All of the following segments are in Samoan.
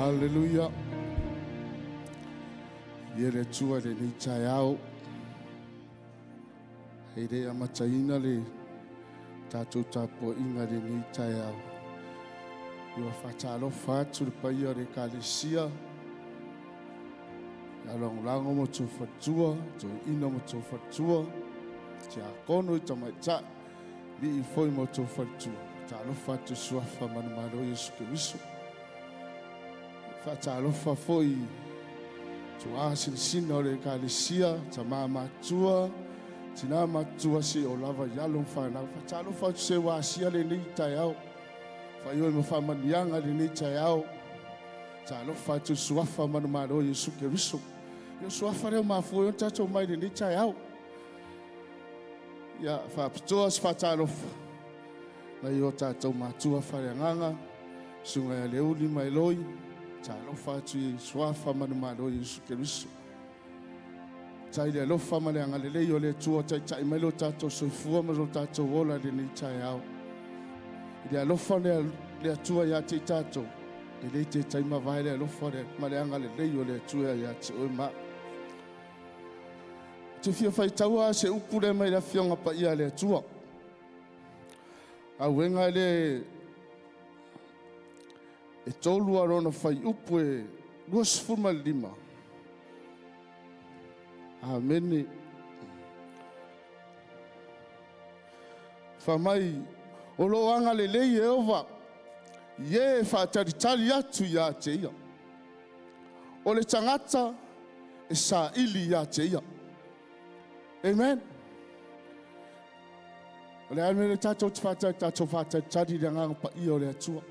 Haleluia. Ia le Atua i lenei taeao. E le amataina le tatou tapuaiga i lenei taeao. Ua faatalofa atu le paia o le Ekalesia, ia lagolago ma outou faletua, toeaina ma outou faletua, tiakono i tamaitai, alii foi ma outou faletua. Faatalofa atu i suafa manumalo o Iesu Keriso. Faatalofa foi i tuaa sinasina o le Ekalesia, tama matutua, tina matutua seia oo lava i alo ma fanau. Faatalofa atu se ua asia lenei taeao, faaioi ma faamanuiaga lenei taeao. Talofa atu i suafa manumalo o Iesu Keriso. Ia o suafa lea ua mafua ai ona tatou mai i lenei taeao. Ia faapitoa se faatalofa nai o tatou matua faaleagaga, susuga ia Leuli ma Eloi. Talofa atu i suafa manumalo o Iesu Keriso. Tai le alofa ma le agalelei o le Atua taitai mai lo tatou soifua ma lo tatou ola i lenei taeao. I le alofa o le Atua ia te i tatou, e le te taimavae le alofa ma le agalelei o le Atua ia te oe ma au. Te fia faitaua se upu lea mai le Afioga Paia a le Atua. Auega le e tolu a lona fai upu e 25. Amene. Fa mai o lo agalelei e ova i e faatalitali atu ia te ia. O le tagata e saili ia te ia. Amen. O le a le mea le tatou te faatalitali, tatou faatalitali i le agaga paia o le Atua.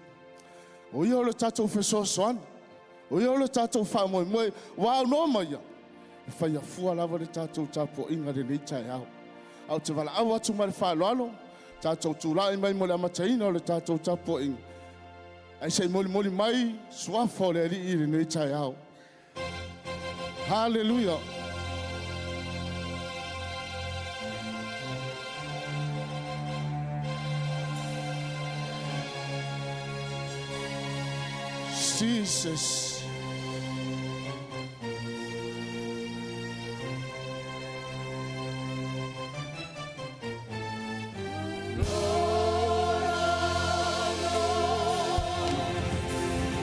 O ia o le tatou fesoasoani. O ia o le tatou faamoemoe. Ua aunoa ma ia, e fai afua lava le tatou tapuaiga i lenei taeao. Ae ou te valaau atu ma le faaaloalo, tatou tulai mai mo le amataina o le tatou tapuaiga, ae se i molimoli mai suafa o le Alii i lenei taeao. Haleluia. Jesus.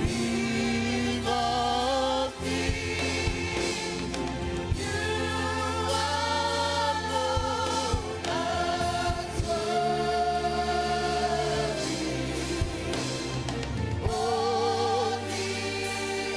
King of kings, you alone are worthy. Oh, King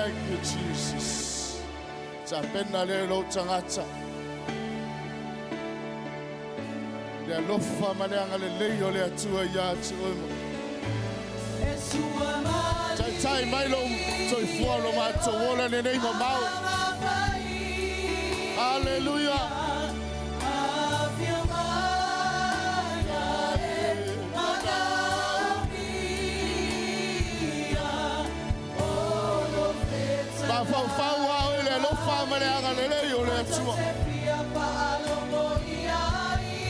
Thank you, Jesus. Tapena le lou tagata. Le alofa ma le agalelei o le Atua ia te oe. Taitai mai lou soifua lo matou ola lenei mamao. Hallelujah. Mafaufau a oe le alofa ma le agalelei o le Atua.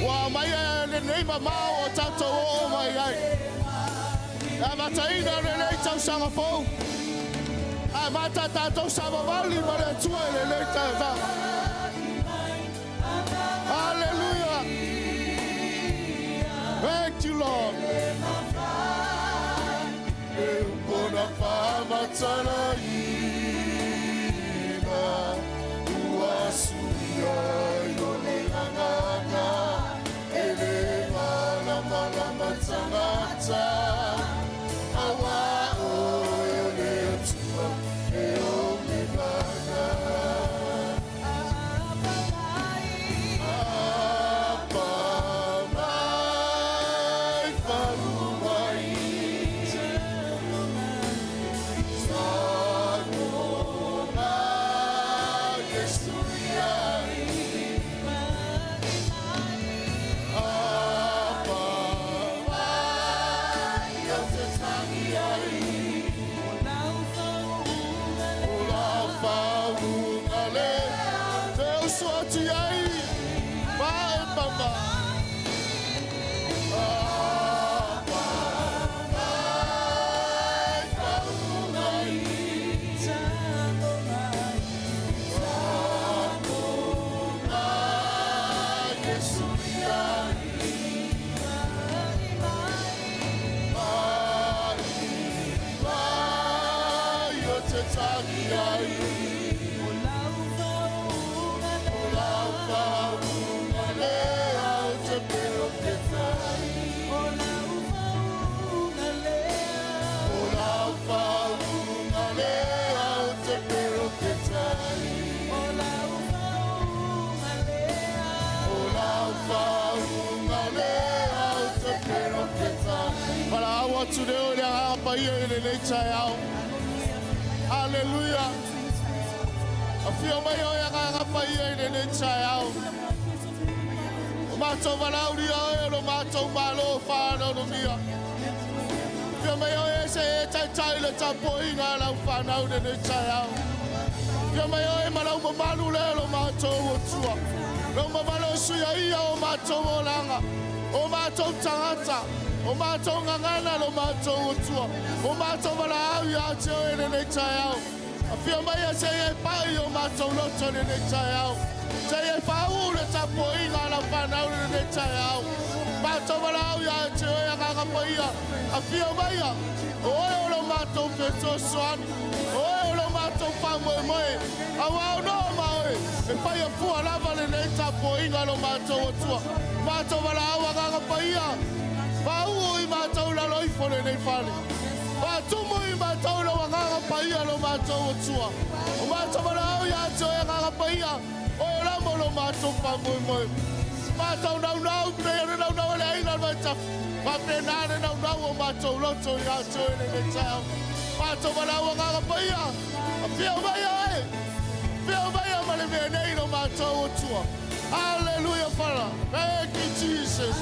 Ua mai e lenei mamao o tatou oo mai ai. E amataina lenei tausaga fou. Amata tatou savavali ma le Atua i lenei taeao. Hallelujah. Thank you, Lord. E upona faamatalaina ua suia i o le agaga e le malamalama tagata auā oe o le Atua e ou le gaga. Apa mai faumai Sagona Yesu iai Apa mai o te tangi ai O la faunga le Te uso atu ai Vai mama Apa mai faumai Sagona Yesu iai Mai mai o te tangi ai O la faunga le au te perofetai O la faunga le au te perofetai O la faunga le au te perofetai Valaau atu lea o le agaga paia i lenei taeao. Hallelujah. Afio mai oe agaga paia i lenei taeao. O matou valaaulia oe o lo matou malo whānaunumia. Afio mai oe se e taitai le tapuaiga a lau fanau lenei taeao. Afio mai oe ma lau mamalu lea lo matou Atua. Lau mamalu o suia ia o matou olaga. O matou tagata. O matou gagana lo matou Atua. O matou valaau ia te oe lenei taeao. Afio mai a se e pai o matou loto lenei taeao. Se e pau le tapuaiga a lau fanau lenei taeao. Matou valaau ia te oe agaga paia. Afio mai a. O oe o lo matou fesoasoani. O oe o lo matou faamoemoe. Auā o no ma oe. E whai fua lava lenei tapuaiga lo matou Atua. Matou valaau agaga paia. Pau i matou lalo ifo lenei fale. Faatumu i matou lau agaga paia lo matou Atua. O matou valaau ia te oe agaga paia. Oe lamo lo matou faamoemoe. Matou naunau pei o le naunau e le aina le vaitafe. Faapena le naunau o matou loto ia te oe lenei taeao. Matou valaau agaga paia. Afio mai oe. Afio mai ma le mea nei lo matou Atua. Hallelujah, Father. Thank you, Jesus.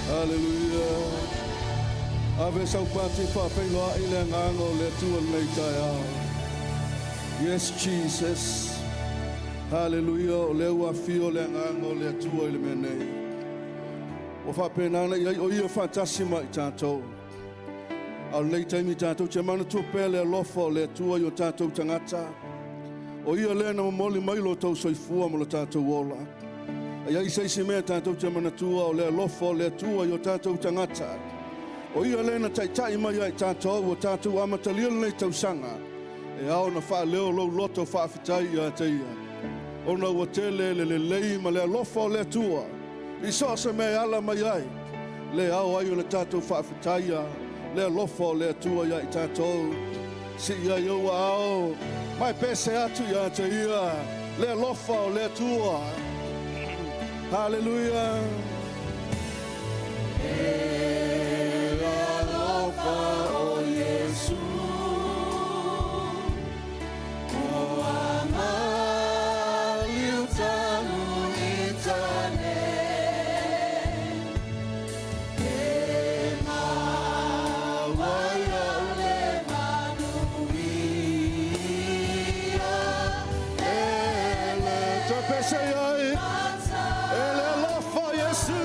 Hallelujah. Ave sau pati faafeiloai le agaga o le Atua i lenei taeao. Yes, Jesus. Haleluia, o lea ua afio le agaga o le Atua i le mea nei. Ua faapena ona i ai o ia faatasi ma i tatou. A o lenei taimi tatou te manatua pea le alofa o le Atua i o tatou tagata. O ia lea na momoli mai lo tou soifua ma lo tatou ola. A i ai se isi mea tatou te manatua o le alofa o le Atua i o tatou tagata. O ia lea na taitai mai ai tatou ua tatou amatalia lenei tausaga. E ao ona faaleo lou loto faafetai ia te ia. Ona ua tele le lelei ma le alofa o le Atua. I so o se mea e ala mai ai, le ao ai o le tatou faafetaia le alofa o le Atua ia i tatou. Sii ai ou aao, ma e pese atu ia te ia le alofa o le Atua. Haleluia. E le alofa o Iesu ua maliu tanu i tane e maua iau le manuia e le Toe pese ai e le alofa o Iesu.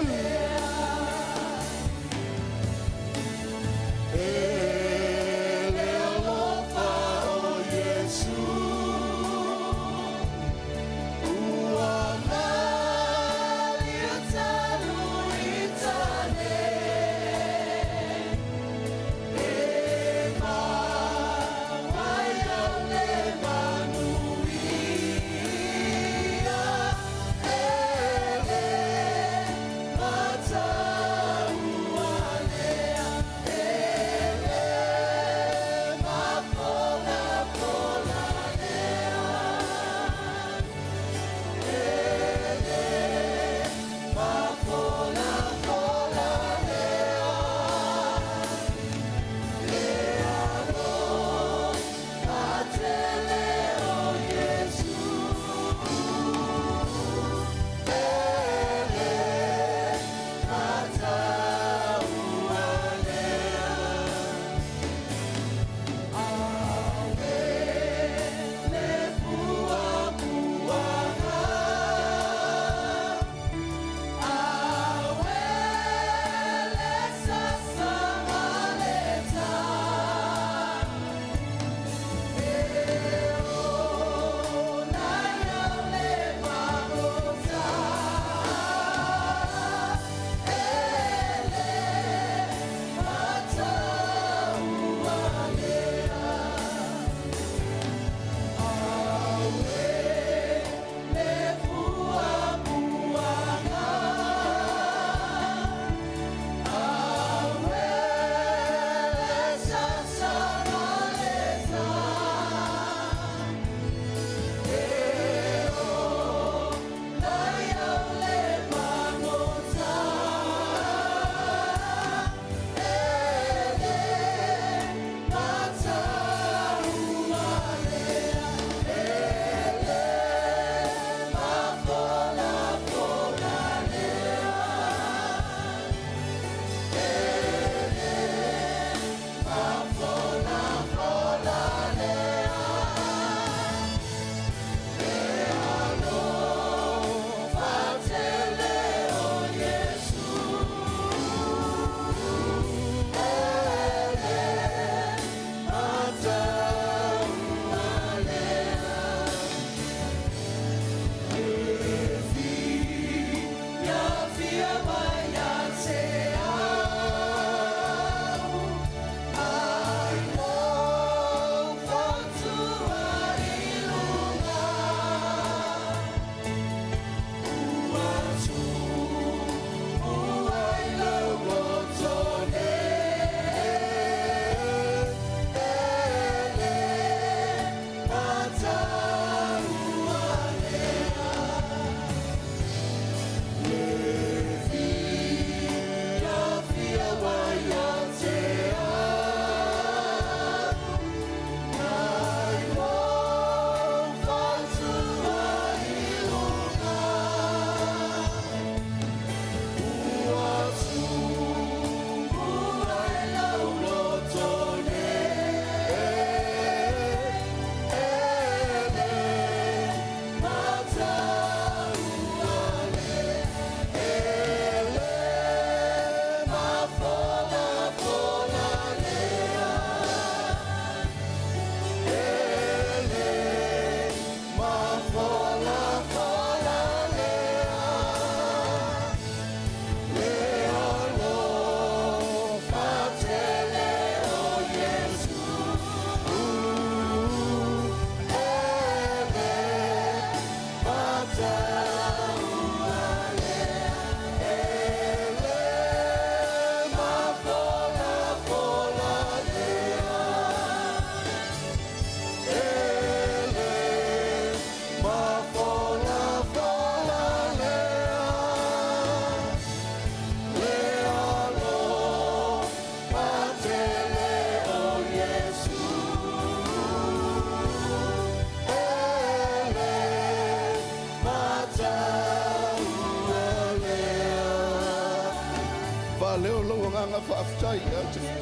faafetai ia te ia.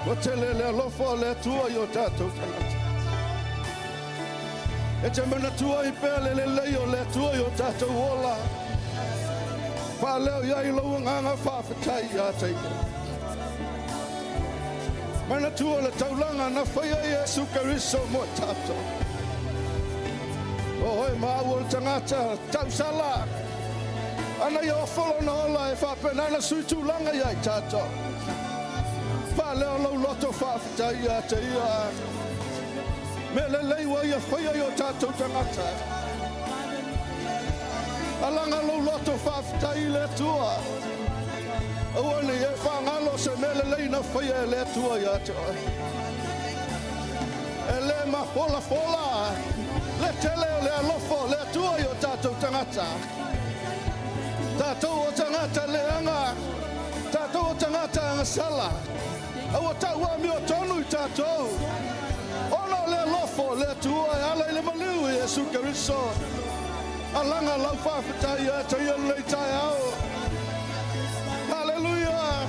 Ua tele le alofa o le Atua i o tatou tagata. E te manatua ai pea le lelei o le Atua i o tatou ola. Faaleo i ai lou agaga faafetai ia te ia. Manatua le taulaga na faia e Iesu Keriso mo tatou. O oe ma au o le tagata tausala. Ana ia ofo lona ola e faapena ona sui tulaga ia i tatou. Faaleo lou loto faafetai ia te ia. Mea lelei ua ia faia i o tatou tagata. Alaga lou loto faafetai i le Atua. Aua ne i e faagalo se mea lelei na faia e le Atua ia te oe. E le mafolafola le tele o le alofa o le Atua i o tatou tagata. Tatou o tagata leaga, tatou o tagata agasala. A ua tau amiotonu i tatou. Ona o le alofa o le Atua e ala i le maliu i Iesu Keriso. Alaga lau faafetai ia te ia i lenei taeao. Hallelujah.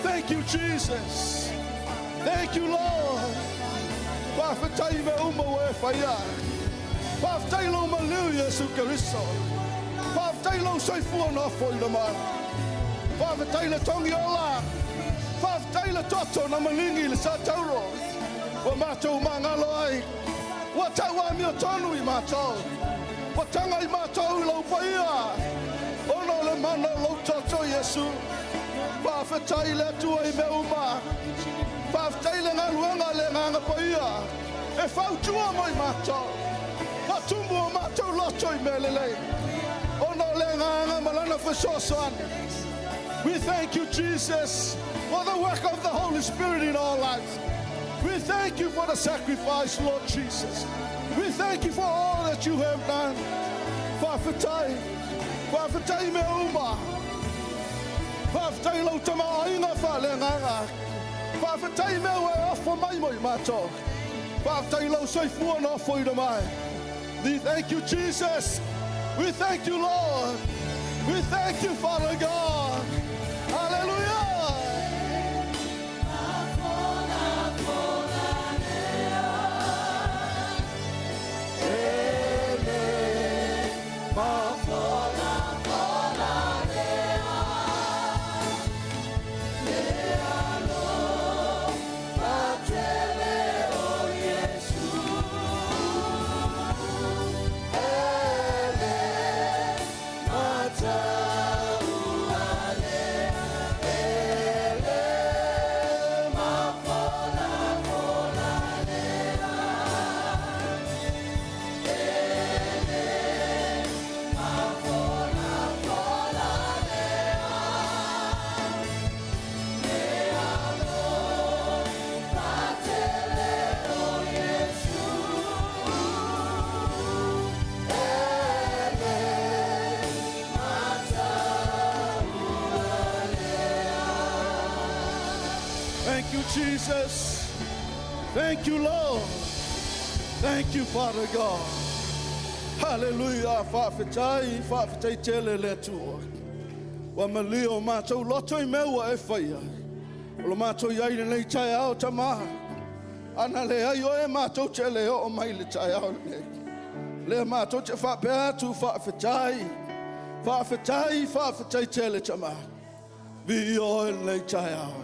Thank you, Jesus. Thank you, Lord. Faafetai i mea uma ua e faia. Faafetai lou maliu Iesu Keriso. Faafetai lou soifua na ofoina mai. Faafetai le togi ola. Faafetai le toto na maligi i le satauro. Ua matou magalo ai. Ua tau amiotonu i matou. Ua taga i matou i lou paia. Ona o le mana o lou toto Iesu. Faafetai i le Atua i mea uma. Faafetai le galuega a le Agaga Paia. E fautua mo i matou. Faatumu o matou loto i mea lelei. Ona o le Agaga ma lana fesoasoani. We thank you, Jesus, for the work of the Holy Spirit in our lives. We thank you for the sacrifice, Lord Jesus. We thank you for all that you have done. Faafetai, faafetai mea uma. Faafetai lau tamaoaiga faaleagaga. Faafetai mea ua e ofo mai mo i matou. Faafetai lau soifua na ofoina mai. We thank you, Jesus. We thank you, Lord. We thank you, Father God. Hallelujah. Thank you, Jesus. Thank you, Lord. Thank you, Father God. Hallelujah. Faafetai, faafetai tele le Atua. Ua malie o matou loto i mea ua e faia. O lo matou i ai lenei taeao Tama. Ana leai oe matou te le oo mai le taeao lenei. Lea matou te faapea atu faafetai. Faafetai, faafetai tele Tama. Viia oe lenei taeao.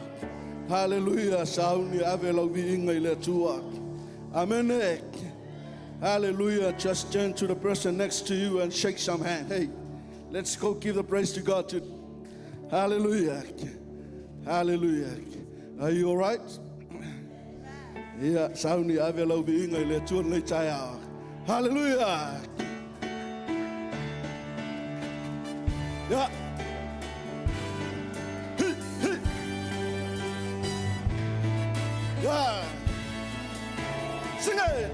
Hallelujah. Sauni ave lau viiga i le Atua. Amen. Hallelujah. Just turn to the person next to you and shake some hand. Hey, let's go give the praise to God. Hallelujah. Hallelujah. Are you all right? Yeah, sauni ave lau viiga i le Atua lenei taeao. Hallelujah. Yeah. Hi, hi. Yeah. Sing it.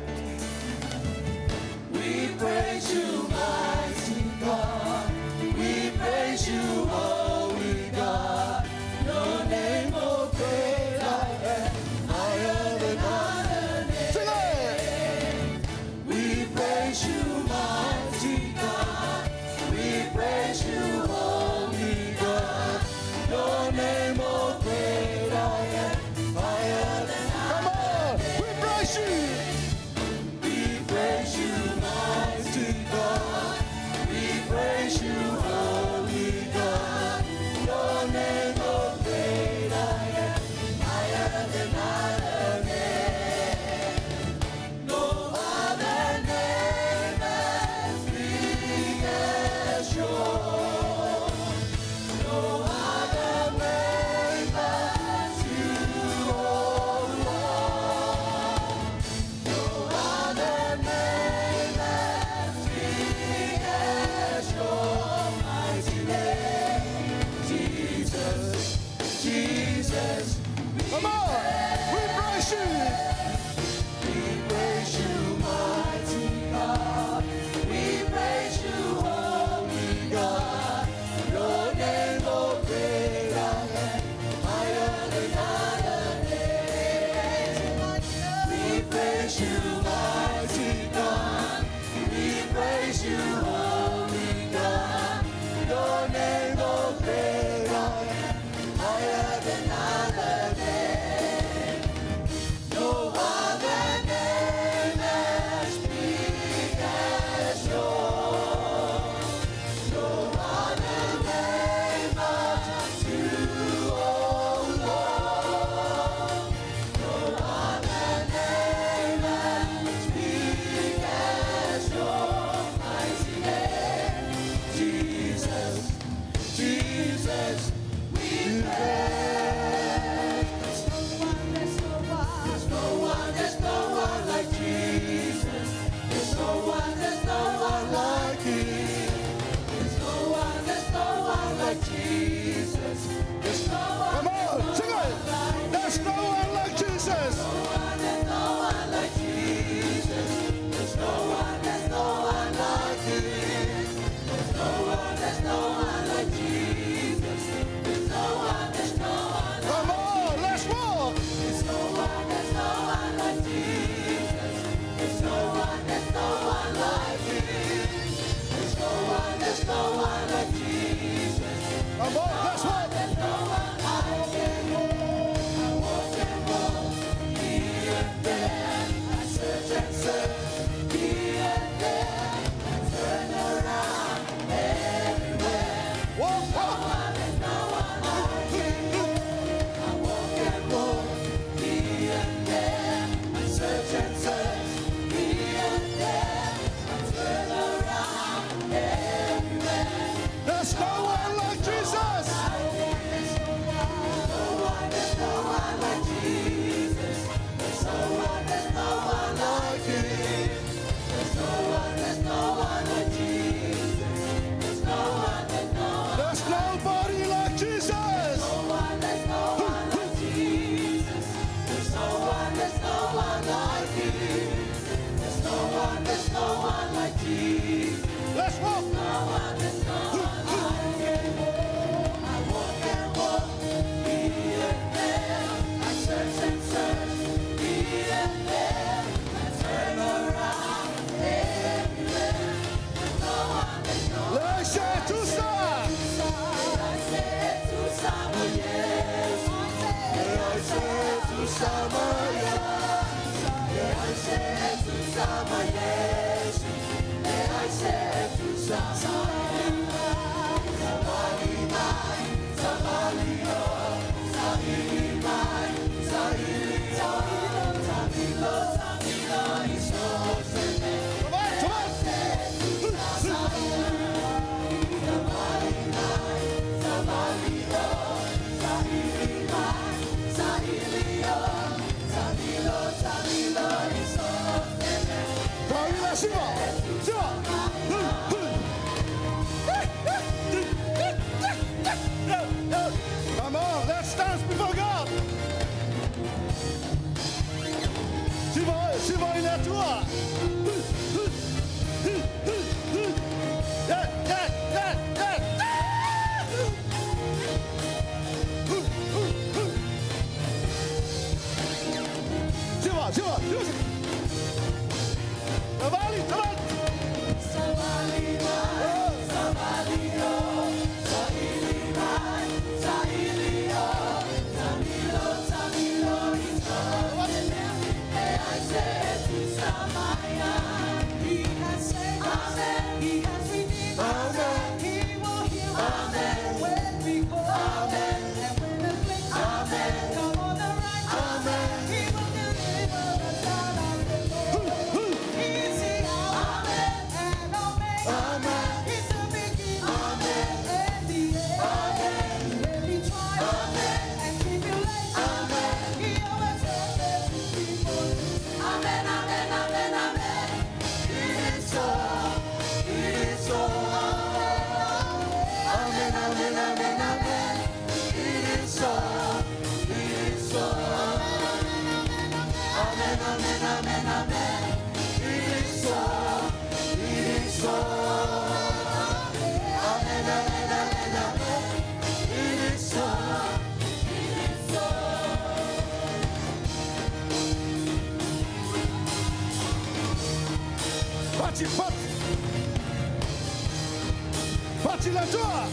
We praise you, mighty God. We praise you, holy God. Your name, oh great I am, higher than other names. Sing it. We praise you, mighty God. We praise you, holy God. praise you, mighty God. We praise you, holy God. Your name, O great I am, higher than other name. No other name as big as yours. No other name but you, O Lord. No other name as big as your mighty name. Jesus, Jesus, we praise. There's no one, there's no one. There's no one, there's no one like Jesus. There's no one, there's no one like him. There's no one, there's no one like Jesus. There's no one, Come on, sing it. There's no one like Jesus. there's no one like Jesus. There's no one, there's no one like him. There's no one, there's no one like Jesus. There's no one, there's no one. Come on, let's walk. There's no one, there's no one like Jesus. There's no one, there's no one like him. There's no one, there's no one like Jesus. Come on, let's walk. There's no one I can walk. I walk and walk here and there. I search and search here and there. I turn around everywhere. Walk, walk. There's no one I can walk. I walk and walk here and there. I search and search here and there. I turn around everywhere. There's no one like Jesus. There's no one, there's no one like Jesus. There's no one, there's no one like him. There's no one, there's no one like Jesus. There's no one, there's no one. There's nobody like Jesus. No one, there's no one like Jesus. There's no one, there's no one like him. There's no one, there's no one like Jesus. Let's walk. No one, there's no one I can walk. I walk and walk here and there. I search and search here and there. I turn around everywhere. There's no one, there's no one. Lese tusa. I say to someone, yes. I say to someone, yes. I say to someone, yes. I say to someone, Somebody mine, somebody oh, somebody mine, somebody oh, somebody somebody so Come on, come on. Davila, Siva. Siva. Come on, let's dance before God. Siva, Siva i natur. Ja, ja, ja, ja. Siva, Siva, Siva. Savali, savali. He has saved us. He has redeemed us. He will heal us when we call. And when affliction come on the righteous, He will deliver us out of the Lord. He's the Alpha and Omega. He's the beginning and the end. Every trial and tribulation, He always helps His people. Amen, amen, amen, amen. It is so, it is so. Amen, amen, amen, amen. It is so, it is so. Amen, amen, amen, amen. It is so, it is so. Amen, amen, amen, amen. It is so, it is so. Pati, pati. Pati la tua.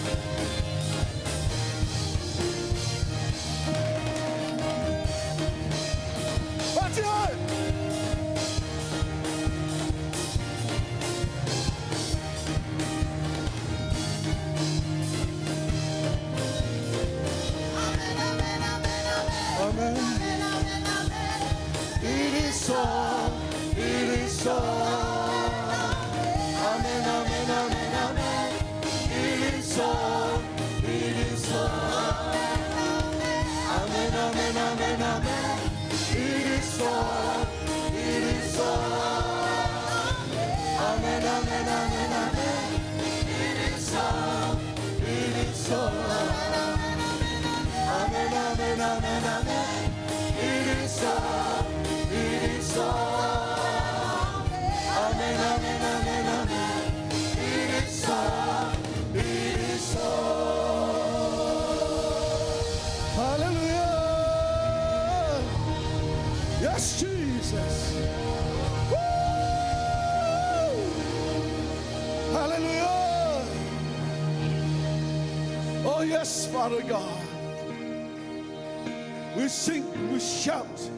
Pati oi. Amen. It is so. It is so. Amen, amen, amen, amen. It is so. It is so. Amen, amen, amen, amen. It is so. It is so. Amen, amen, amen, amen. It is so. It is so. Amen, amen, amen, amen. It is so. It is so. Amen, amen, amen, amen. It is so. It is so. Hallelujah. Yes, Jesus. Woo! Hallelujah. Oh, yes, Father God. We sing, we shout,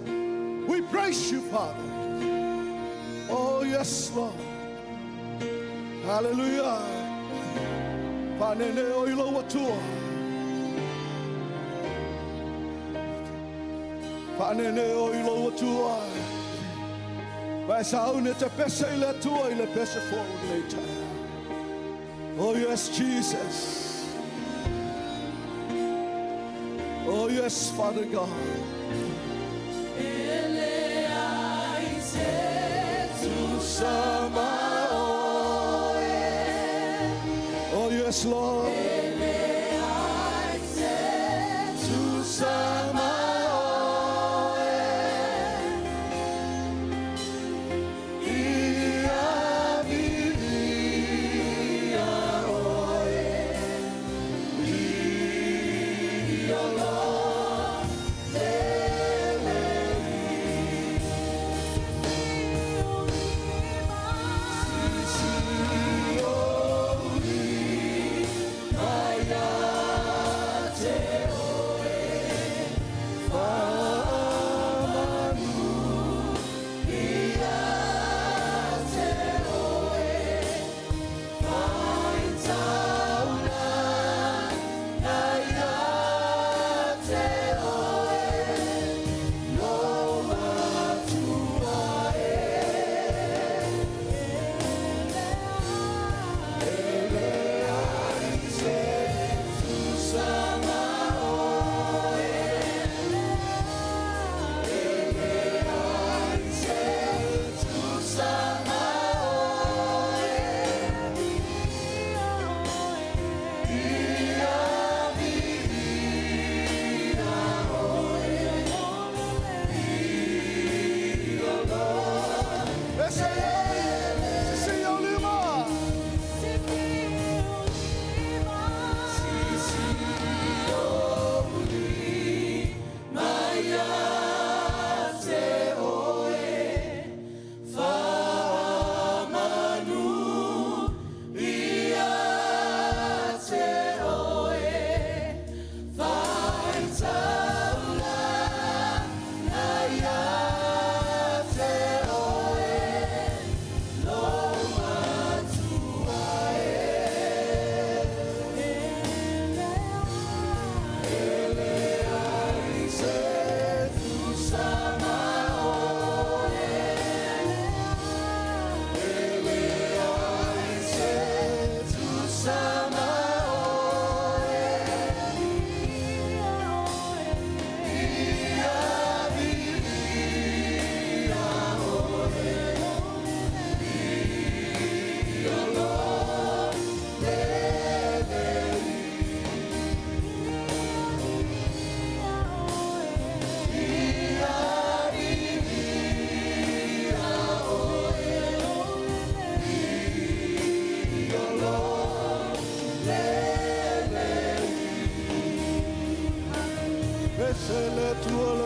we praise you, Father. Oh, yes, Lord. Hallelujah. Panene o ilo watua. Panene o ilo watua. Vai saune te pese i le tua i le pese fo later. Oh, yes, Jesus. Oh, yes, Father God. Oh, yes, Lord.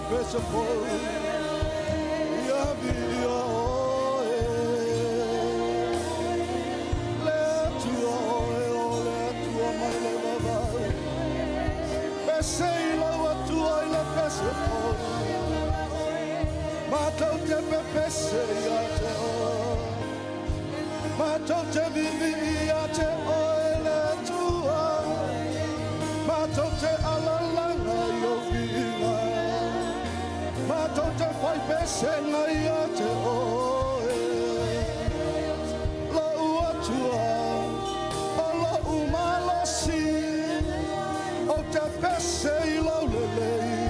Pese fo ia via oe. Matou te pepese ia te oe, matou te viivii ia te oe le Atua, matou te alalaga i ou viiga, matou te fai pesega ia te oe, lou Atua, o lou malosi, ou te pese i lou lelei,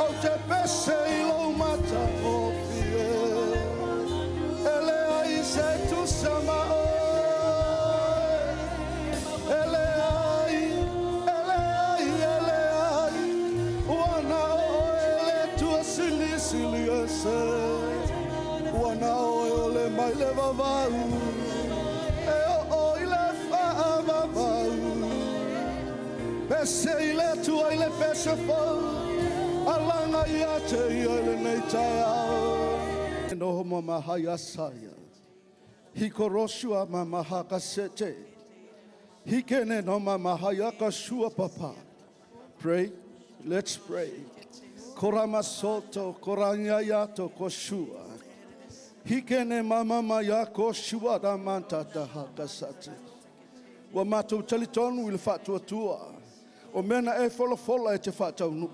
ou te pese i lou matagofie, e leai se tusa ma oe, e leai, e leai, e leai, ua na o oe le Atua silisili ese, ua na o oe o le mai le vavau, e oo i le faavavau. Pese i le Atua i le pese fou, alaga ia te ia i lenei taeao. Noho ma mahai asaia. Hikorosua ma mahakasete. Hikene no ma mahai akasua papa. Pray, let's pray. Koramasoto, koranyayato koshua. Hikene mama maya koshua da mantata hakasate. Ua matou talitonu i le faatuatua. O mea na e folafola e te faataunuu.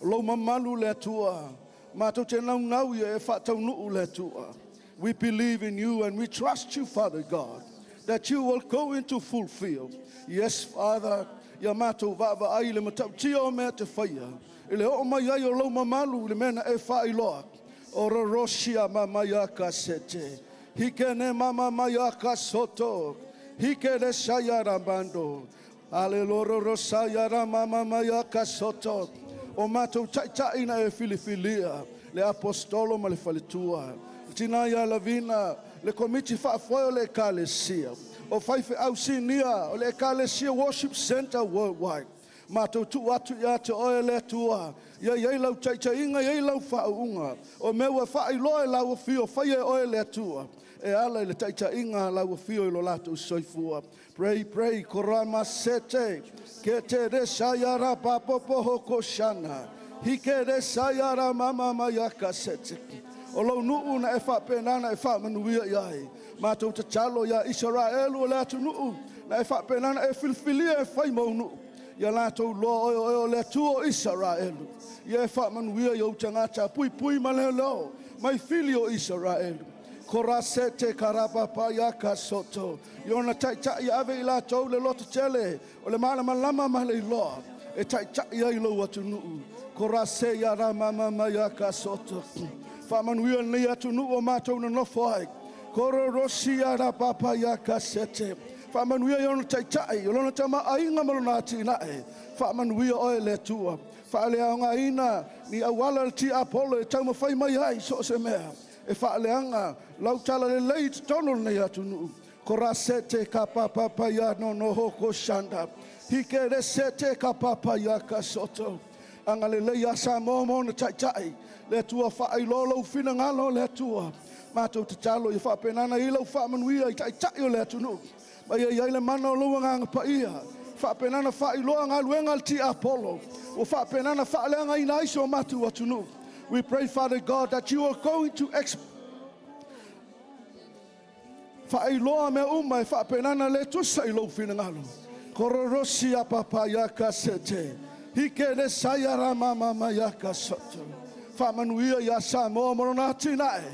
O lou mamalu le Atua. Matou te naunau ia e faataunuu le Atua. We believe in you and we trust you, Father God, that you will go into fulfill. Yes, Father, ia matou vaavaai i le matautia o mea te faia. I le oo mai ai o lou mamalu i le mea na e faailoa. O rorosia mama ia kasete. Hikene mama maya kasoto. Hikene sayara bando. Aleloro rosaya mama maya kasoto. O matou taitai na e filifilia. Le apostolo ma le faletua. Tina ia lavina. Le komiti faafoe o le ekalesia. O faifeau sinia o le ekalesia Worship Center Worldwide. Matou tuu atu ia te oe le Atua. Ia iai lau taitaiga, ia i lau faauuga. O mea ua faailoa e lau afio, faia e oe le Atua. E ala i le taitaiga a lau afio i lo latou soifua. Pray, pray, korama sete. Ke te resa ia papopo hoko shana. Hike resa ia mama maiaka sete. O lau nuu na e whaapenana e whaamanuia i ai. Mātou tatalo ia Israelu o le atunuu na e whaapenana e filifilia e whai maunu. Ia latou loa oe oe o le Atua o Israelu. Ia e whaamanuia i ou tangata pui pui ma leo leo. Mai fili o Israelu. Korasete karapapa ia ka soto. Iona taitai ave i latou le loto tele. O le malama lama ma le iloa. E taitai ai lou atunuu. Korase ia ramama ma ia ka soto. Whaamanuia nei atunuu o mātou na nofo ai. Koro rosi ia rapapa ia ka sete. Whaamanuia i ona taitai, o lona tama ainga ma lona atinae. Whaamanuia oe le Atua. Whaaleaogaina ni auala le ti Apollo e taumafai mai ai so o se mea. E whaaleanga lau tala le lei totonu lenei atunuu. Korasete ka papa ia no no hoko shanda. Hike resete ka papa ia ka soto. Anga le lei a Samoa mo na taitai. Le Atua whaailoa lau finagalo le Atua. Mātou tatalo i whaapenana i lau whaamanuia i taitai o le atunuu. Ma ia iai le mana o lau agaga paia. Whaapenana whaailoa galuega le ti Apollo. O whaapenana whaaleanga ina ai so mātou atunuu. We pray, Father God, that you are going to whaailoa mea uma e whaapenana le tusa i lou finagalo. Kororosi a papa ia ka sete. Hike le sayara mama ma ia ka soto. Whaamanuia ia Samoa mo lona atinae.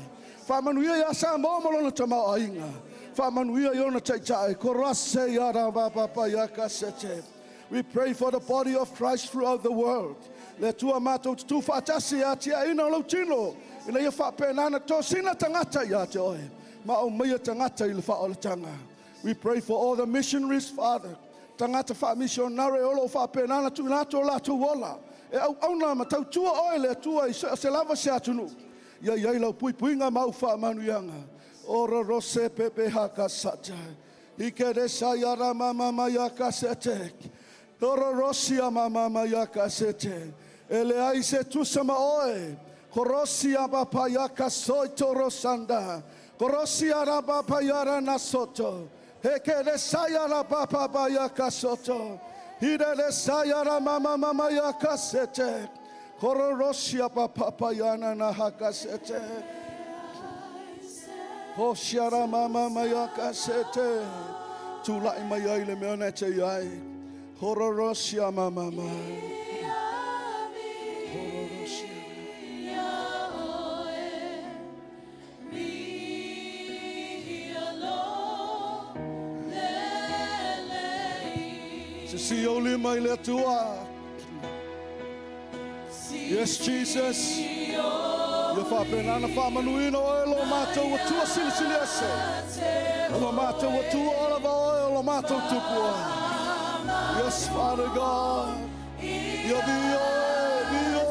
Whaamanuia ia Samoa mo lona tamaoaiga. Whaamanuia i ona taitai. Korase ia ra papa ia ka sete. We pray for the body of Christ throughout the world. Le Atua mātou tutu whaatasi a tia ina o lau tino. Ina ia whaapenana tō sina tangata ia te oe. Ma o maia tangata i le whaolatanga. We pray for all the missionaries, Father. Tangata wha missionare o lo whaapenana tu lato lato ola. E au auna ma tautua oe le Atua i se lava se atunu. Ia iai lau pui puinga mau whaamanuianga. Ora rose pepe haka sata. Ike resa ia rama mama ia kasete. Ora rosia mama mama ia kasete. Ele ai se tusa ma oe. Korosia papa ia kasoito rosanda. Korosia rapa ia rana soto. Heke resa ia rapa papa ia kasoto. Hire resa ia rama mama ia kasete. Kororosia papa yana na hakasete. Hosiara mama maya kasete. Tulai mai ai le mea na te iai. Hororosia mama mai. Hororosia. Sisi o lima i le Atua. Yes, Jesus. Ia faapena na faamanuina oe lo matou Atua silisili ese. O lo matou Atua o lava oe o lo matou Tupu oe. Yes, Father God. Ia vi oe, vi oe.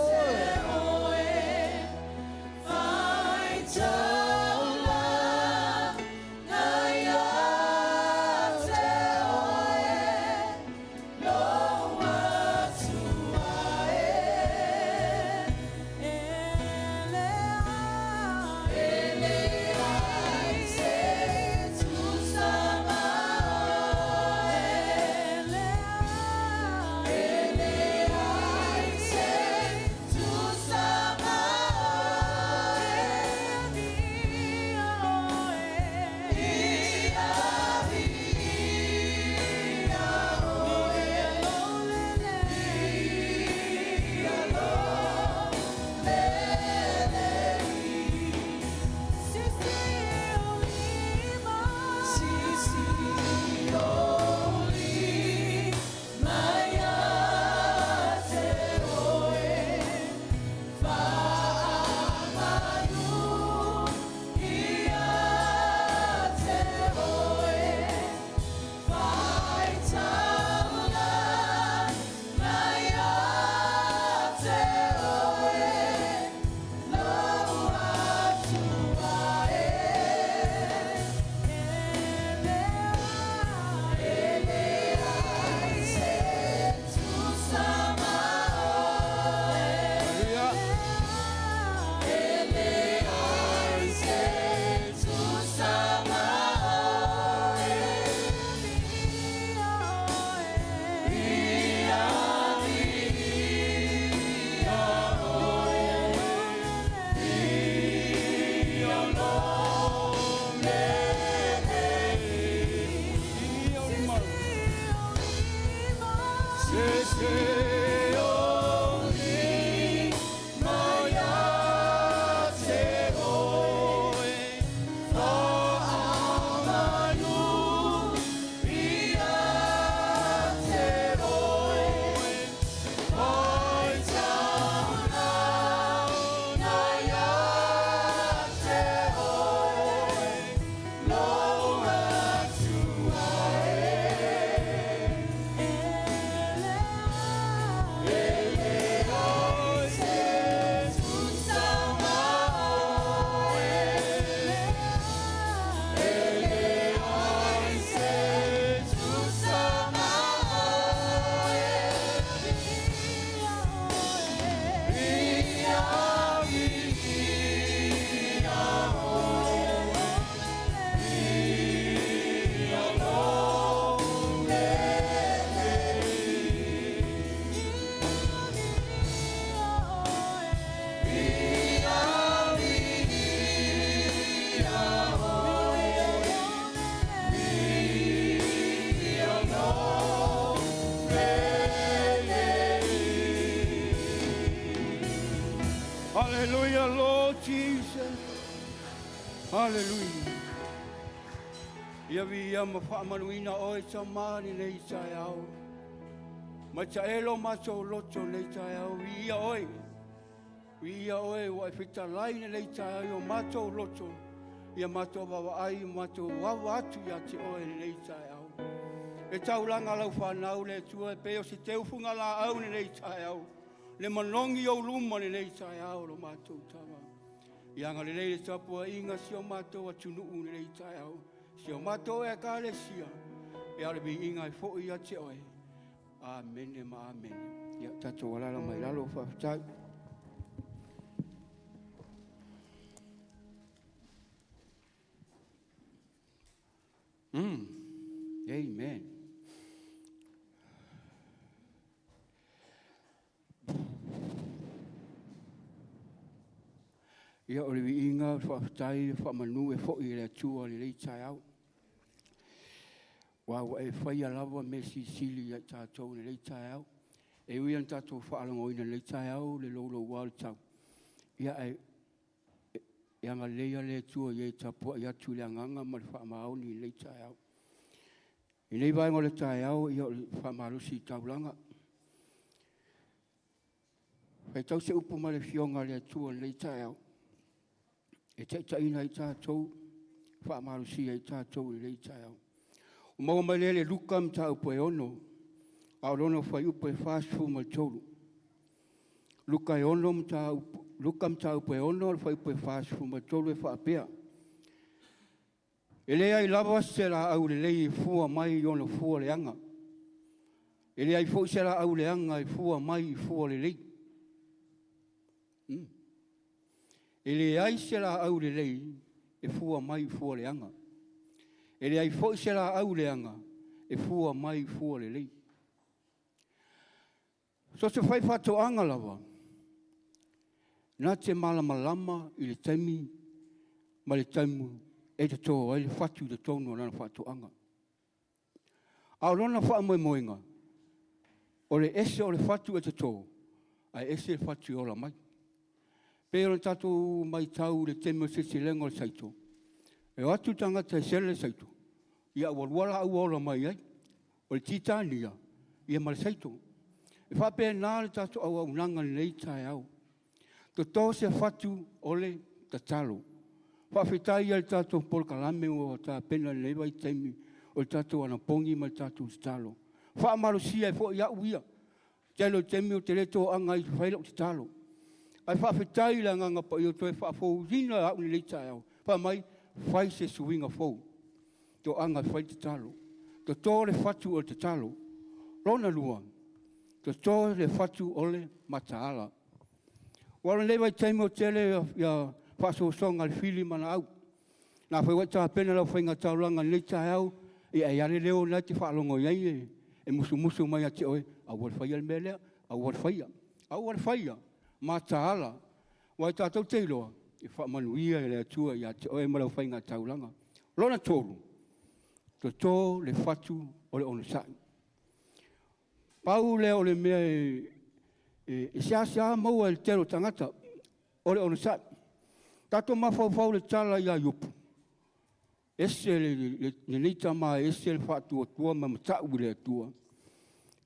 Hallelujah, Lord Jesus. Hallelujah. Ia vi ia ma faamanuina oe tama lenei taeao. Ma taelo matou loto lenei taeao. Viia oe. Viia oe ua e fetalai lenei taeao i o matou loto. Ia matou vaavaai matou ava atu ia te oe lenei taeao. E taulaga lau whanau le Atua e pei o se teufuga laau lenei taeao. Le manogi o luma lenei taeao lo matou tama. Ia agalelei le tapuaiga si o matou atunuu lenei taeao. Si o matou ekalesia. E ale viiga e foi ia te oe. Amene ma amene. Ia tatou alala mai lalo faafetai. Amen. Ia o le viiga, o le faafetai, le faamanu e foi i le Atua i lenei taeao. Aua ua e faia lava mea silisili ia i tatou i lenei taeao. E ui lava ina tatou faalogoina i lenei taeao le louloua o le tau, ia ae e agalelei lava le Atua i e e tapuai atu i le agaga ma le faamaoni i lenei taeao. I lenei vaega o le taeao, ia o le faamalosi i taulaga. Faitau se upu ma le Afioga a le Atua i lenei taeao e taitaiina ai tatou, faamalosia ai tatou i lenei taeao. Ua maua mai lea i le Luka mataupu e 6, a o lona fuaiupu e 43. Luka e 6 mataupu, Luka mataupu e 6 a o le fuaiupu e 43 e faapea, E leai lava se laau lelei e fua mai i ona fua leaga, e leai foi se laau leaga e fua mai i fua lelei. E leai se laau lelei e fua mai i fua leaga, e leai foi se laau leaga e fua mai i fua lelei. So o se faifaatoaga lava, na te malamalama i le taimi ma le taimi e toto ai le fatu i totonu o lana faatoaga. A o lona faamoemoega, o le ese o le fatu e toto, ae ese le fatu e ola mai. E pei ona tatou matau i le taimi o le seleselega o le saito, e o atu le tagata e sele le saito, ia ua lua laau ua ola mai ai, o le titania ma le saito. E faapena le tatou auaunaga i lenei taeao. Toto se fatu o le tatalo. Faafetai i le tatou polokalame ua tapena i lenei vaitaimi o le tatou anapogi ma le tatou tatalo. Faamalosia ai foi au ia. Tele o taimi ou te le toaga ai e fai lau tatalo. Ae faafetai i le Agaga Paia ua toe faafouina e au i lenei taeao, fai mai, fai se suiga fou, toaga e fai le tatalo. Toto le fatu o le tatalo. Lona lua, toto le fatu o le mataala. Aua o lenei vaitaimi ua tele faasoasoaga a le fili ma laau. O lena foi ua e tapena lau faiga taulaga i lenei taeao, ia e i ai lava le leo lena e te faalogo i ai e musumusu mai ia te oe, aua le faia le mea lea, aua le faia, aua le faia, mataala. Aua tatou te iloa, e faamanuia le Atua ia te oe ma lau faigataulaga. Lona tolu, toto le fatu o le onosai. Pau lea o le mea e seasea maua e le tele o tagata, o le onosai. Tatou mafaufau i le tala ia Iopu, ese lenei tama e ese le faatuatua ma matau i le Atua.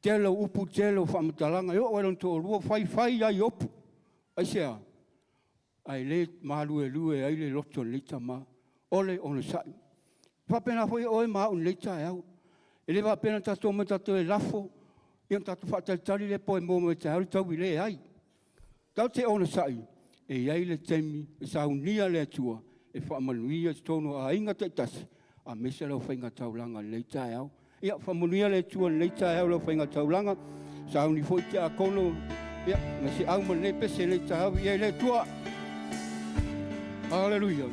Tele o upu, tele o faamatalaga, e oo lava i lona toalua, fai fai lava Iopu. Aisea? Ae le maluelue ai le loto o lenei tama, o le onosai. E faapena foi oe ma au i lenei taeao. E le faapea na tatou omai tatou te lafo, ia ona tatou faatalitali lea po o maua mai taeao le taui. E leai. Tatou te onosai, e i ai le taimi e saunia e le Atua e faamanuia i totonu o aiga taitasi, aemaise le aufaigaluega i lenei taeao. Ia faamanuia le Atua i lenei taeao i le aufaigaluega, sauni foi tiakono ia, ma se au ma lenei pese i lenei taeao, viia ai le Atua. Haleluia.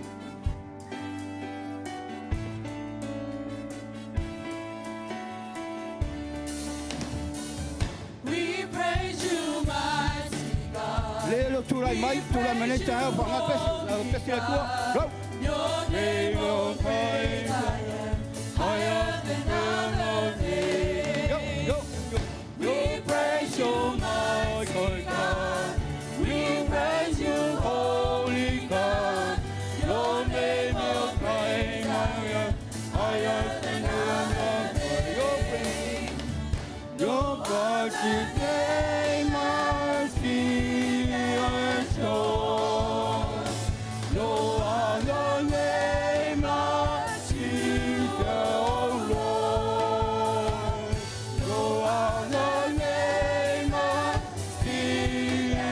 We praise you, mighty God. Le le tulai mai, tulai mai nei taeao, whanga pese, pese le Atua. Go! Your name, oh great I am, higher than other names. Go, go, go. We praise you, mighty God. We praise you, holy God. Your name, oh great I am, higher than other names. Your mighty name I see and show. No other name like Jesus, oh Lord. No other name like Jesus,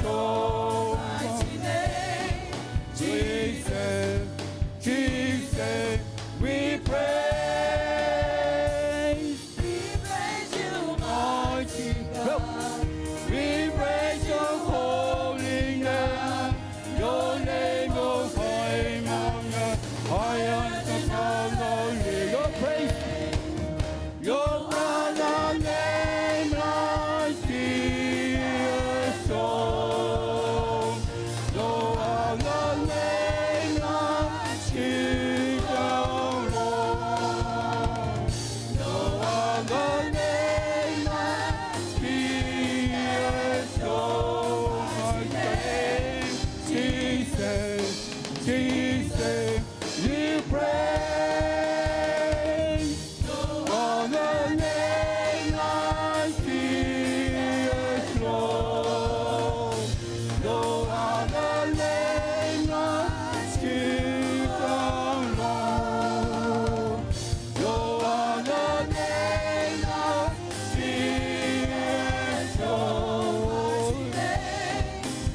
oh Mighty name, Jesus, Jesus, we praise. we praise you, Mighty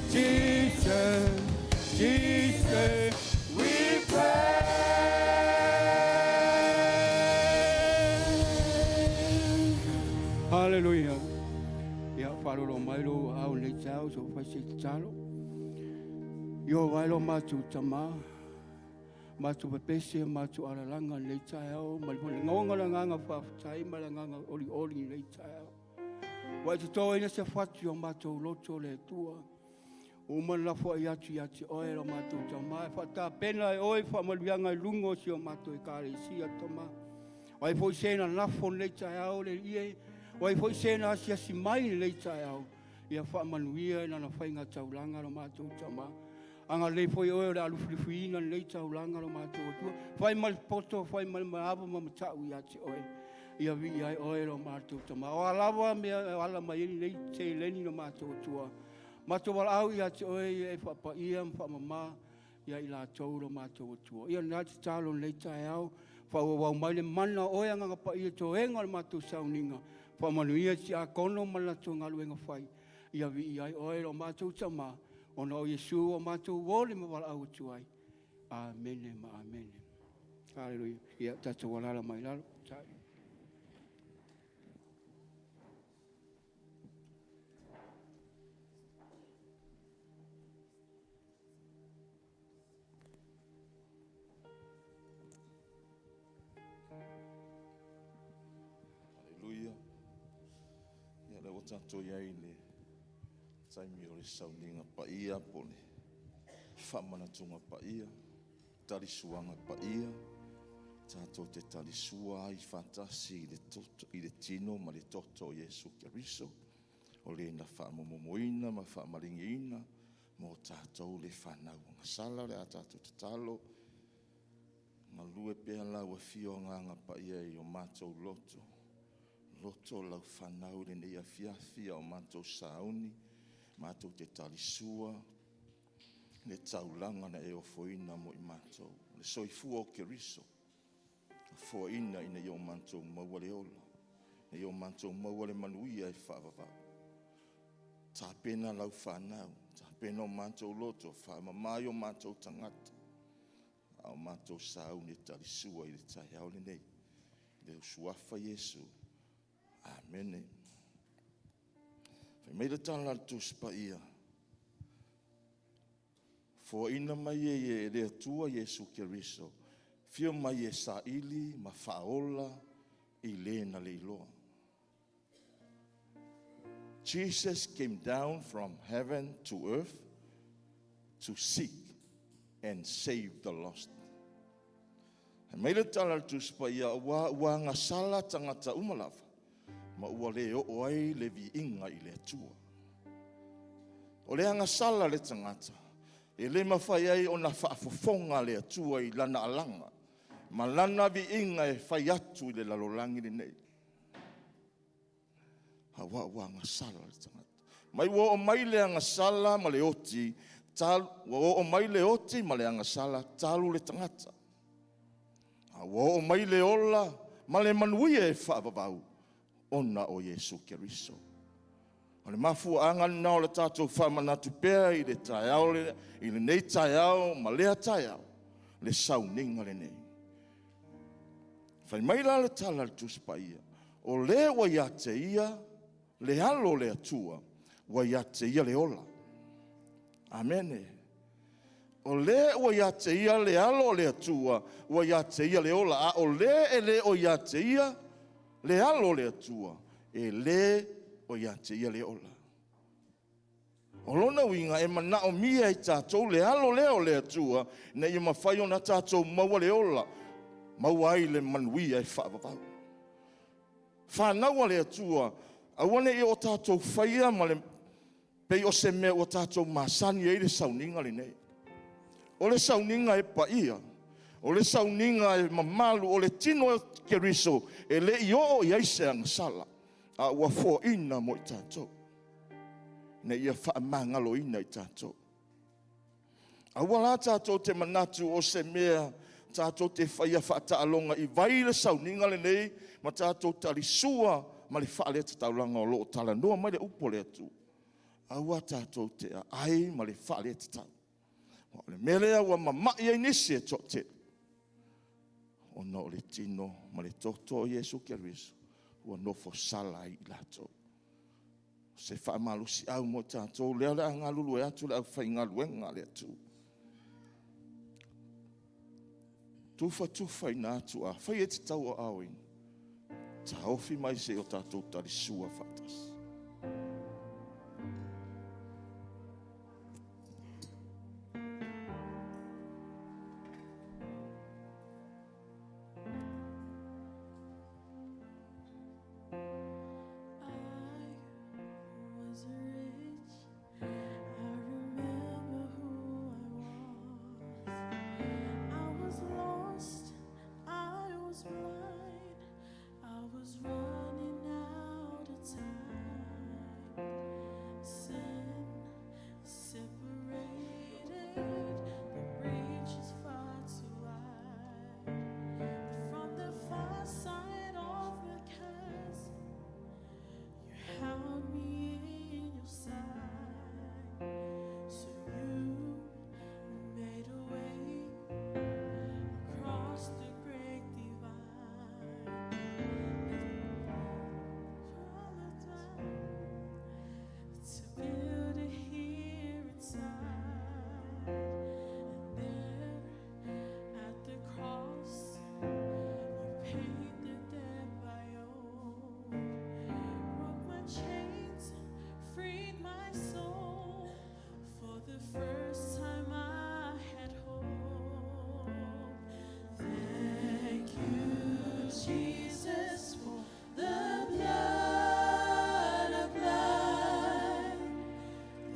Jesus, Jesus, we pray. Hallelujah. Ia faalolo mai lou aao i lenei taeao se i ou fai se tatalo. Io vai lo matou tama, matou pepese, matou alalaga i lenei taeao ma le lagona o le agaga faafetai ma le agaga olioli i lenei taeao. Ua e totoina se fati o matou loto le Atua. Ua uma ona lafoai atu ia te oe lo matou Tama e faatapena e oe faamanuiaga i luga o si o matou ekalesia, Tama. O ai foi se na lafo i lenei taeao le Alii e, o ai foi se na asiasi mai i lenei taeao, ia faamanuia i lana faigataulaga lo matou Tama. Agalelei foi oe o le a lufilufiina lenei taulaga lo matou Atua. Fai ma le poto, fai ma le ava ma matau ia te oe. Ia viia ai oe lo matou Tama. O a lava mea e ala mai ai lenei seleni lo matou Atua, matou valaau ia te oe ia e faapaia ma faamama ia i latou lo matou Atua. Ia o lena tatalo i lenei taeao, faaauau mai le mana o oe Agaga Paia i toega o le matou sauniga, faamanuia i tiakono ma le latou galuega fai, ia viia ai oe lo matou Tama, ona o Iesu ua matou momoli ma valaau atu ai. Amene ma amene. Haleluia. Ia tatou alaala mai lalo. Haleluia. Ia lea ua tatou i ai i le taimi o le sauniga paia po o le faamanatuga paia, talisuaga paia, tatou te talisua ai faatasi i le toto, i le tino ma le toto o Iesu Keriso, o le na faamomomoina ma faamaligiina mo tatou le fanau agasala. O le a tatou tatalo, galue pea lau Afio Agaga Paia i o matou loto, loto o lau fanau i lenei afiafi a o matou sauni, matou te talisua le taulaga na e ofoina mo i matou, le soifua o Keriso, ofoina ina ia o matou maua le ola, ina ia o matou maua le manuia e faavavau. Tapena lau fanau, tapena o matou loto, faamama i o matou tagata, a o matou sauni e talisua i le taeao lenei. I le Suafa Iesu. Amene. Fai mai le tala a le Tusi Paia, foaina mai e le Atua Iesu Keriso, fia mai e saili ma faaola i le na le iloa. Jesus came down from heaven to earth to seek and save the lost. Fai mai le tala a le Tusi Paia, aua ua agasala tagata uma lava, ma ua le oo ai le viiga i le Atua. O le agasala le tagata, e le mafai ai ona faafofoga le Atua i lana alaga ma lana viiga e fai atu i le lalolagi lenei. Aua ua agasala le tagata. Mai ua oo mai le agasala ma le oti, ua oo mai le oti ma le agasala talu le tagata. A ua oo mai le ola ma le manuia e faavavau ona o Iesu Keriso. O le mafuaaga lena o le tatou faamanatu pea i le taeao, i lenei taeao ma lea taeao, le sauniga lenei. Fai mai la le tala a le Tusi Paia, o le ua ia te ia le alo o le Atua, ua ia te ia le ola. Amene. O le ua ia te ia le alo o le Atua, ua ia te ia le ola, a o le e le o ia te ia le alo o le Atua, e le o ia te ia le ola. O lona uiga e manaomia e tatou le alo lea o le Atua ina ia mafai ona tatou maua le ola, maua ai le manuia e faavavau. Fanau a le Atua, aua ne i o tatou faia ma le pei o se mea ua tatou masani ai le sauniga lenei. O le sauniga e paia, o le sauniga e mamalu, o le tino o Keriso e le i oo i ai se agasala, a ua foaina mo i tatou, ina ia faamagaloina i tatou. Aua la tatou te manatu o se mea tatou te faia faataaloga i vai le sauniga lenei ma tatou talisua ma le faaletataulaga o lo o talanoa mai le upu a le Atua. Aua tatou te aai ma le faaletatau. O le mea lea ua mamai ai nisi e toatele, ona o le tino ma le toto o Iesu Keriso ua nofosala ai i latou. O se faamalosiau mo i tatou lea o le a galulue atu le aufaigaluega a le Atua. Tufatufaina atu, afai e te tauaaoina, taofi mai seia o tatou talisua faatasi. I was rich. I remember who I was. I was lost. I was blind. I was running out of time. Sin separated. The breach is far too wide. From the far side of the chasm, you held me in your side. So you made a way across the great divide. To build it here inside. And there at the cross, you paid the debt I owed. Broke my chains, freed my soul. For the first time I had hope. Thank you, Jesus, for the blood applied.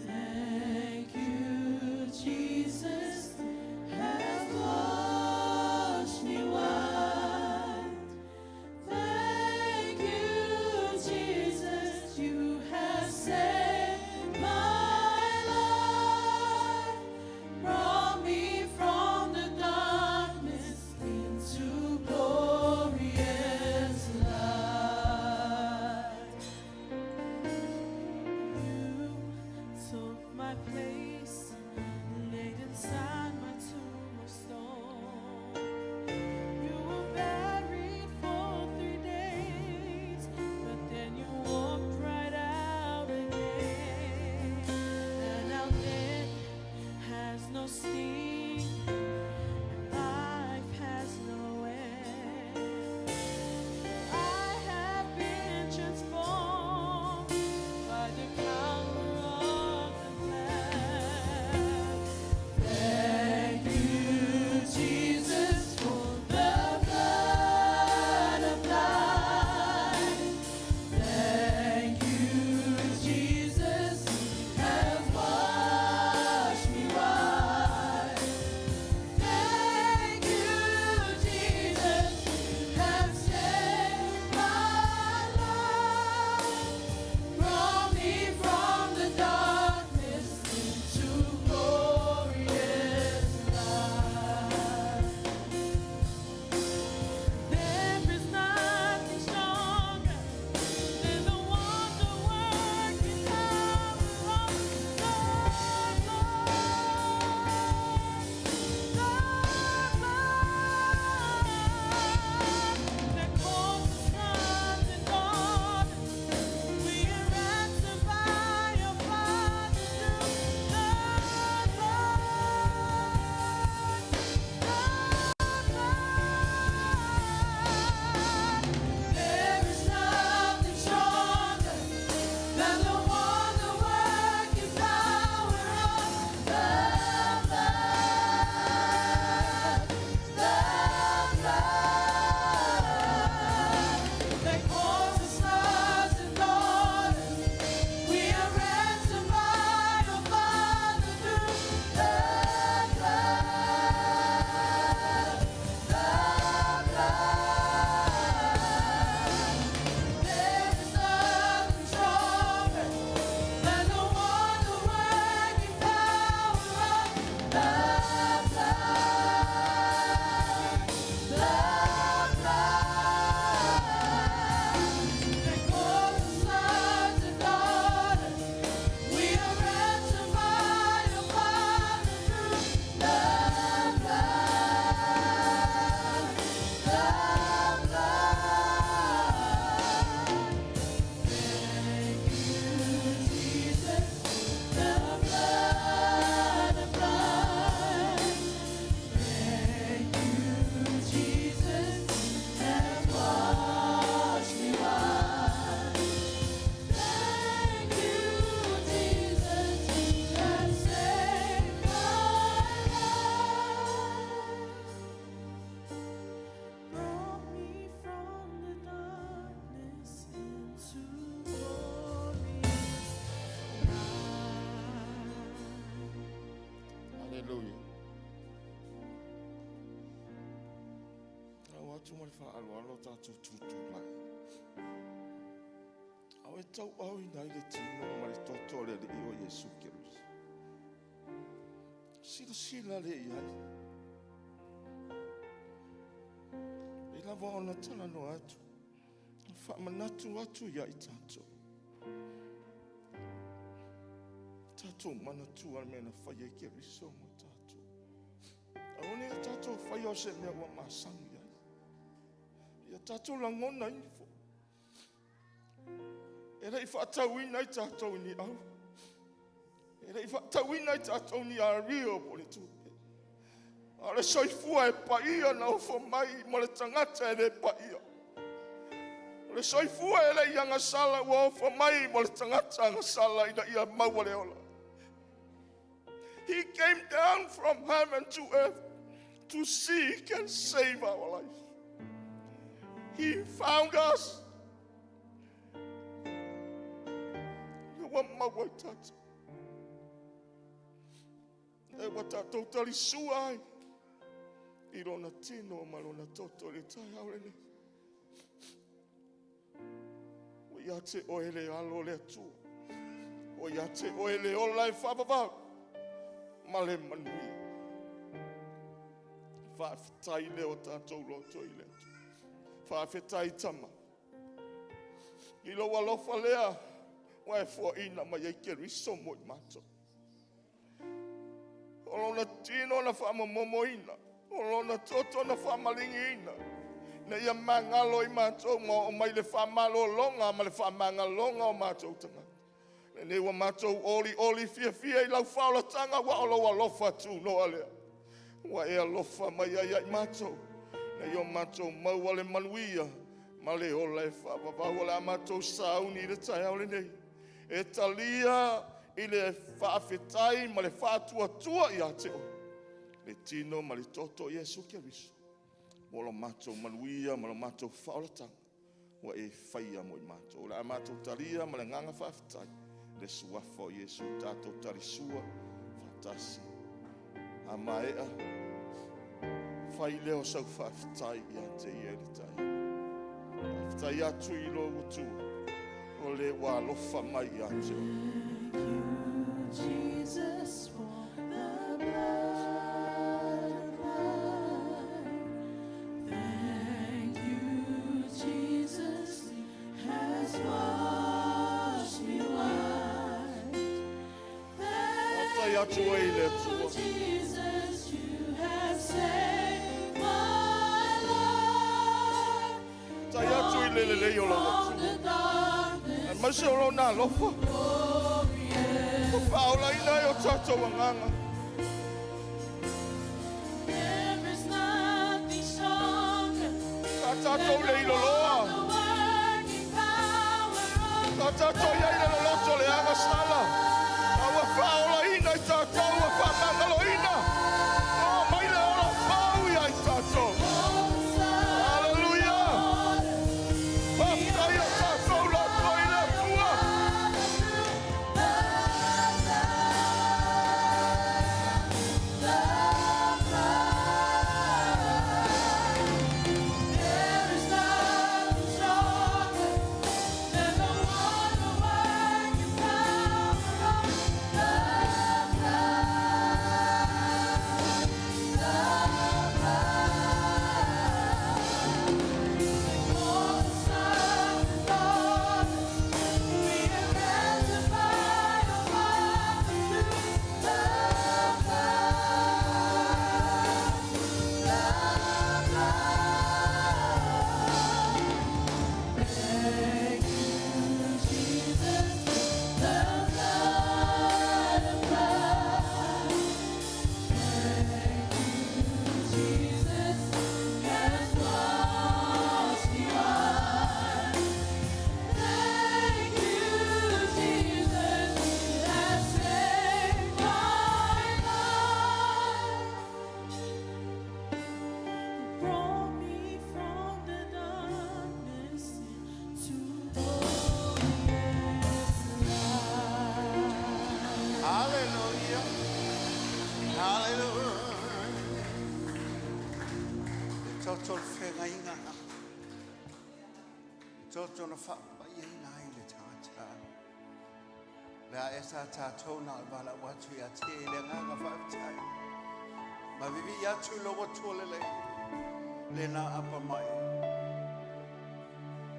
Thank you, Jesus, has washed me white. Thank you, Jesus, you have saved my life, brought me from the darkness into glorious light. You took my place, laid inside my tomb of stone. You were buried for 3 days, but then you walked right out again. And now death has no sting, and life has no end. I have been transformed by the power of the blood. Thank you, Hallelujah. Lau atu ma le faaaloalo tatou tutulai. Ao e tauauina ai le tino ma le toto o le Alii o Iesu Keriso. Silasila le i ai. E lava ona talanoa atu, faamanatu atu ia i tatou. Tatou manatua le mea na fai ai Keriso mo tatou. Aua ne i o tatou faia o se mea ua masani ai. Ia tatou lagona ifo. E le i faatauina ai tatou i ni au. E le i faatauina ai tatou ni ario po o le tupe. A o le soifua e paia na ofo mai mo le tagata e le paia. O le soifua e le i agasala ua ofo mai mo le tagata agasala ina ia maua le ola. He came down from heaven to earth to seek and save our life. He found us. Ua maua i tatou. E ua tatou talisua ai i lona tino ma lona toto i le taeao lenei. Ua ia te oe le alo o le Atua. Ua ia te oe le ola e faavavau ma le manuia. Faafetai lea o tatou loto i le Atua. Faafetai Tama. I lou alofa lea, ua e foaina mai ai Keriso mo i matou. O lona tino na faamomomoina, o lona toto na faamaligiina, na ia magalo i matou ma oo mai le faamalologa ma le faamagaloga o matou tagata. Lenei ua matou oli oli fiafia i lau faaolataga ua o lou alofa tunoa lea. Ua e alofa mai ai ai matou, na ia o matou maua le manuia ma le ola e faavavau o le a matou sauni i le taeao lenei. E talia i le faafetai ma le faatuatua ia te oe, le tino ma le toto o Iesu Keriso, mo lo matou manuia ma lo matou faaolataga, ua e faia mo i matou. O le a matou talia ma le agaga faafetai, le suafa o Iesu tatou talisua faatasi. A maea, fai lea o sau faafetai ia te ia i le taeao. Faafetai atu i lou Atua, o le ua alofa mai ia te oe. Thank you, Jesus, for the blood applied. Thank you, Jesus, has washed me white. Faafetai atu ai i le Thank you, Atua. Jesus, you have saved my life. Faafetai atu i le lelei o lau From Atua. the darkness, Aemaise o lona alofa. glorious. O faaolaina ai o tatou agaga. There is nothing stronger Sa tatou than le the iloloa. wonder-working power of Sa tatou iai le loloto le agasala. A ua faaolaina i tatou, ua faamagaloina. O mai le ola fau ia i tatou. Hallelujah. Faafetai o tatou loto i le Atua. There is nothing stronger than the wonder-working power Hallelujah. E toto le whengainga. E toto na whapai e ina i le tata. Le a esa tātou na o wala watu i a te le nganga whaaftai. Ma vivi i atu lo watu le le. Le nā apa mai.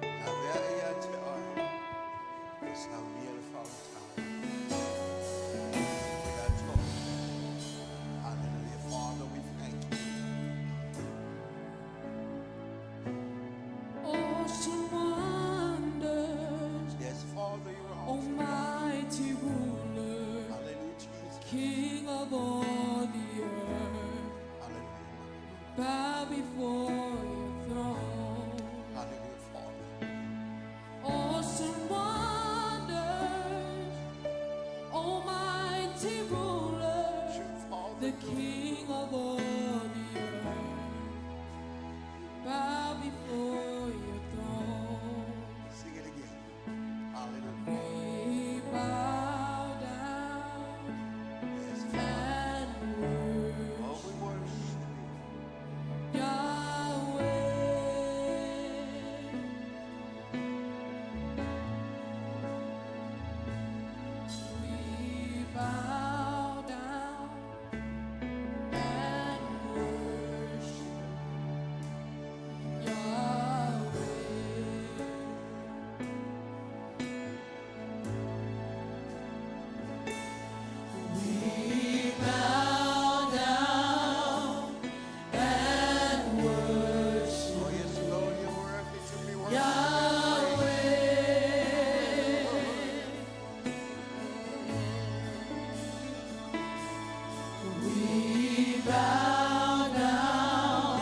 La vea i a te ai. E saunia le whaotau. We are told. Hallelujah. Father, we thank you. Awesome wonders, Yes, Father, you're awesome. Almighty ruler, Hallelujah, Jesus. King of all the earth, Hallelujah. bow before your throne. Hallelujah, Father. Awesome wonders, Almighty ruler, True Father. the King of all the earth, bow before your throne. Sing it again. Hallelujah. We bow down Yes, Father. and Oh, worship we worship you. Yahweh. We bow down and worship Yahweh. We bow down and worship Oh, yes, Lord, you're worthy to be worshipped. Yahweh. We bow down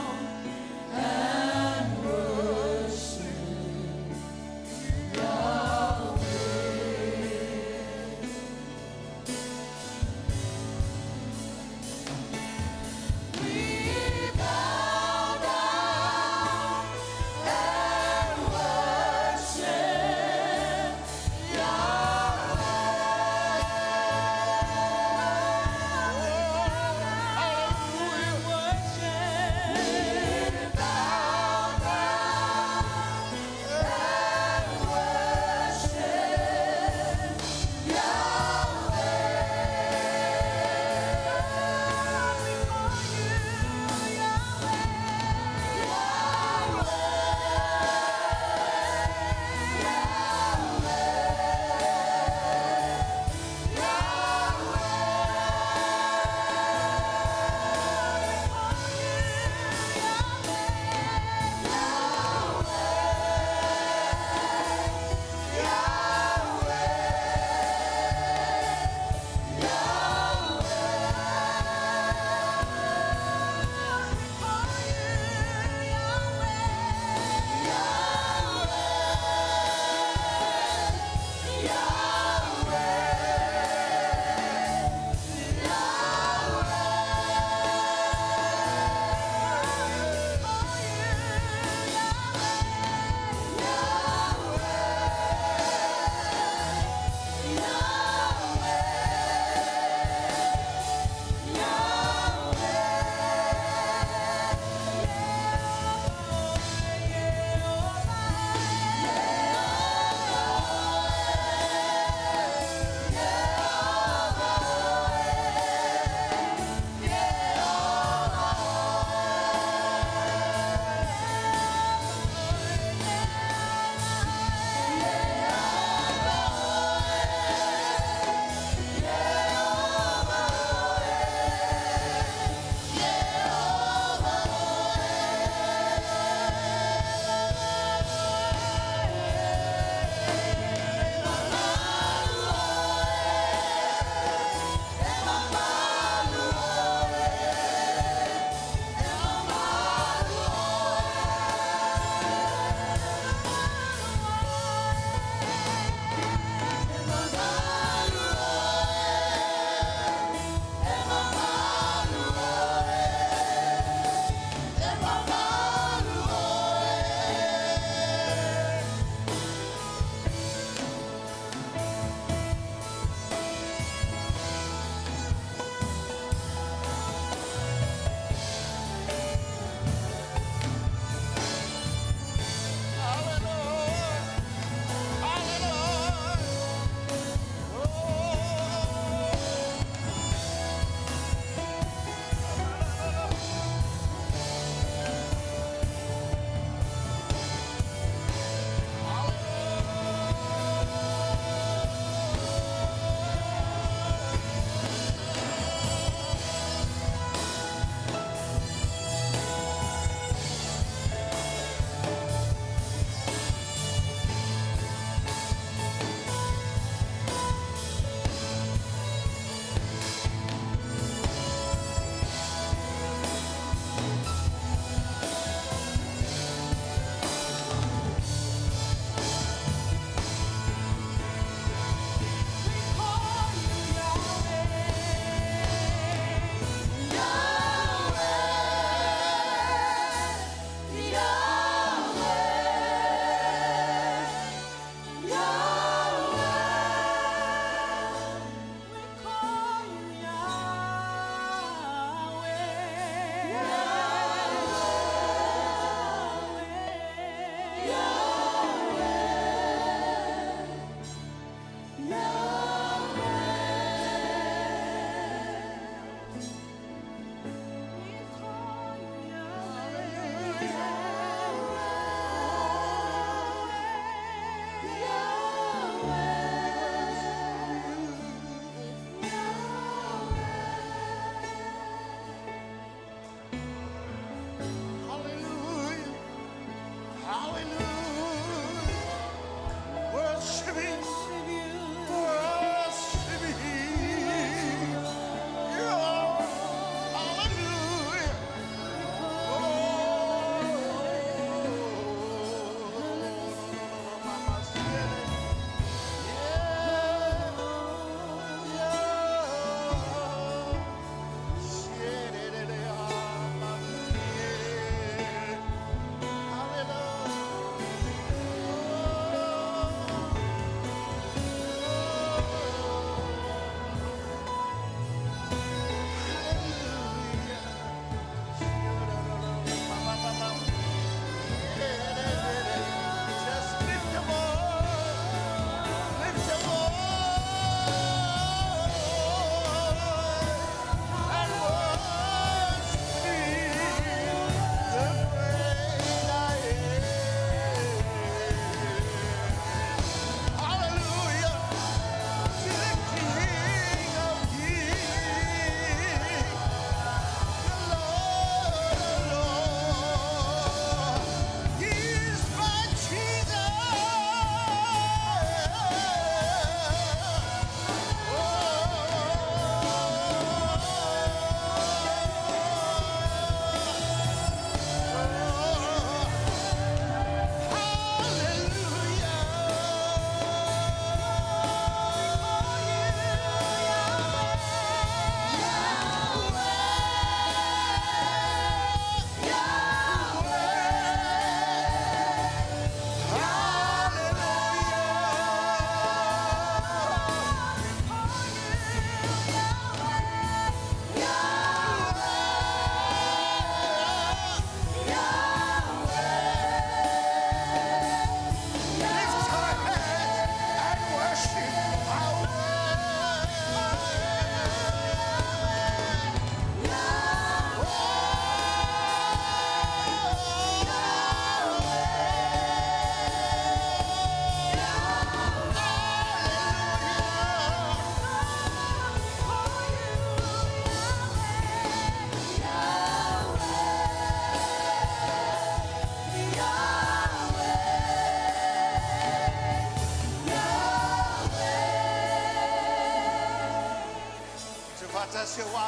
and worship Yahweh. We bow down and worship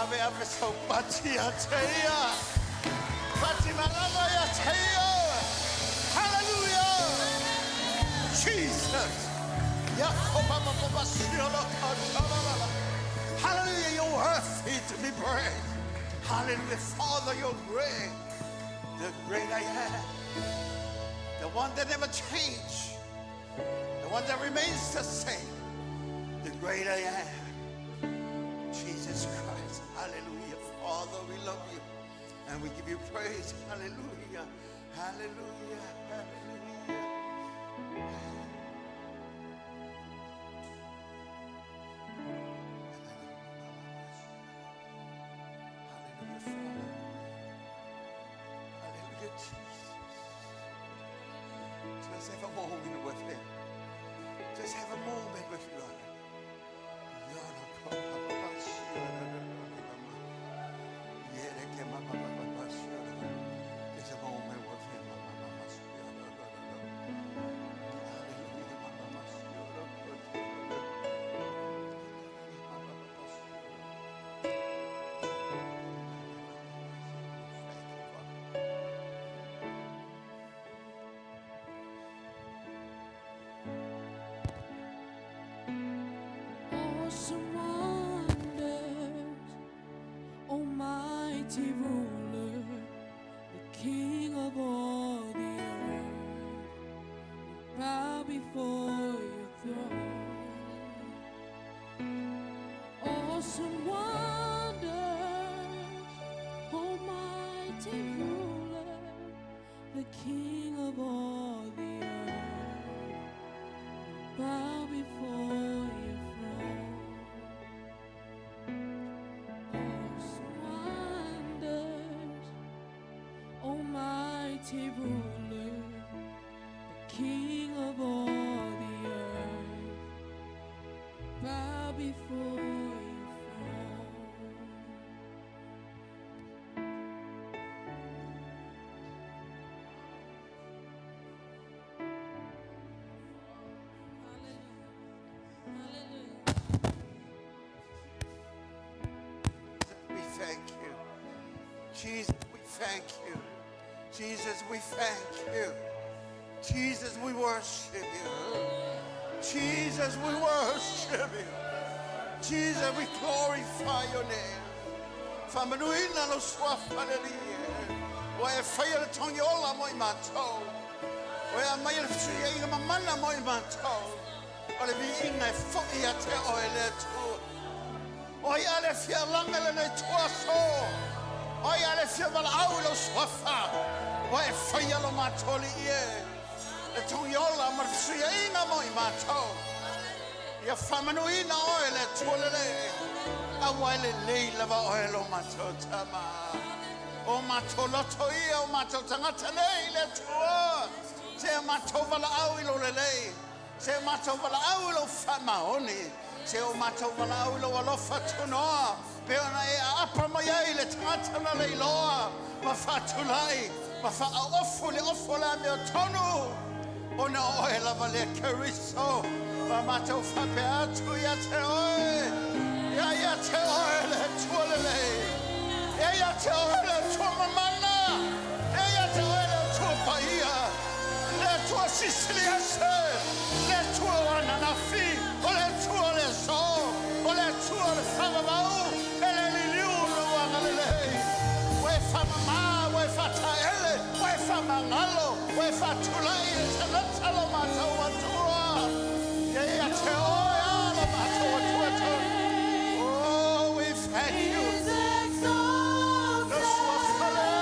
Ave ave sau pati ia te ia. Pati malama ia te ia. Hallelujah. Jesus. Hallelujah, you're worthy to be praised. Hallelujah, Father, you're great. The great I am. The one that never changes. The one that remains the same. The great I am. Jesus Christ. Hallelujah. Father, we love you. And we give you praise. Hallelujah. Hallelujah. Hallelujah. Hallelujah, Father. Hallelujah, Jesus. Just have a moment with him. Just have a moment with Lord. Just a moment with him. Awesome wonders, almighty ruler, the King of all the earth, we bow before your throne. Awesome wonders, almighty ruler, the King of all the earth, we bow before your throne. Awesome wonders, almighty ruler, the King of all the earth, bow before your throne. Hallelujah. We thank you. Jesus, we thank you. Jesus, we thank you. Jesus, we worship you. Jesus, we worship you. Jesus, we glorify your name. Faamanuina lo suafa le Alii. Ua e faia le togi ola mo i matou. Ua e aumaia le fesuiaiga mamana mo i matou. O le viiga e foi ia te oe le Atua. O ai a le fia laga i lenei ituaso. O ai a le fia valaau i lou suafa. Ua e faia lo matou Alii e. Le togi ola ma le fesuiaiga mo i matou. Ia faamanuina oe le Atua lelei. Auā e lelei lava oe lo matou Tama. O matou loto ia, o matou tagata nei le Atua. Se o matou valaau i lo lelei. Se o matou valaau i lou faamaoni. Se o matou valaau i lou alofa tunoa. Pe ona e aapa mai ai le tagata na leiloa. Ma faatulai. Ma faaofu le ofu o le amiotonu. Ona o oe lava lea Keriso. Ma matou faapea atu ia te oe. Ia ia te oe le Atua lelei. Ia ia te oe le Atua mamana. Ia ia te oe le Atua paia. Le Atua silisili ese. Le Atua o ananafi. O le Atua o le aso. O le Atua o le faavavau. E le liliu lou agalelei. Ua e faamamā, ua e faataele, ua e faamagalo, ua e faatulai le tagata lo matou Atua. Ia ia te oe a lo matou Atua tonu. Oh, we thank you. Is exalted. Lo suafa lea.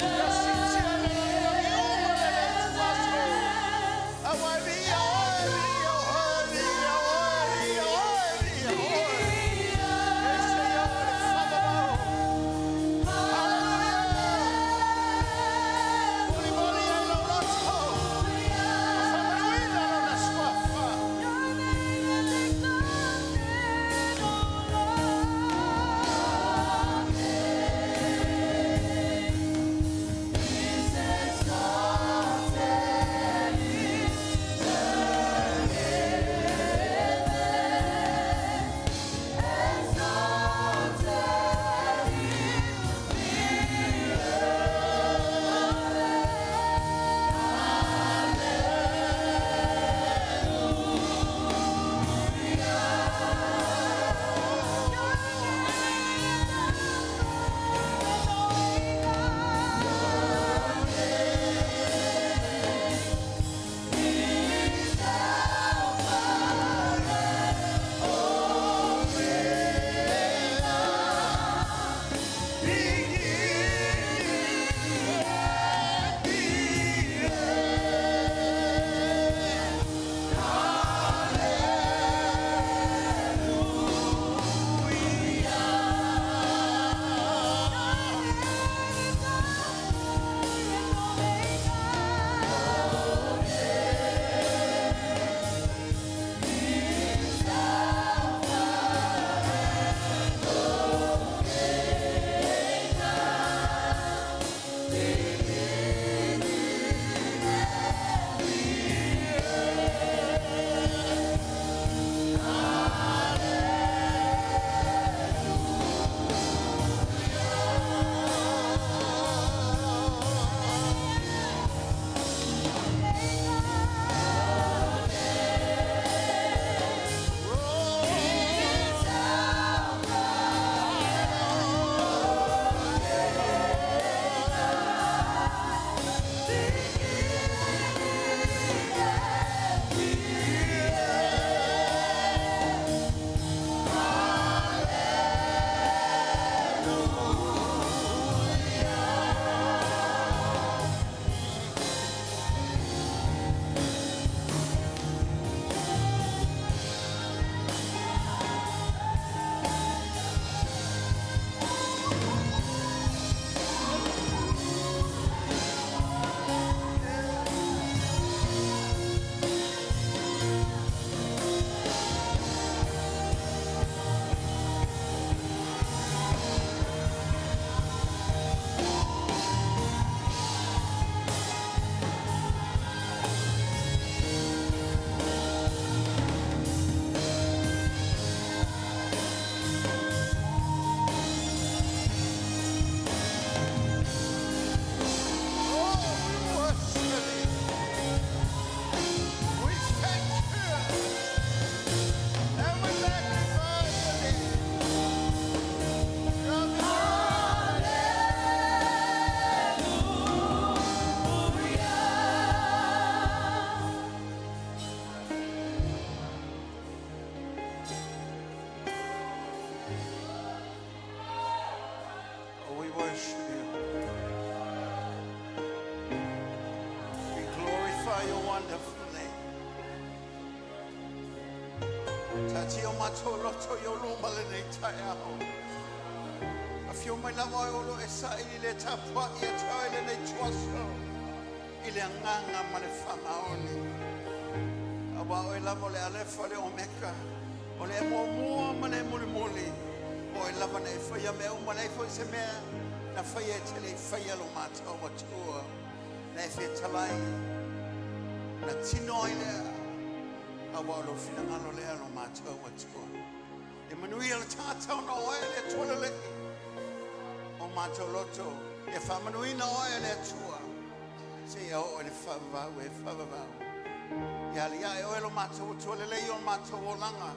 Ia siitia i le lagilagi uma lenei ituaso. Auā e viia oe, viia oe, viia oe, viia oe, viia oe. E se ia oe le faavavau. Hallelujah. Molimoli ai lou loto. Faamanuina lona suafa. Your name is exalted, O Lord. wonderful name. Taatia o matou loto i ou luma lenei taeao. Afio mai lava oe o lo o e saili le tapuai ia te oe lenei ituaso i le agaga ma le faamaoni. Aua o oe lava o le Alefa le Omeka, o le e muamua ma le e mulimuli. O oe lava na e faia mea uma, leai foi se mea na faia e te le i faia lo matou Atua. Na e fetalai, na tino ai lea, aua o lou finagalo lea lo matou Atua. E manuia le tagata ona o oe le Atua lelei. O matou loto, e faamanuina oe le Atua. Seia oo i le faavavau e faavavau. Ia aliae oe lo matou Atua lelei o matou olaga.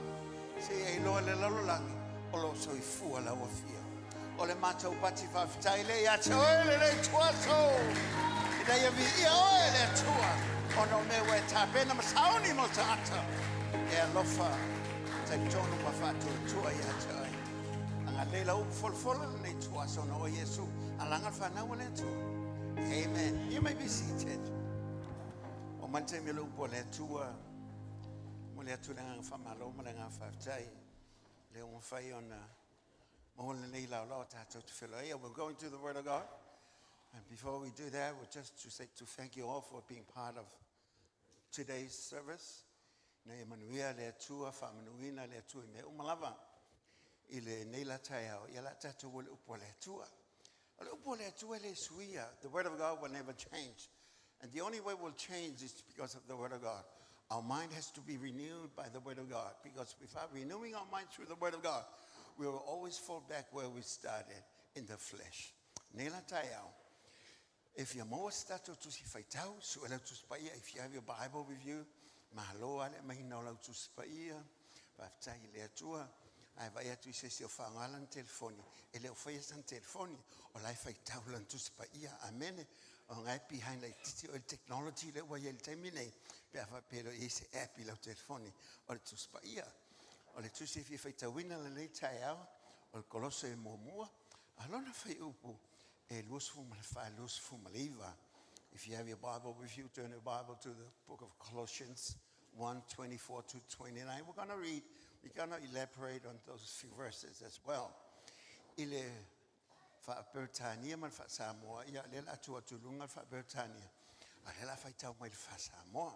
Seia iloa e le lalolagi o lo o soifua lau afio. O le matou pati faafetai le ia te oe lenei ituaso. Ina ia viia oe le Atua. Ona o mea ua e tapena ma sauni mo tagata. E alofa talitonu ma faatuatua ia te oe. Agalelei lau upu folafola lenei ituaso ona o Iesu alaga le fanau a le Atua. Amen. You may be seated. O mai le taimi o le upu a le Atua. Mo le atu le agaga faamalo ma le agaga faafetai. Le ua mafai ona maua lenei laolao tatou te feiloai. We're going to the Word of God. And before we do that, we're just to say to thank you all for being part of today's service. Na ia manuia le Atua, faamanuina le Atua i mea uma lava. I lenei la taeao, ia la tatou o le upu a le Atua. O le upu a le Atua e le suia. The Word of God will never change. And the only way we'll change is because of the Word of God. Our mind has to be renewed by the Word of God. Because without renewing our mind through the Word of God, we will always fall back where we started, in the flesh. Nei la taeao. If you maua se tatou tusi faitau, sue lau tusi paia. If you have your Bible with you, malo ale mahina o lau tusi paia. Faafetai i le Atua. Ae vaai atu i se isi o faaaoga lana telefoni. E le o faia sana telefoni. O la e faitau lana tusi paia. Amene. O ngai behind laitiiti o le technology le ua i ai le taimi nei. Pe a faapea e le o i ai se app i lau telefoni o le tusi paia. O le tusi e fia faitauina lenei taeao, o le Kolose e muamua. A lona fuaiupu e 24 29. If you have your Bible with you, turn your Bible to the book of Colossians 1, 24 to 29. We're going to read, we're going to elaborate on those few verses as well. I le faa-Peretania ma le faa-Samoa, ia lea la atu atu luga le faa-Peretania, a lea la faitau mai le faa-Samoa.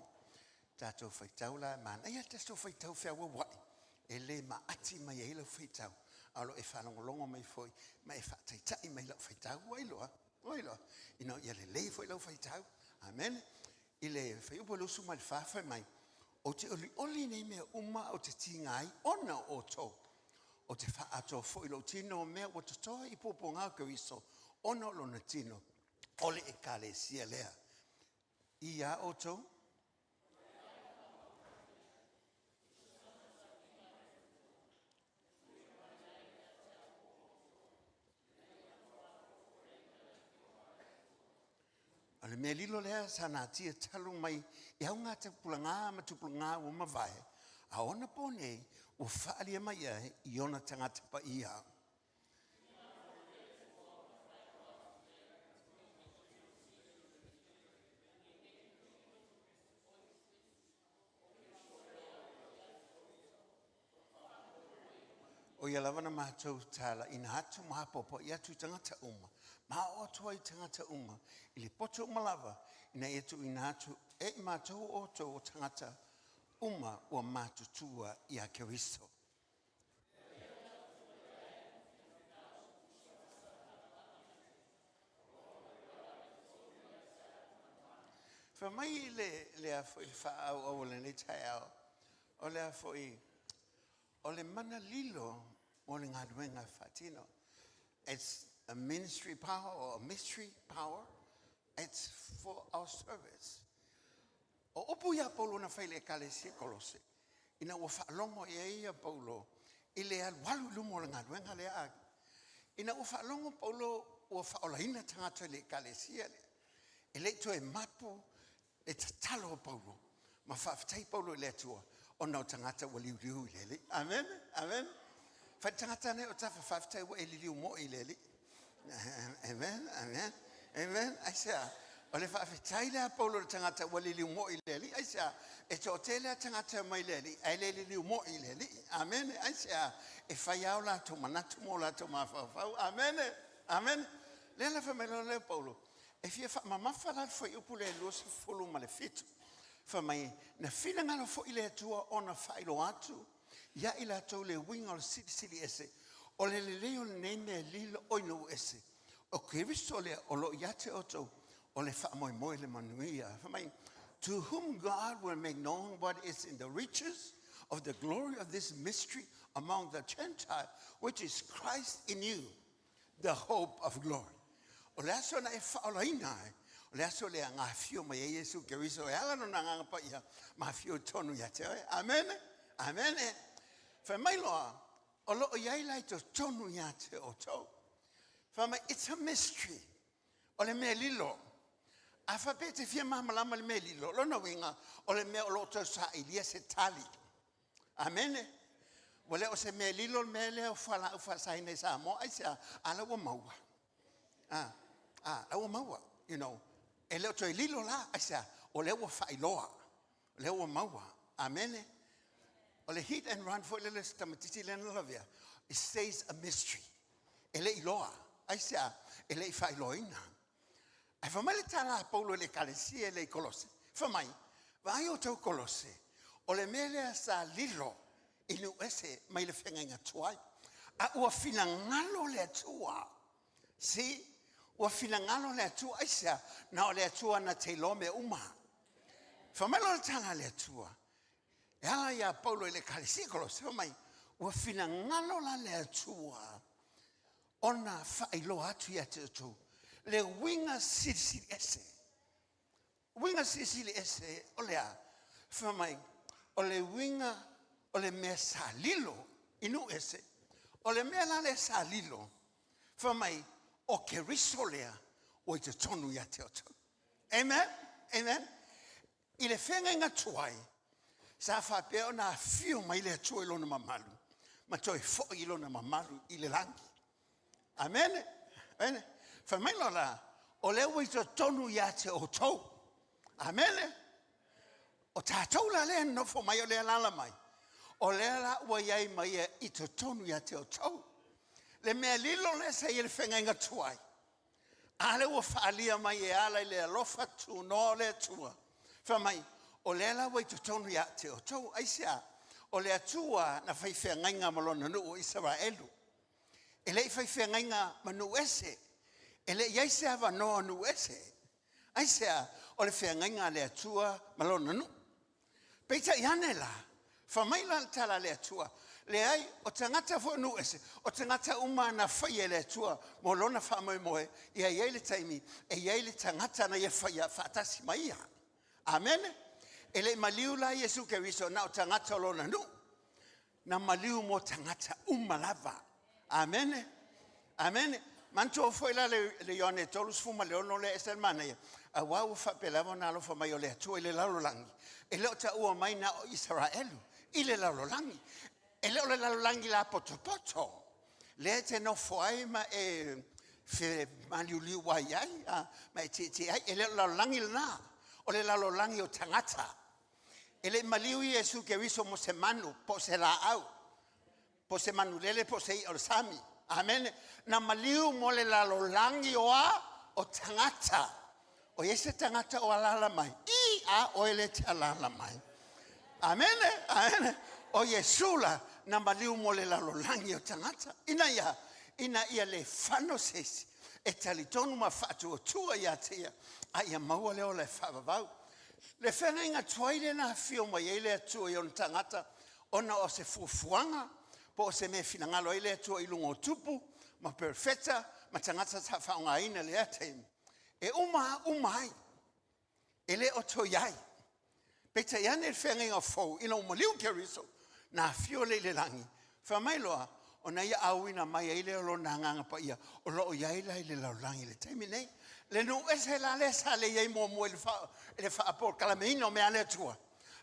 Tatou faitau la, manaia le tatou faitau feauauai, e le maati mai ai lau faitau, a o lo o e faalogologo mai foi, ma e faataitai mai lau faitau, ua iloa, ua iloa, ina ia lelei foi lau faitau. Amen. I le fuaiupu e 24 fai mai, ou te olioli i nei mea uma ou te tiga ai ona o outou. Ou te faaatoa foi lou tino o mea ua totoe i puapuaga o Keriso ona o lona tino, o le ekalesia lea. I a outou, O le mea lilo lea sa natia talu mai i au ngā tupulaga ma tupulaga ua mavae, a ona po nei ua faaalia mai ai i ona tagata paia. O ia lava na matou talaina atu ma apoapoai atu i tagata uma, ma oo atu ai i tagata uma, i le poto uma lava, ina ia tuuina atu e i matou o outou o tagata uma ua matutua ia Keriso. Fai mai le, lea foi le faaauau o lenei taeao, o lea foi, o le mana lilo mo le galuega faatino. It's a ministry power or a mystery power. It's for our service. O upu ia Paulo na fai i le ekalesia Kolose, ina ua faalogo i ai ia Paulo i le alualu i luma o le galuega lea a. Ina ua faalogo Paulo ua faaolaina tagata i le ekalesia lea, e le i toe mapu le tatalo o Paulo, ma faafetai Paulo i le Atua, ona o tagata ua liuliu i le Alii. Amen, amen. Fai le tagata nei o tafa faafetai ua e liliu moi i le Alii. Amen, amen, amen. Aisea, O le faafetai lea a Paulo i le tagata ua liliu moi i le Alii. Aisea? E toatele lava tagata e omai i le Alii ae le liliu moi i le Alii. Amene. Aisea? E fai lava o latou manatu ma o latou mafaufau. Amene. Amene. Lea la fai mai loa lea o Paulo, e fia faamamafa la le fuaiupu lea 27. Fai mai, na finagalo foi le Atua ona faailoa atu ia i latou le uiga o le silisili ese o le lelei o lenei mea lilo oi nuu ese o Keriso lea o lo o ia te outou o le faamoemoe i le manuia. Fai mai, to whom God will make known what is in the riches of the glory of this mystery among the Gentiles, which is Christ in you, the hope of glory. O le aso na e faaolaina ai, o le aso lea na afio mai ai Iesu Keriso e ala lona agaga paia ma afio i totonu ia te oe. Amene, amene. Fai mai loa, o lo o i ai la i totonu ia te outou. Fai mai, it's a mystery. O le mea lilo. A faapea e te fia malamalama i le mea lilo, lona uiga, o le mea o lo o tau sailia se tali. Amene. Ua le o se mea lilo le mea lea o fualaau faasaina i Samoa. Aisea? A la ua maua. A, a, la ua maua. You know, e le o toe lilo la. Aisea? O lea ua faailoa. O lea ua maua. Amene. O le hit and run foi lele se tamaitiiti lea na lavea, it stays a mystery. E le i iloa. Aisea? E le i faailoaina. Ae fai mai le tala a Paulo i le ekalesia lea i Kolose, fai mai, Vaai outou Kolose, o le mea lea sa lilo i nuu ese mai le feagaiga tuai, a ua finagalo le Atua. See? Ua finagalo le Atua. Aisea? Na o le Atua na te iloa mea uma. Fai mai loa le tala a le Atua, e ala iā Paulo i le ekalesia i Kolose, fai mai, ua finagalo la le Atua ona faailoa atu ia te outou le uiga silisili ese. Uiga silisili ese o le a? Fai mai, o le uiga o le mea sa lilo i nuu ese. O le mea la lea sa lilo, fai mai, o Keriso lea ua i totonu ia te outou. Amen? Amen? I le feagaiga tuai, sa faapea ona afio mai le Atua i lona mamalu ma toe foi i lona mamalu i le lagi. Amene. Amene. Fai mai loa la, o lea ua i totonu ia te outou. Amene. O tatou la lea e nofo mai, o lea e alaala mai, o lea la ua i ai ma ia i totonu ia te outou. Le mea lilo lea sa i ai le feagaiga tuai, A lea ua faaalia mai e ala i le alofa tunoa o le Atua, fai mai, o lea la ua i totonu ia te outou. Aisea? O le Atua na fai feagaiga ma lona nuu o Isaraelu. E le i fai feagaiga ma nuu ese. E le i i ai se avanoa o nuu ese. Aisea? O le feagaiga a le Atua ma lona nuu. Peitai ane la, fai mai la le tala a le Atua, Leai, o tagata foi o nuu ese, o tagata uma na faia e le Atua mo lona faamoemoe, ia i ai le taimi e i ai le tagata na ia faia faatasi ma ia. Amene. E le i maliu la Iesu Keriso na o tagata o lona nuu. Na maliu mo tagata uma lava. Amene. Amene. Manatua foi la le, le Ioane 36 lea e ese le manaia, aua ua faapea lava ona alofa mai o le Atua i le lalolagi, e le o taua mai na o Isaraelu i le lalolagi. E le o le lalolagi lapotopoto lea e te nofo ai ma e femaliuliu ai ai a, ma e tietie ai. E le o le lalolagi lena, o le lalolagi o tagata. E le i maliu Iesu Keriso mo se manu po o se laau, po o se manulele po o se i'a o le sami. Amene. Na maliu mo le lalolagi o a? O tagata. O i ai se tagata o alaala mai? I a oe lea e te alaala mai. Amene. Amene. O Iesu la, na maliu mo le lalolagi o tagata. Ina ia, ina ia le fano se isi e talitonu ma faatuatua ia te ia, a ia maua le ola e faavavau. Le feagaiga tuai lea na afio mai ai le Atua i ona tagata ona o se fuafuaga po o se mea e finagalo ai le Atua i luga o tupu ma perofeta ma tagata sa faaaogaina i lea taimi, e uma uma ai, e le o toe i ai. Peitai ane le feagaiga fou ina ua maliu Keriso, na afio lea i le lagi, fai mai loa, ona ia auina mai ai lea o lona Agaga Paia o lo o i ai la i le lalolagi i le taimi nei. Le nuu ese la lea sa le i ai muamua i le faapolokalameina o mea a le Atua,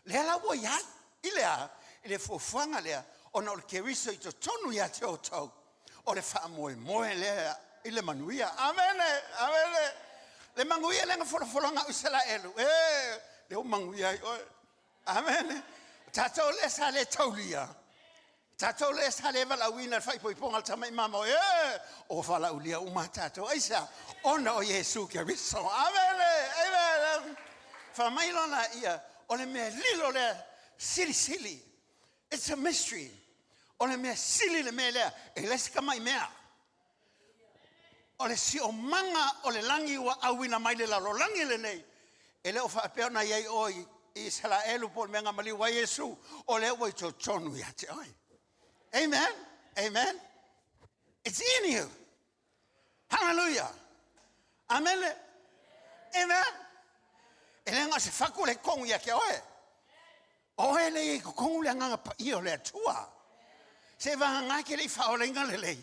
lea la ua i ai i le a? I le fuafuaga lea, ona o le Keriso i totonu ia te outou, o le faamoemoe lea i le manuia. Amene! Amene! Le manuia lea na folafolaga au Isaraelu, e lea ua manuia ai oe. Amene. O tatou lea sa le taulia, tatou lea sa le valaauina i le faaipoipoga a le tama imamao, e ua valaaulia uma tatou. Aisea? Ona o Iesu Keriso. Amene. Amen. Fai mai loa ia, o le mea lilo lea silisili. It's a mystery. O le mea sili le mea lea, e le se tamai mea. O le siomaga o le lagi ua auina mai le lalolagi lenei, e le o faapea ona i ai oe i Isaraelu po o le mea na maliu ai Iesu, o lea ua i totonu ia te oe. Amen. Amen. It's in you. Hallelujah. Amen. Amen. E le ga o se fatu le tonu ia te oe. Oe le i totonu le agaga paia o le Atua. Se vagana ke le i whaolenga lelei.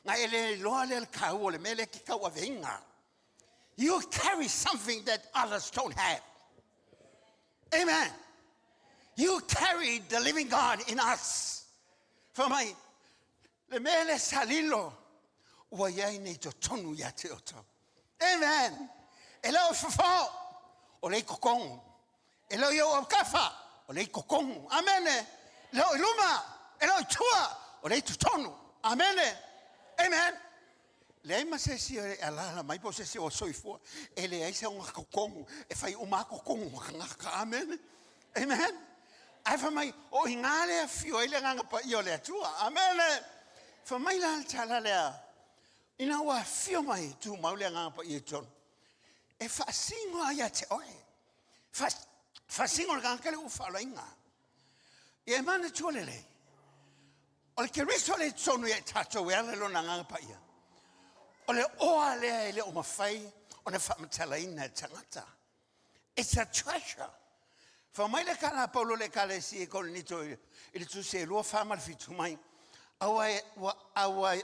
Nga e le loa le kau o le mele ki kau aveinga. You carry something that others don't have. Amen. You carry the living God in us. Fai mai, le mea le salilo, ua iai nei totonu ia te oto. Amen. E leo fafao, o le i kokongu. E leo iau au kafa, o le i kokongu. Amen. E leo i luma, e leo i tua, o le i totonu. Amen. Amen. Leai ma se isi e alaala mai po o se isi o soifua e leai se ona kokongu e fai uma kokongu o tagata. Amen. Amen. Ae fai mai, o i ngā lea fio ai le agaga paia o le Atua. Amen. Fai mai la le tala lea, ina ua afio mai tumau le agaga paia i totonu, e faasingo ai ia te oe. Faasingo le tagata le ua faalaina. Ia e manatua lelei, o le Keriso le i totonu ia i tatou e ala i lona agaga paia. O le oa lea e le o mafai ona faamatalaina e le tagata. It's a treasure. Fai mai le kala Paulo le ekalesia i Korinito i le tusi e 2, 4 ma le 7 mai. Aua e, ua, aua,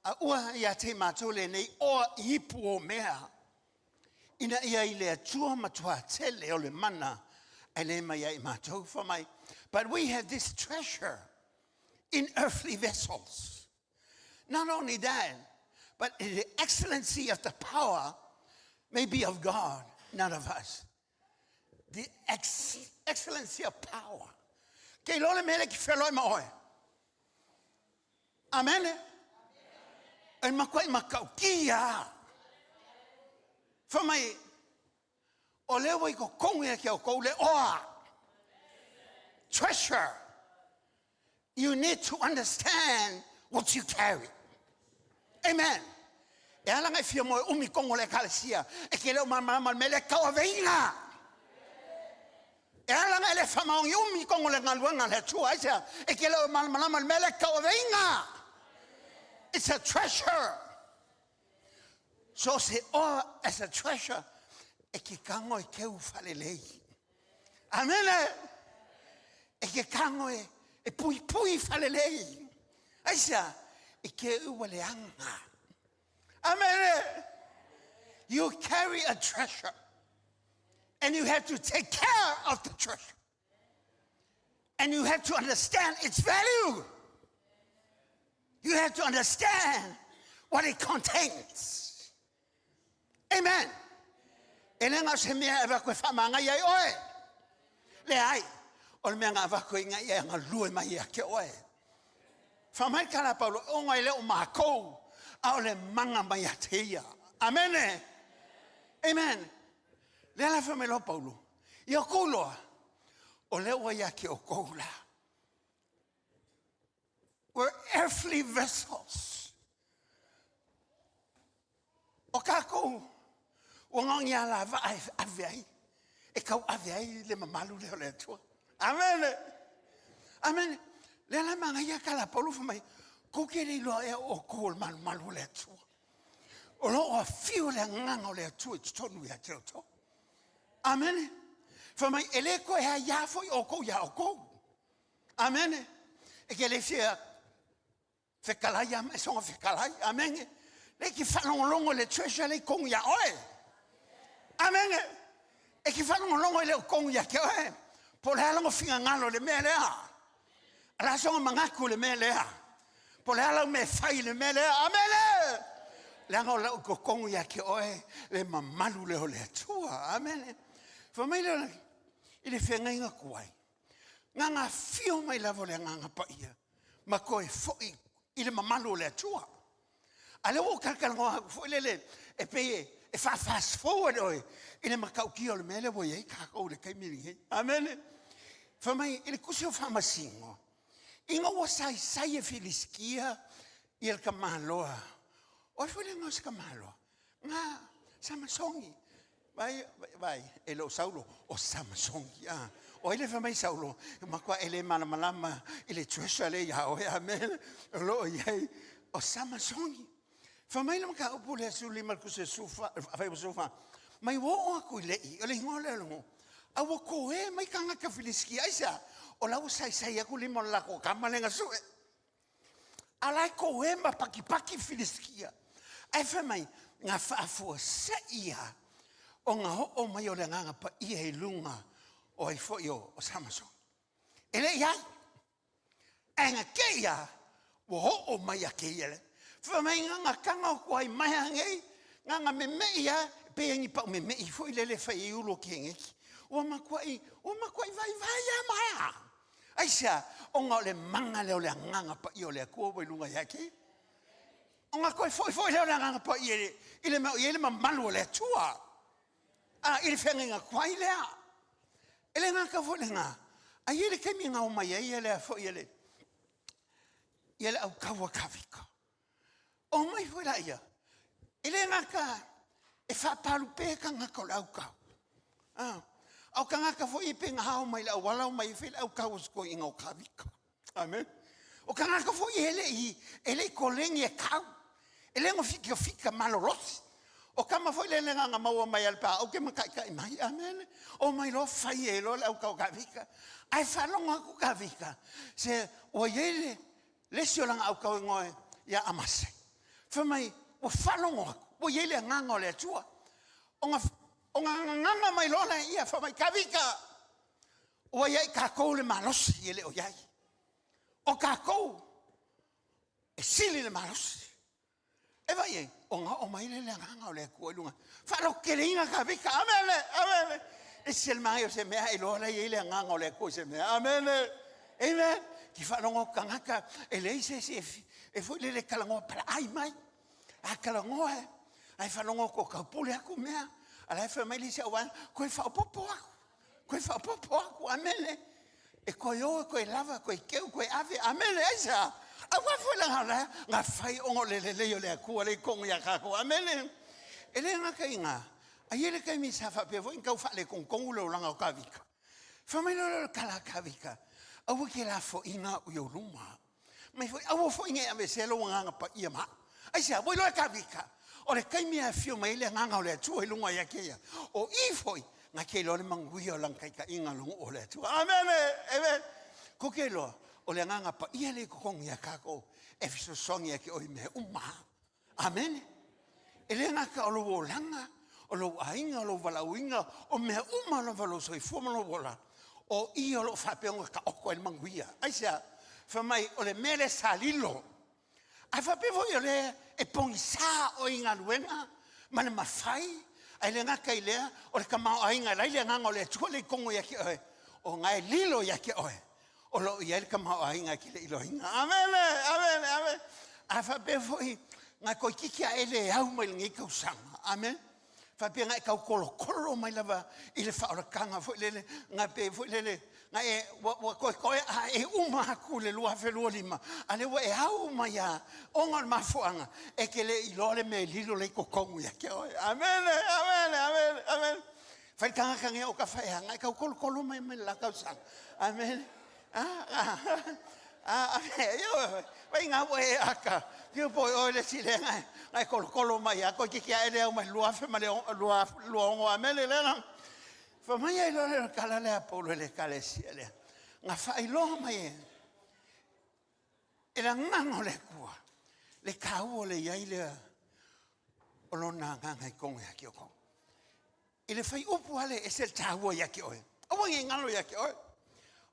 a ua ia te matou lenei oa i ipu o mea. Ina ia i le Atua matua tele o le mana e le mai ai matou. Fai mai, but we have this treasure in earthly vessels. Not only that, but the excellency of the power may be of God, not of us. The excellency of power. Ke iloa le mea le ki wheloi ma oe. Amen. E makuai makau kia. Fai mai, o lea ua i totonu ia ke o kou le oa. Treasure. You need to understand what you carry. Amen. E ala ngai fia moe umi kongo le ekalesia. E ke leo malamalama le mea le kau aveinga. E ala ngai le whamaongi umi kongo le ngaluenga le Atua. Aisea, e ke leo malamalama le mea le kau aveinga. It's a treasure. So se oa as a treasure, e ke kango e keu whalelei. Amen. E ke kango e pui pui whalelei. Aisea, e ke ua le anga. Amen. You carry a treasure and you have to take care of the treasure. And you have to understand its value. You have to understand what it contains. Amen. E le ngā se mea e wako e whamanga iai oe. Le ai, o le mea ngā wako i ngā ia ngā lue mai ia ke oe. Whamai ka la Paulo, o ngai leo mākou, a o le manga mai a te ia. Amen. Amen. Le ala whamai loa Paulo, ia kou loa, o lea ua ia ke o kou la. We're earthly vessels. O kākou, ua ngaongi a la waa e ave ai, e kau ave ai le mamalu lea o le Atua. Amen. Amen. Le ala mangaia ka la Paulo fai mai, kou ke le iloa ea o kou o le malumalu o le Atua. O lo o afio le agaga o le Atua i totonu ia te outou. Amen. Fai mai, e le koe ha ia foi o kou ia o kou. Amen. E ke le fia fekalai ia mai songa fekalai. Amen. Le ki whalongolongo le treasure le kongu ia oe. Amen. E ki whalongolongo le kongu ia ke oe. Po le alongo finga ngalo le mea lea. Ala songa mangaku le mea lea. Po le ala me whai le mea lea. Amen. Leaga o lau totogi ia te oe le mamalu lea o le Atua. Amene. Fai mai lea i le feagaiga tuai, na ona afio mai lava o le Agaga Paia ma toe foi i le mamalu o le Atua. A o lea ua ou talatalanoa atu foi lele e pei e faa-fast forward oe i le matautia o le mea lea ua i ai tatou i le taimi lenei. Amene. Fai mai i le tusi o Faamasino, ina ua saisai e Filisitia ia le tamaloa, o ai foi le igoa o si tamaloa? Na Samasoni. Vai, vai, e le o Saulo, o Samasoni. Ah. O ai le fai mai Saulo, e matua e le malamalama i le treasure lea ia oe, amen. O lo o i ai, o Samasoni. Fai mai le mataupu lea 15 le tusi 14, mai ua oo atu i Lei, o le igoa lea o le nuu, a ua toē mai tagata Filisitia. Aisea? O la ua saisai atu lima o le latou tama lea na sue. A o la e toē ma patipati Filisitia. Ae fai mai, na faafuasei lava ona oo mai o le Agaga Paia i luga o ai foi o Samasoni. E le i ai, ae na te i lava ua oo mai ia te ia. Fai mai na ona tago atu ai mai nei, na ona memei lava, pei lava ni pau memei foi lele e fai ai ulu o keneti. Ua matuai, ua matuai vaivai lava maea. Aisea? Ona o le mana lea o le Agaga Paia o le Atua ua i luga ia te ia. Ona toe foi foi lea o le Agaga Paia i le mea o i ai le mamalu o le Atua. A, i le feagaiga tuai lea. E le gata foi i lena, ae i ai le taimi na omai ai le foi le ia le aukau a Kavika. Omai foi laia, e le gata e faapalupe tagata o le aukau, a o tagata foi e pei na ao mai le auala omai e fai le aukau a si toeaina o Kavika. Amen. O tagata foi e le i koleni e kau, e le go fika malolosi. O tama foi le na na maua mai ale pa au ke mataitai mai. Amen. O mai loa fai e loa le aukau Kavika. Ae faalogo atu Kavika, se ua i ai le le isi o lana aukau e igoa ia Amase. Fai mai, ua faalogo atu, ua i ai le agaga o le Atua. Ona gagana mai loa lea ia, fai mai, Kavika, ua ia i tatou le malosi e le o i ai. O tatou e sili le malosi. E vai ai, ona oo mai lea le agaga o le Atua i luga. Faalototeleina Kavika, amene, amene. E se le mai o se mea e loa la i ai le agaga o le Atua i se mea. Amene, amen. Ki faalogo tagata e leai se isi e foi lele talanoa palaai mai. A talanoa e, ai faalogo ko kaupule aku mea. A la e fai mai le isi au vaega, koe faaopoopo aku. Koe faaopoopo aku, amene. E koe o, e koe lava, koe keu, koe ave, amene, aisea? Aua foi la ngā ngā whai ongo le lelei o le Atua le kongo ia kākou, amene. E le ngaka i ngā, a i ele kaimi sa whapea foi kau whaale kongkongu le olanga o Kavika. Wha mai lolo le kala Kavika, aua ke la fo inga o yo luma. Mai foi, aua foi nge ave se lo nganga pa ia ma. Aisea, voi loa Kavika, o le kaimi a fio mai le nganga o le Atua i lunga ia ke ia. O i foi, ngā ke loa le manguia o lang kaika inga lungu o le Atua. Amene, amen. Ko ke loa, o le nganga pa ia le kokongi ia kākou, e fesoasoani ia ke oi mea uma. Amene. E le ngaka o lou olaga, o lou aiga, o lou valaauina, o mea uma lava o lou soifua ma lou ola, o ia o loo faapea ona taoto ai le manuia. Aisea? Fai mai, o le mea lea sa lilo. Ae faapea foi o lea e pogisa oe i galuega ma le mafai, ae le gata i lea, o le tamaoaiga e lai le agaga o le Atua le i kogo ia te oe, o na e lilo ia te oe, o loo i ai le tamaoaiga e te le iloaina. Amene, amene, amene. A faapea foi, na toeitiiti a e le au mai lenei tausaga. Amen. Faapea na e taukolokolo mai lava i le faaolataga foi lele, na pe foi lele, na e, ua toetoe a e uma atu le 2025, a lea ua e au mai a, ona o le mafuaaga, e te le iloa le mea e lilo le i totonu ia te oe. Amene, amene, amene, amene. Fai le tagata nei o ka whaeanga, e taukolokolo mai mai le la tausaga. Amene. Vai ngā ua e aka, ki po o le si le ngai, ngai kolokolo mai a, koe kiki a ele au mai lua afe ma le lua lua ongo, amene le na. Fa mai ai loa le kala le a paulo le kale si le. Ngā whailoa mai e, e la nganga o le Atua, le kāua le iai lea o lona agaga i kogo ia te outou. I le fai upu ale e se le tāua ia te oe. Aua nge ngalo ia te oe.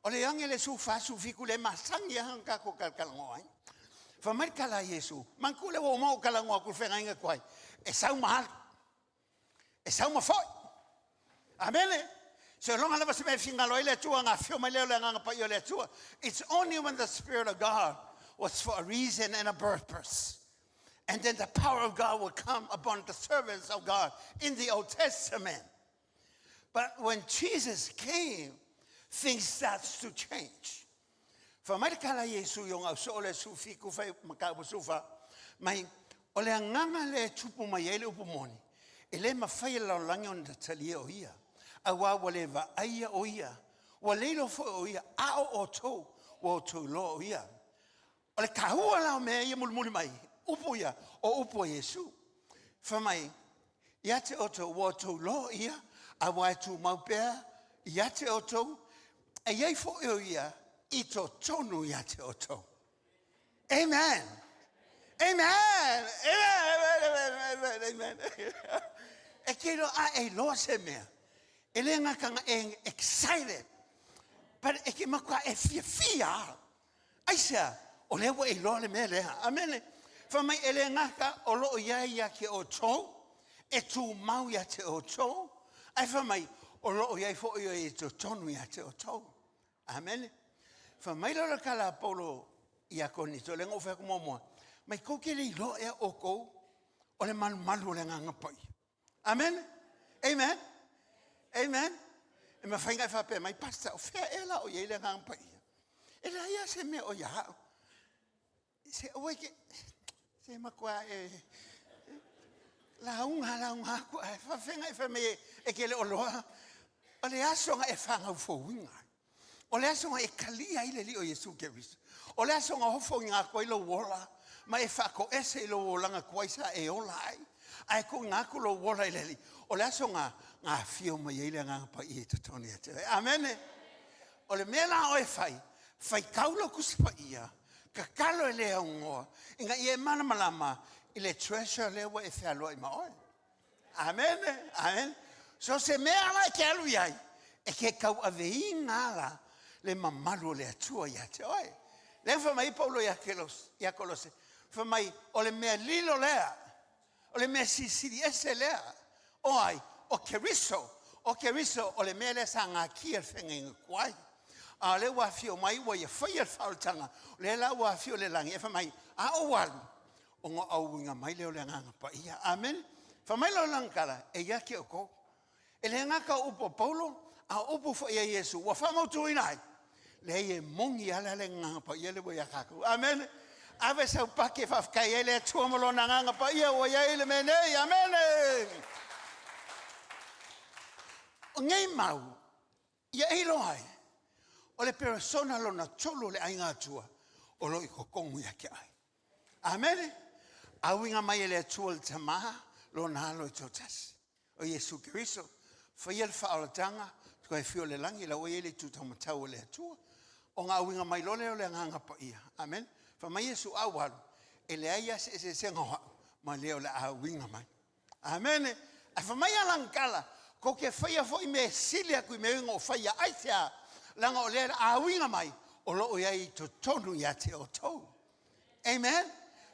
O le ange le su fa su fiku le masangi a hanga ko kalkalango ai. Fai mai le tala a Iesu, manatua lea ua uma ona ou talanoa atu i le feagaiga tuai, e sau ma alu, e sau ma foi. Amene. Seiloga lava se mea e finagalo ai le Atua ona afio mai lea o le Agaga Paia o le Atua. It's only when the Spirit of God was for a reason and a purpose. And then the power of God will come upon the servants of God in the Old Testament. But when Jesus came, things starts to change. Fai mai le tala a Iesu i ona ausoo le 17 fai mataupu 14, mai o le agaga lea e tupu mai ai le upu moni, e le mafai e le lalolagi ona talia o ia, auā ua le vaaia o ia, ua le iloa foi o ia, a o outou, ua outou iloa o ia. O le taua la o mea ia mulimuli mai, upu ia, o upu a Iesu. Fai mai, ia te outou, ua outou iloa o ia, aua e tumau pea ia te outou, e i ai foi o ia i totonu ia te outou. Amen. Amen. Amen. Amen. Amen. Amen. E te iloa, a e iloa se mea, e le gata na e excited, but e te matua e fiafia. Aisea? O lea ua e iloa le mea lea. Amene. Fai mai, e le gata o lo o i ai ia te outou, e tumau ia te outou, ae fai mai, o lo o i ai foi o i totonu ia te outou. Amene. Fai mai lea o le tala a Paulo ia Korinito, lea na ou fai atu muamua, mai tou te le iloa ea outou o le malumalu o le Agaga Paia. Amen. Amen. Amen. E mafai ona e faapea mai, Pastor, o fea ea la o i ai le Agaga Paia? E leai lava se mea o ia au. Se aua e te, se matua e, lauga lauga atu, ae faafefea ona e fai mai e te le o loa. O le aso na e fanau fouina ai. O le aso na e talia ai le Alii o Iesu Keriso. O le aso na ofoina atu ai lou ola ma e faatoese i lou olaga tuai sa e ola ai, ae tuuina atu lou ola i le Alii. O le aso na na afio mai ai le Agaga Paia i totonu ia te oe. Amene. O le mea la oe fai, faitau lau Tusi Paia, tatalo e le aunoa, ina ia e malamalama i le treasure lea ua e fealoai ma oe. Amene, amene. So se mea la e te alu i ai, e ke tauaveina la le mamalu o le Atua ia te oe. Lea fai mai Paulo ia Kolose, fai mai, o le mea lilo lea, o le mea silisili ese lea, o ai, o Keriso, o Keriso, o le mea lea sa gatia le feagaiga tuai. A o lea ua afio mai, ua ia faia le faaolataga, o lea la ua afio le lagi, e fai mai, a ou alu, ona auina mai lea o le Agaga Paia. Amene. Fai mai la o lana tala, e ia te outou. E le gata o upu a Paulo, a o upu foi a Iesu, ua faamautuina ai, leai e moni lava la le Agaga Paia lea ua ia tatou. Amene. Ave sau pake e faafetai ai le Atua ma Lona Agaga Paia ua i ai le mea nei. Amene. O nei mau, Ia e iloa ai, o le peresona lona tolu o le aiga Atua o lo o i totonu ia te oe. Amene. Auina mai e le Atua le Tama, lona alo e toatasi, o Iesu Keriso, faia le faaolataga, toe fio le lagi, la ua i ai le itu taumatau o le Atua. Ona auina mai loa lea o le Agaga Paia. Amene. Fai mai Iesu, a ou alu, e leai lava se eseesega o au ma le o le a auina mai. Amene. Ae fai mai a lana tala, kou te faia foi mea e sili atu i mea na ou faia. Aisea? Leaga o lea a uiga mai, o lo o i ai i totonu ia te outou. Amen.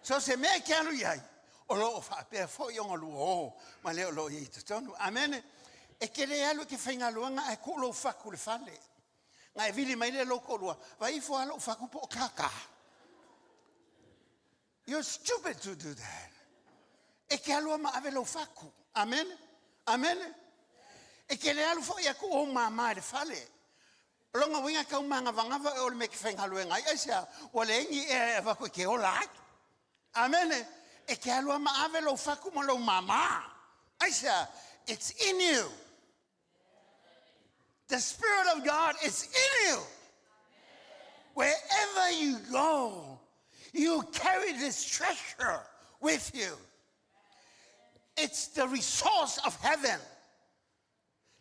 So se mea e te alu i ai, o lo o faapea foi ona lua o ma lea o lo o i ai i totonu. Amene. E te le alu e te faigaluega ae tuu lou fatu i le fale. Na e vili mai lea i lou toalua, vaai ifo lava lou fatu po o tātā. You're stupid to do that. E te alu ma ave lou fatu. Amen. Amen. E te le alu foi atu ou mama i le fale. O lona uiga e tau magavagava e o le mea e te faigaluega ai. Aisea? Ua leai ni ea e avatu e te ola ai. Amen. E te alu ma ave lou fatu ma lou mama. Aisea? It's in you. The Spirit of God is in you. Wherever you go, you carry this treasure with you. It's the resource of heaven,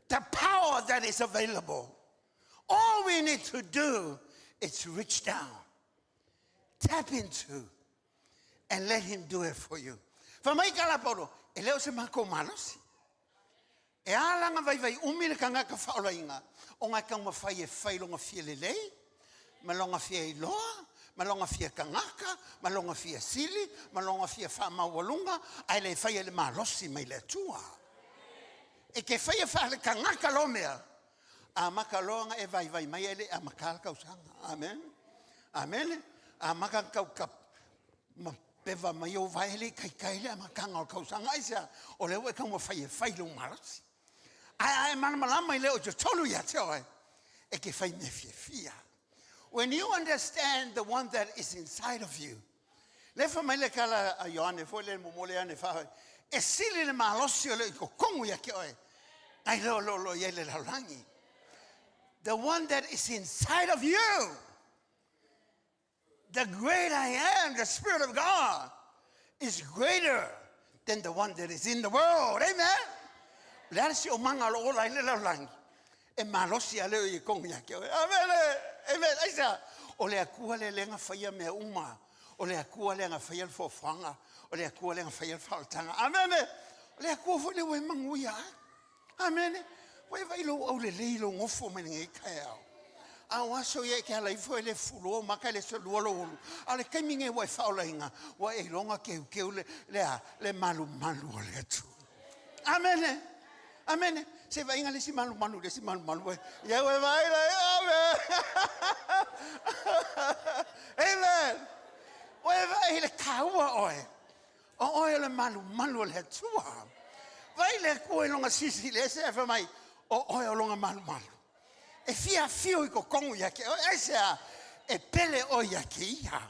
the power that is available. All we need to do is reach down, tap into, and let Him do it for you. Fai mai ka la Paulo, e le o se makou malosi. E ala ona vaivai umi le tagata faaolaina, ona e taumafai e fai lona fia lelei, ma lona fia iloa, Ma loga fia tagata, ma loga fia sili, ma loga fia faamaualuga, ae le faia i le malosi mai le Atua. E te faia faaletagata lou mea, amata loa ona e vaivai mai ae le i amata le tausaga. Amene. Amene. Amata ona tau tap, ma peva mai ou vae e le i taitai le amataga o le tausaga. Aisea? O lea ua e taumafai e fai i lou malosi. Ae a e malamalama i le o i totonu ia te oe, e te fai mea fiafia. When you understand the one that is inside of you, le fa mai le tala a Ioane foi le muamua le Ioane fa, e sili le malosi o le i totonu ia te oe, nai lo lo lo i ai le lalolagi. The one that is inside of you, the great I am, the Spirit of God, is greater than the one that is in the world. Amen. Le a le siomaga o lo o ola ai le lalolagi, e malosi a leo i kogu ia te oe. Amen. Amen. Aisea, o le Atua lea lea na faia mea uma. O le Atua lea na faia le foafoaga. O le Atua lea na faia le faaolataga. Amen. O le Atua foi lea ua e manuia ai. Amene. Ua e vaai lou aulelei lou nofo mai lenei taeao. A o aso ia e te ala ifo e le fulo maka e le solua lou ulu. A o le taimi nei ua e faaolaina, ua e iloga keukeu le, le a, le malumalu o le Atua. Amene. Amene. Se vaaiga le isi malumalu, le isi malumalu e. Ia ua e vaai la, amen. Amen. Ua e vaai i le taua oe. O oe o le malumalu o le Atua. Vaai le Atua i lona silisili ese ae fai mai, o oe o lona malumalu. E fia afio i totonu ia te oe. Aisea? E pele oe ia te ia.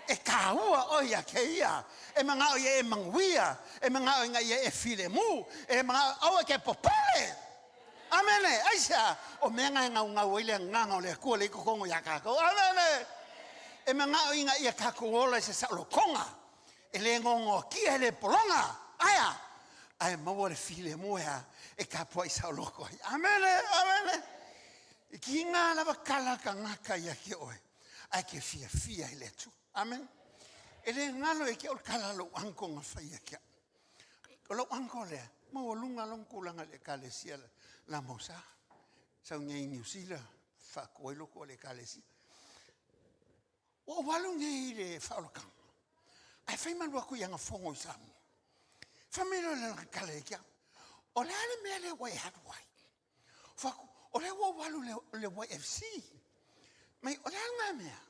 E tāua oe ia te ia. E manao ia e manuia. E manao ina ia e filemu. E manao aua e te popole. Amene. Aisea? O mea na e naunau ai le agaga o le Atua lea i totonu ia tatou. Amene. E manao ina ia tatou ola i se saolotoga. E le gogoakia, e le pologa. Aea, ae maua le filemu e a, e tapuai saoloko ai. Amene, amene. I ki ngā lava kala tagata ia te oe, ae ke fiafia i le Atua. Amen. E le galo e ke o le kala lou uncle na fai ia te au. O lou uncle lea, maualuga lona tulaga i le ekalesia la Mausa. Sau nei i Niu Sila, faatua ai loko o le ekalesia. Ua ou alu nei i le faaolataga, ae fai malu atu i ana fono i Samoa. Fai mai loa lana tala ia te au, o le a le mea lea ua e alu ai? Fai atu, o lea ua ou alu i le YFC. Mai, o le a lena mea?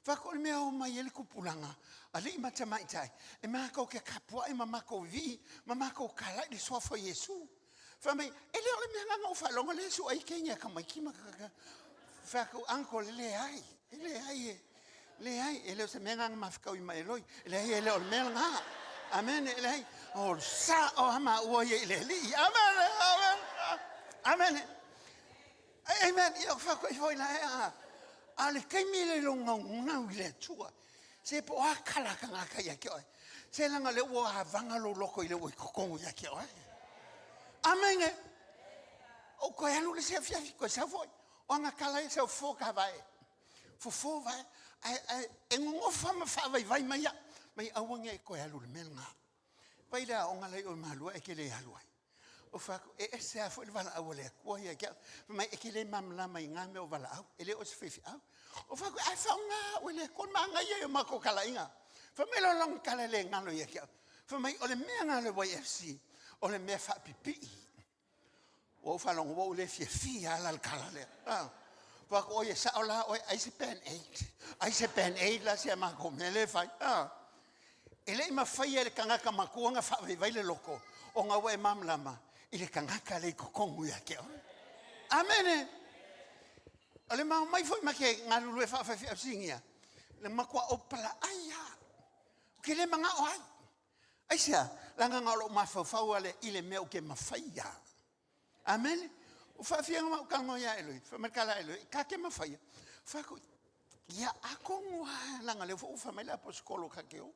Fai atu, o le mea o omai ai le tupulaga, alii ma tamaitai, e matou te tapuai ma matou vivii ma matou talai i le suafa o Iesu. Fai mai, e le o le mea lena na ou faalogo lea e sue ai teine a tamaiti ma ka. Fai atu, uncle, e leai, e leai, e leai, e le o se mea lena na mafutaui ma Eloi. E leai, e le o le mea lena. Amen, e leai. O sa o a maua ia i le Alii. Amen, amen, amen. Amen. Ia, fai atu ai foi la e a. A o le taimi le lo gaugau i le Atua. Se po o a kala tagata ia te oe. Se leaga o lea ua avaga lou loto i le ua i totonu ia te oe. Amene. Ou toe alu le isi afiafi, toe sau foi. O ana tala ia sau fofo ta vae. Fofo vae. Ae, ae, e gogofa ma faavaivai mai au. Mai aua ne i toe alu i le mea lena. Vai le aoga la i o i Malua e te le alu ai. Ou fai atu, e ese lava foi le valaau a le Atua ia te au. Fai mai, e te le malamalama i ngā mea o valaau, e le o se faifeau. Ou fai atu, ae faaaoga au e le Atua, manaia i o matou talaiga. Fai mai loa lana tala e le galo ia te au. Fai mai, o le mea lena o le YFC, o le mea faapipii. Ua ou faalogo, ua ou le fiafia lava la i le tala lea. Ah. Fai atu, oi e sao la oe, ai se band aid. Ai se band aid la si a matou mea lea e fai. Ah. E le i mafai e le tagata matua ona faavaivai le loto, ona ua e malamalama i le tagata lea i totonu ia te oe. Amene. O le ma omai foi ma ke galulue faafaifeau sinia, le matua ou palaai lava. Ou te le manao ai. Aisea? Leaga na o lou mafaufau lava lea i le mea ou te mafaia. Amene. Ua faafiaga ma ou talanoa ia Eloi. Fai mai le tala a Eloi, ta te mafaia. Fai atu, ia atonu lava, leaga o lea foi ua fai mai le aposetolo ta te o.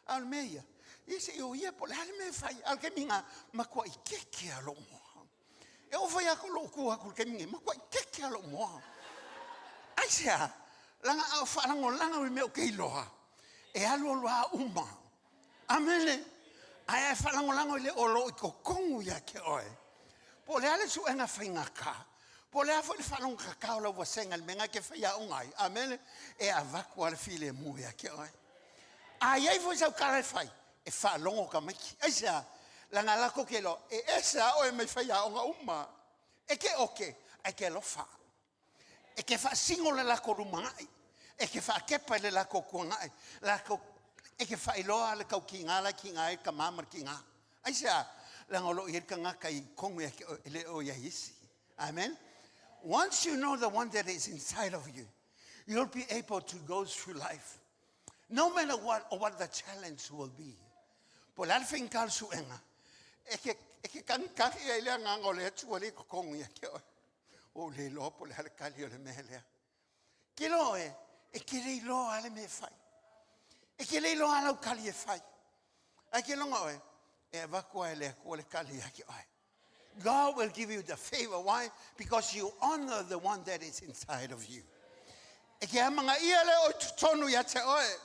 A o le mea ia, ia se i o ia po o le a le mea e fai. A o le taimi lena, matuai keke lava lou moa. E oo foi lava lou tu atu i le taimi lenei, matuai keke lava lou moa. Aisea? Leaga a ou faalagolago i mea ou te iloa, e alu alu lava uma. Amene. Ae a e faalagolago i le o lo o i totonu ia te oe, po o le a le suega faigata, Po o le a foi le faalogotatao o lau vasega i le mea lena e te faiaoga ai, amene, e avatu lava le filemu ia te oe. A i ai foi sau tala e fai, e faalogo tamaiti. Aisea? Leaga latou te iloa e ese lava oe mai faiaoga uma. E te ote ae te alofa. E te faasino le latou lumanai. E te faatepa i le latou tuanai. Latou, e te faailoa le tautiga la e tiga ai le tama ma le tina. Aisea? Leaga o lo o i ai le tagata i totonu ia te oe e le o i ai isi. Amen. Once you know the one that is inside of you, you'll be able to go through life. No matter what or what the challenge will be. Po o le a le faigata o le suega, e te, e te tagitagi ai le agaga o le Atua lea i totonu ia te oe. Ua ou le iloa po o le a le tali o le mea lea. Tilo oe, e te le iloa lava le mea e fai. E te le iloa lava lau tali e fai. Ae te loga oe, e avatu lava e le Atua le tali ia te oe. God will give you the favor. Why? Because you honor the one that is inside of you. E te amanaia le o i totonu ia te oe.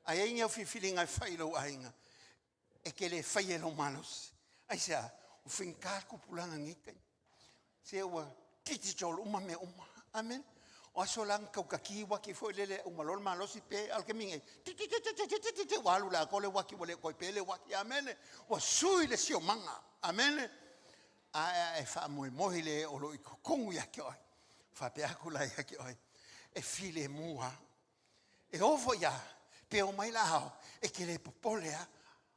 A i ai ni au filifiliga e fai i lou aiga, e te le faia i lou malosi. Aisea? Ua faigata le tupulaga i lenei taimi. Se ua digital uma mea uma. Amen. O aso la na tautaki uaki foi lele uma loa le malosi pe, a o le taimi nei, ti ti ti ti ti ti ti ti, ua alu i le atoa le uaki ua le toe pe le uaki. Amen. Ua sui le siomaga. Amen. Ae a e faamoemoe i le o lo o i totonu ia te oe, faapea atu la ia te oe, e filemu lava. E oo foi lava pe omai la ao, e te le popole lava.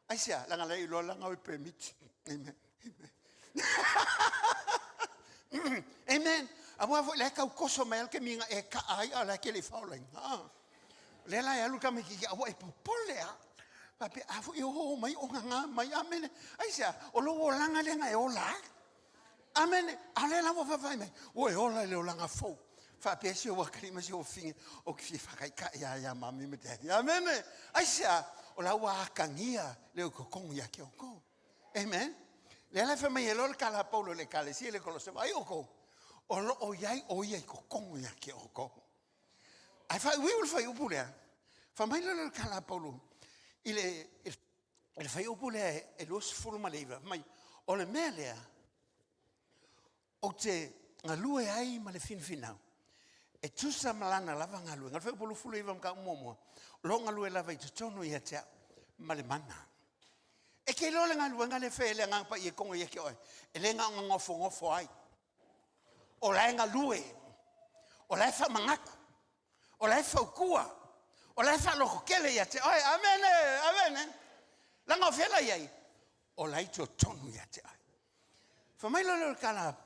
Aisea? Leaga la e iloa la na o e permit. Amen. Amen. Amen. Aua foi la e tau toso mai lava le taimi na e kaa ai a o la e te le i faaolaina. Ah. O lea la e alu le tamaitiiti aua e popole lava. Faapea, a foi e oo mai o gaga mai. Amene. Aisea? O lou olaga lea na e ola ai. Amene. A o lea la ua vaavaai mai, ua e ola i le olaga fou. Faapea si ou atalii ma si ou afafine, ou te fia faataitai lava ia mami ma daddy. Amene. Aisea? O la ua atagia le ototogu ia te outou. Amen. Lea la e fai mai ai loa le tala a Paulo i le Ekalesia i le Kolose, vaai outou, o lo o i ai o ia i totonu ia te outou. Ae faaiuiu le fuaiupu lea, fai mai lea o le tala a Paulo i le, i le fuaiupu lea e 29, fai mai, o le mea lea, ou te galue ai ma le finafinau, e tusa ma lana lava galuega. O le fuaiupu 29 mataupu muamua, o lo o galue lava i totonu ia te au ma le mana. E te iloa le galuega lea e fai e le Agaga Paia i totonu ia te oe, e le na ona nofonofo ai. O la e galue, o la e faamanatu, o la e fautua, o la e faalototele ia te oe. Amene, amene. Leaga o fea la i ai? O la e i totonu ia te oe. Fai mai loa lea o le tala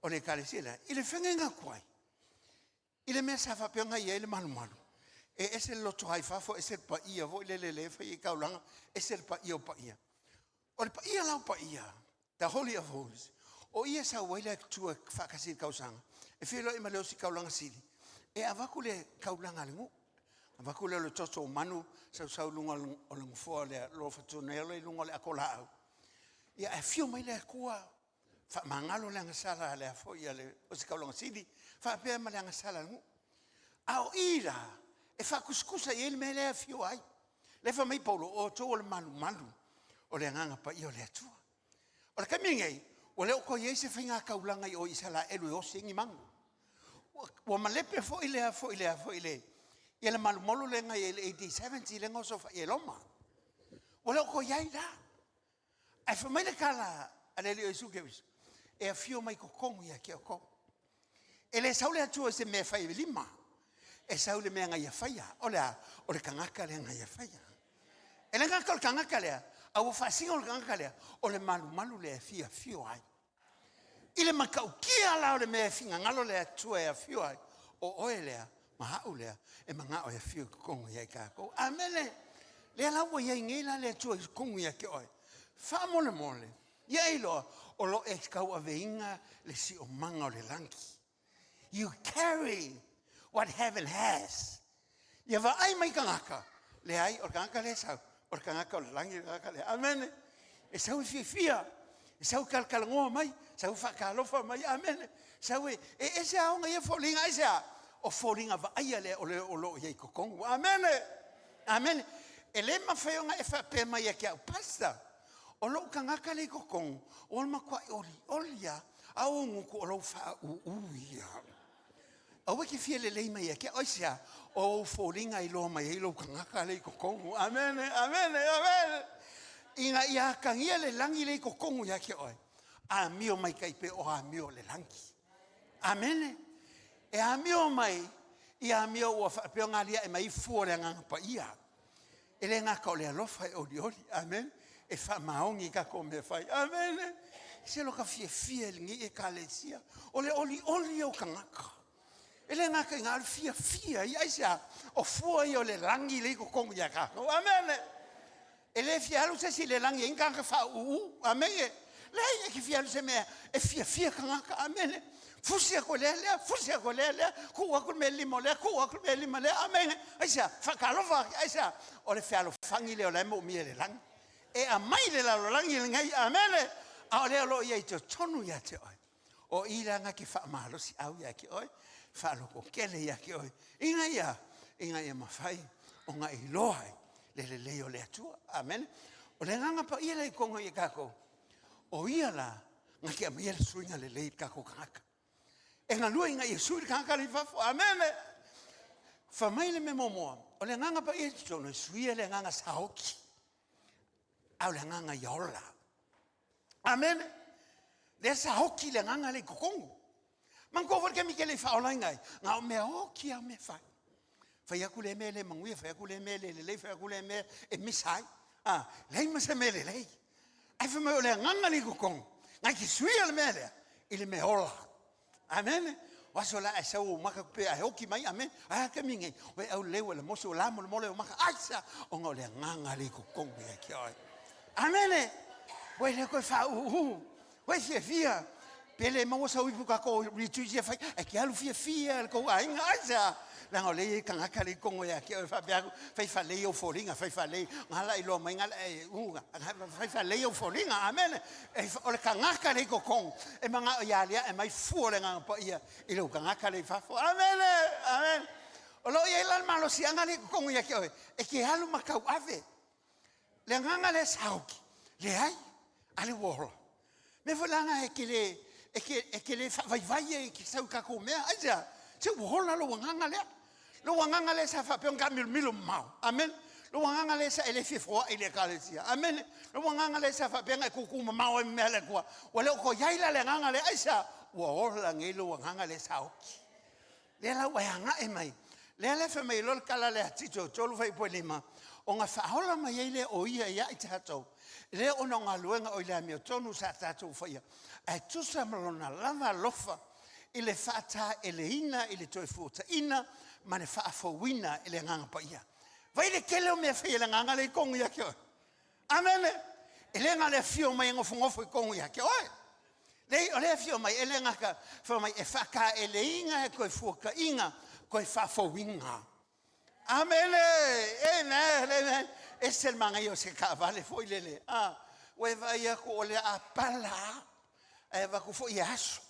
o le Ekalesia lea, i le feagaiga atu ai, i le mea sa faapea ona i ai le malumalu, e ese le loto ai fafo, ese le paia foi lele lea e fai ai taulaga, ese le paia o paia. O le paia la o paia, the holy of holies, o i e sau ai le Atua faatasi i le tausaga, e feiloai ma le ositaulaga sili, e avatu le taulaga a le nuu. Avatu lea o le toto o manu, sausau i luga o le nofoa o le alofa i luga o le ato laau. Ia ae afio mai le Atua, faamagalo le agasala a le foi a le ositaulaga sili, faapea ma le agasala a le nuu. A o i la, e faatusatusa i ai le mea lea e afio ai. Lea fai mai Paulo, o outou o le malumalu o le Agaga Paia o le Atua. O le taimi lenei, ua le o toe i ai se faigataulaga i o i Isalaelu e osi ai ni manu. Ua malepe foi lea foi lea foi le ia le malumalu lea na i ai i le AD 70 lea na osofai ai Roma. Ua le o toe i ai la. Ae fai mai le tala a le Alii o Iesu Keriso, e afio mai totonu ia te outou. E le sau le Atua i se mea e fai e lima, e sau i le mea na ia faia. O le a? O le tagata lea na ia faia. E le gata o le tagata lea, a ua faasino le tagata lea, o le malumalu lea e fia afio ai. I le matautia la o le mea e finagalo le Atua e afio ai, o oe lea ma au lea e manao e afio i totonu ia i tatou. Amene. Lea la ua i ai nei la le Atua i totonu ia te oe. Faamolemole, ia e iloa, o lo o e tauaveina le siomaga o le lagi. You carry what heaven has. Ia vaai mai tagata, leai, o le tagata lea e sau, o le tagata o le lagi le tagata lea. Amene. E sau e fiafia, e sau e talatalanoa mai, sau e faatalofa mai, amene. Sau e, e ese aoga ia foliga, aisea? O foliga vaaia lea o le o lo o i ai i totonu. Amene. Amene. E le mafai ona e faapea mai ia te au, Pastor, O lou tagata lea i totonu, o le matuai olioli lava, a o ou gutu o lou faauu ia. Aua e te fia lelei mai ia te au. Aisea? O ou foliga e iloa mai ai lou tagata lea i totonu. Amene, amene, amene. Ina ia atagia le lagi lea i totonu ia te oe, amio mai tai pei o amio o le lagi. Amene. E amio mai i amio ua faapea ona aliae mai ai fua o le Agaga Paia. E le gata o le alofa e olioli, amen, e faamaoni i tatou mea fai, amene. Se lo ka fiafia i lenei ekalesia, o le olioli o tagata. E le gata i na, o le fiafia ia, aisea, o fua ia o le lagi lea i totonu ia tatou, amene. E le fia alu se isi i le lagi e i ai ni tagata faauu, amene. Leai, e te fia alu i se mea e fiafia tagata, amene. Fusi atu e lea lea, fusi atu e lea lea, tuu atu le mea i le lima o lea, tuu atu le mea i le lima o lea, amene. Aisea? Faatalofa, aisea? O le fealofani lea o la e moomia i le lagi. E aumai i le lalolagi lenei, amene. A o lea o lo o i ai i totonu ia te oe. O i la na te faamalosiau ia te oe, faalototele ia te oe, ina ia, ina ia mafai ona e iloa ai le lelei o le Atua. Amene. O le Agaga Paia lea i totonu ia tatou, o ia la na te aumaia le suiga lelei i le tatou tagata. E galue ina ia sui le tagata la i fafo. Amene. Fai mai le mea muamua, o le Agaga Paia i totonu e suia le agaga saoki, a o le agaga ia ola. Amene. Lea sa oki le agaga lea i totonu. Manatua foi le taimi e te le i faaolaina ai, na o mea oki lava mea fai. Fai atu lea mea e le manuia, fai atu lea mea e le lelei, fai atu lea mea e misa ai. Ah, leai ma se mea lelei. Ae fai mai o le agaga lea i totonu, na te suia le mea lea i le mea ola. Amene. O aso la ae sau ou maka pe ae oki mai, amene. Ae a taimi nei, ua e aulelei ua e lamosi ua lamolemole ou maka, aisea? Ona o le agaga lea i totonu ia te oe. Amene. Ua e le toe faauu. Ua e fiafia. Pe le maua sau ipu tatou retreat ia fai, ae te alu fiafia le tou aiga, aisea? Leaga o lea e i ai tagata lea i totonu ia te oe faapea atu, fai faalelei ou foliga, fai faalelei, nga la iloa mai nga la e uga, fai faalelei ou foliga, amene. O le tagata lea i totonu, e manao ia aliae mai fua o le Agaga Paia i lou tagata lea i fafo. Amene, amene. O lo o i ai la le malosiaga lea i totonu ia te oe, e te alu ma tauave. Le agaga lea saoki, leai, a lea ua ola. Mea foi la na e te le, e te, e te le faavaivai ai e te sau i tatou mea. Aisea? Se ua ola lou agaga lea. Lou agaga lea sa faapea ona taamilomilo mamao. Amene. Lou agaga lea sa e le fia foai i le ekalesia. Amene. Lou agaga lea sa faapea ona e tutu mamao ai ma mea a le Atua. Ua le o toe i ai la le agaga lea. Aisea? Ua ola nei lou agaga lea sa oki. Lea la ua e agae mai. Lea la e fai mai loa le tala lea a Tito 3:5, ona faaola mai ai lea o ia ia i tatou, lea ona o galuega o i le amiotonu sa tatou faia, ae tusa ma lona lava alofa i le faataeleina i le toe fuataina ma le faafouina e le Agaga Paia. Vai le tele o mea fai e le Agaga lea i totonu ia te oe. Amene. E le na o le afio mai e nofonofo i totonu ia te oe. Leai, o le afio mai, e le gata, fai mai, e faataeleina, e toe fuataina, toe faafouina. Amene! Amen! Amen! Ese le manaia o se taavale foi lele. Ah, ua e vaai atu o le a pala lava, ae avatu foi e aso.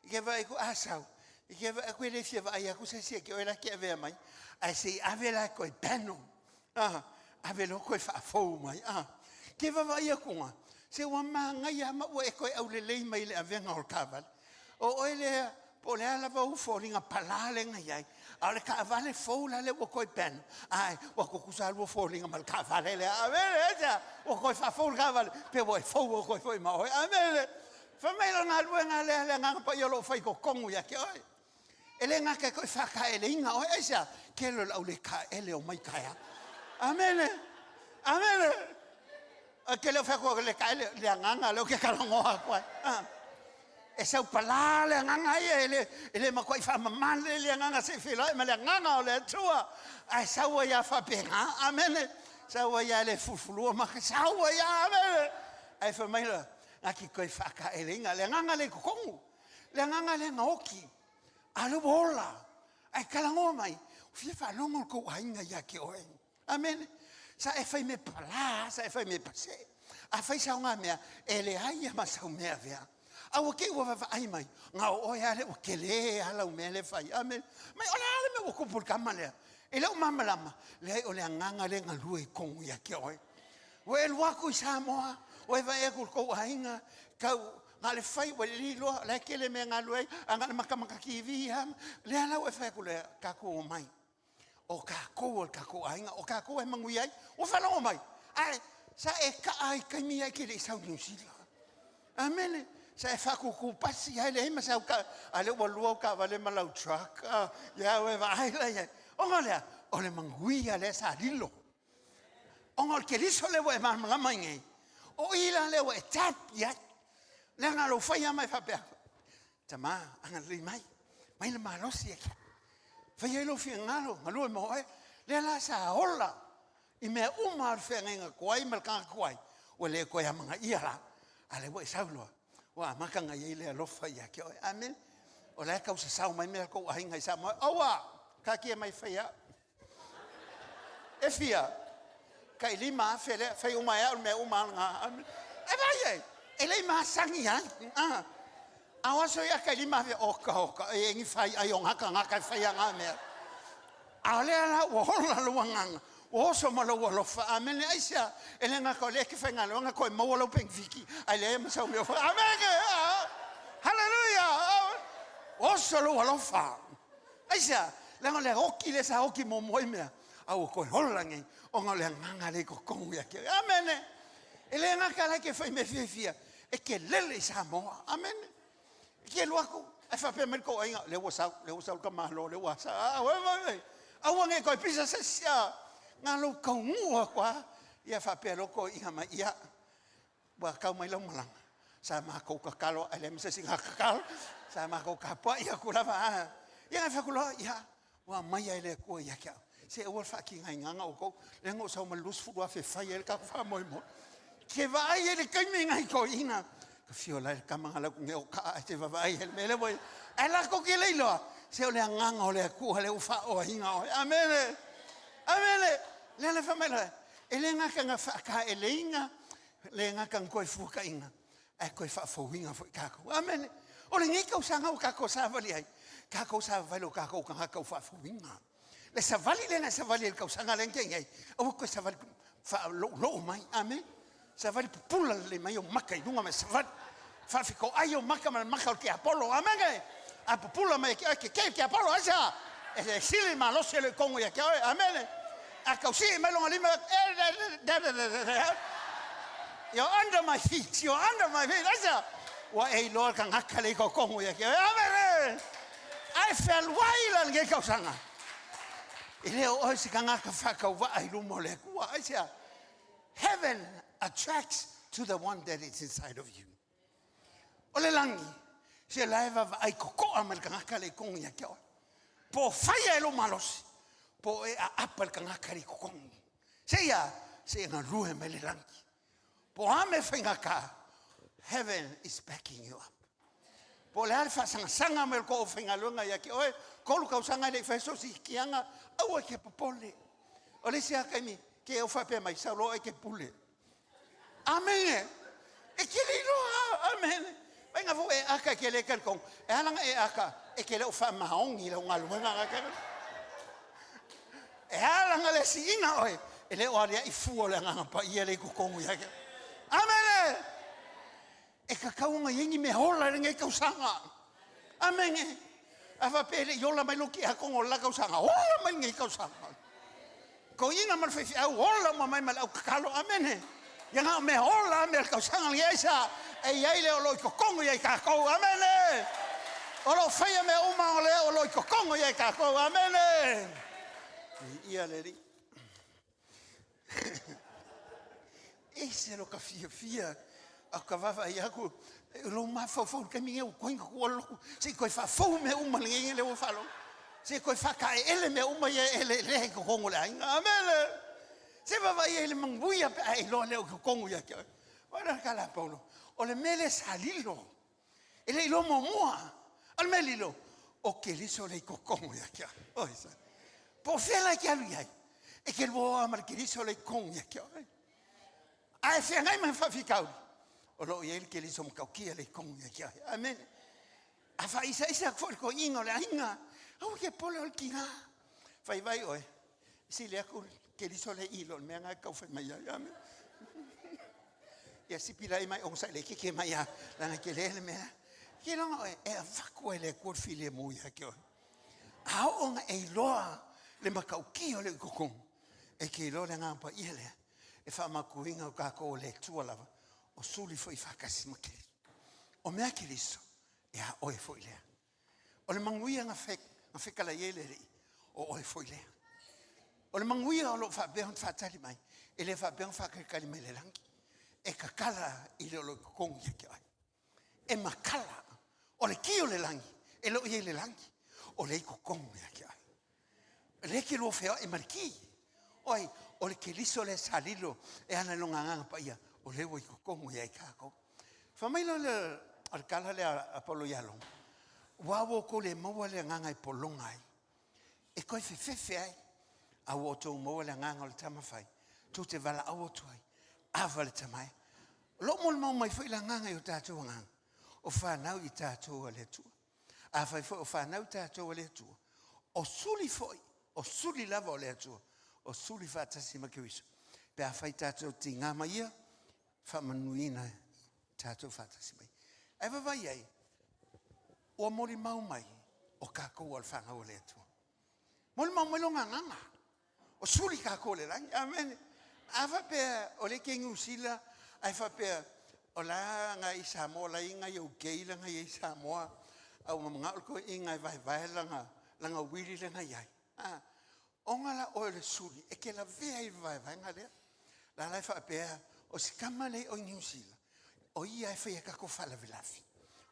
I ke vaai atu, a sau, i ke vaai atu e le fia vaai atu se isi ia te oe la e te avea mai, ae se i ave la e toe panel. Ah, ave loa toe faafou mai. Ah, ke vaavaai atu se ua manaia ma ua e toe aulelei mai i le avega o le taavale. O oe lea, po o le a lava ou foliga palā lea na i ai, a o le taavale fou la lea ua toe panel, ai, ua tutusa lava lua foliga ma le taavale lea. Amene, aisea? Ua toe faafou le taavale, pe ua e fou atu ai foi ma oe. Amene. Fai mai o le galuega lea a le Agaga Paia o lo o fai i totonu ia te oe. E le gata e toe faataeleina oe, aisea? Tele o le au le taele o mai taeao. Amene. Amene. Ou te le o fai atu o le taele, le agaga lea ou te talanoa atu ai. Ah. E saupalā le agaga ia, e le, e le matuai faamamale le agaga se i feiloai ma le agaga o le Atua. Ae sau ai lava faapena. Amene. Sau ai lava e le fulufulua ma sau ai lava. Amene. Ae fai mai la, na te toe faataeleina le agaga lea i totonu. Le agaga lea na oti, a o lea ua ola. Ae talanoa mai, ua fia faalogo le tou aiga ia te oe. Amene. Sa e fai mea palā, sa e fai mea pase. A fai saoga mea, e leai ia ma sau mea avea. A ua te i ua vaavaai mai, na o oe lava lea ua tele lava lau mea lea e fai. Amene. Mai o le a le mea ua tupu i le tama lea? E le o malamalama, leai o le agaga lea e galue i totonu ia te oe. Ua e alu atu i Samoa, Ua e vaai atu i le tou aiga, tau na o le fai ua lelei loa, o la e tele mea e galulue ai, ae na o le matamata TV lava. Lea la ua e fai atu loa, tatou omai, o tatou o le tatou aiga, o tatou e manuia ai. Ua faalogo mai? Ae sa e taa i taimi ia e te le i sau i Niu Sila. Amene. Sa e faatutu pasi lava e leai ma sau a o lea ua lua au taavale ma lau truck, ia ua e vaai la i ai. Ona o le a? O le manuia lea sa lilo. Ona o le Keriso lea ua e malamalama ai nei, o i la lea ua e tap i ai. Leaga o lou fai lava ma e faapea, tama, agalelei mai, aumai le malosi e fai ai lou finagalo, galue ma oe. Lea la sa ola i mea uma lava o le feagaiga tuai ma le tagata tuai, ua le toe amanaia la, a o lea ua e sau loa, ua amata ona i ai le alofa ia te oe. Amene. O la e tau sasao mai mea a le tou aiga i Samoa. Aua, taatia mai e fai e au. E fia? Tai $5,000 lea, fai uma e au mea uma lava na. E vaai i ai, e le i masani ai. A o aso ia tai $5,000, oka oka, e i ai ni faiai o na tagata e faia na mea. A o lea la ua ola lou agaga, ua oso ma lou alofa. Amene. Aisea? E le gata o lea e te faigaluega toe maua lau penefiti, ae leai ma sau mea o fai. Amene. Haleluia. Oso lou alofa. Aisea? Leaga o le oti lea sa oti muamua ai mea, a ua toe ola nei, ona o le agaga lea i totonu ia te oe. Amene. E le gata la e te fai mea fiafia, e te lele i Samoa. Amene. E te alu atu, ae faapea mai le tou aiga, lea ua sau, lea ua sau le tamaloa, lea ua sa. Aua ne i toe pisa se isi, na o lou taunuu atu lava, ia faapea loa toeaiina mai, ia, ua tau mai lau malaga, sa matou tatalo ae leai ma se isi na tatalo, sa matou tapuai atu lava a. Ia na fai atu loa, ia, ua aumaia e le Atua ia te au. Se aua le faatigainaga outou, lea na ou sau ma le $20,000 e fai ai le tatou faamoemoe. E te vaai i ai i le taimi nai toeaiina, ta afio la le tama na alu atu nei o taa ae te vaavaai i le mea lea ua i ai. Ae latou te le iloa, se o le agaga o le Atua lea ua faaoaina oe. Amene. Amene. Lea na fai mai loa, e le gata ina faataeleina, le gata ina toe fuataina, ae toe faafouina foi tatou. Amene. O lenei tausaga ua tatou savali ai, tatou savavali o tatou tagata ua faafouina. Le savali lea na e savali ai i le tausaga lea na tea nei, aua toe savali faaloulou mai. Amene. Savali pupula lelei mai ou maka i luga ma e savali. Faafitoai ou maka ma le maka o le tiapolo. Amene. A pupula mai e te oe, tetee le tiapolo, aisea? E sili le malosi e le i kogo ia te oe. Amene. A tausii mai lona lima, You're under my feet, you're under my feet. Aisea? Ua e iloa le tagata le i totonu ia te oe. Amene. Ae fealuai la lenei tausaga. E le o oe se tagata faatauvaa i luma o le Atua. Aisea? Heaven attracts to the one that is inside of you. O le lagi, se la e vaavaai totoa mai le tagata le i totonu ia te oe. Po o faia e lou malosi, po o e aapa le tagata le i totonu. Se ia, se i galue mai le lagi. Po o a mea faigata, heaven is backing you up. Po o le a le faasagasaga mai o le tou aufaigaluega ia te oe, 3 tausaga e le i faia so o se siitiaga, aua e te popole. O le isi lava taimi, te au faapea mai, sau loa oe e te pule. Amene. E te le iloa. Amene. Vaaiga foi e aka e te le talitonu. E ala ona e aka, e te le o faamaoni i lau galuega. E ala ona le siina oe, e le o aliae fua o le Agaga Paia lea i totonu ia te oe. Amene. E tatau ona i ai ni mea ola i lenei tausaga. Amene. A faapea e le i ola mai lou tiakono o le la tausaga, ola mai lenei tausaga. Toeaina ma le faifeau, ola uma mai ma le au tatalo. Amene. Ia na o mea ola a mea o le tausaga lenei. Aisea? E i ai le o lo o i totonu ia i tatou. Amene. O lo o faia mea uma o le o lo o i totonu ia i tatou. Amene. Viia le Alii. Ese lo ka fiafia a ka vaavaai atu i lou mafaufau i le taimi lenei ua togi atu ua lotu se i toe faafou mea uma lenei lea ua faalogo se i toe faataeele mea uma ia e eleelea i totonu o le aiga. Amene. Se vaavaai ai le manuia pe a e iloa lea o totonu ia te oe. Vaai la le tala a Paulo, o le mea lea sa lilo e le iloa muamua. O le mea lilo, o Keriso le i totonu ia te oe. Oi sa. Po o fea la e te alu i ai, e te lua oa ma le Keriso le i totonu ia te oe. A e feagai ma faafitauli, o lo o i ai le Keriso matautia le i totonu ia te oe. Amene. A faaisaisa atu foi le toeaina o le aiga, aua ke pole o le tiga. Fai vai oe, sili atu le Keriso le i lo le mea na e tau fai mai ai. Amene. Ia sipi lai mai onosai le keke mai ia, leaga e tele le mea. Ke iloga oe, e avatu e le Atua le filemu ia te oe. A oo ina e iloa le matautia o le i totonu, e te iloa le Agaga Paia lea e faamautuina o tatou o le Atua lava, o suli foi faatasi ma Keriso. O mea a Keriso, e a oe foi lea. O le manuia na fetalai ai le Alii, o oe foi lea. O le manuia o lo o faapea ona faatali mai, e le faapea ona faatalitali mai i le lagi, e tatala i le o lo o i totonu ia te oe. E matala. O le ki o le lagi, e le o i ai i le lagi, o lea e i totonu ia te oe. O lea e te lua feoai ma le ki. O ai? O le Keriso lea sa lilo e ala i lona Agaga Paia, o lea ua i totonu ia i tatou. Fai mai loa lea o le tala lea a Paulo ia Roma, aua ua outou le maua le agaga e pologa ai, e toe fefefe ai, a ua outou maua le agaga o le tama fai, tou te valaau atu ai, Ava le Tama e. O lo o molimau mai foi le agaga i o tatou agaga, o fanau i tatou a le Atua. Afai foi o fanau tatou a le Atua, o suli foi, o suli lava o le Atua, o suli faatasi ma Keriso, pe afai tatou te tiga ma Ia, faamanuiaina tatou faatasi ma Ia. Ae vaavaai i ai, ua molimau mai, o tatou o le fanau a le Atua. Molimau mai lona agaga, o suli tatou o le lagi. Amene. A faapea o lea e te i Niu Sila, ae faapea o la e i Samoa, o la e i ai nai ou gay la e i Samoa, a ua manao le toeaina e vaevae lana uili lea na i ai, ona la oe o le suli, e te lavea ai i le vaevaega lea. O la e faapea, o si tama lea i Niu Sila, o ia e fai ai tatou faalavelave.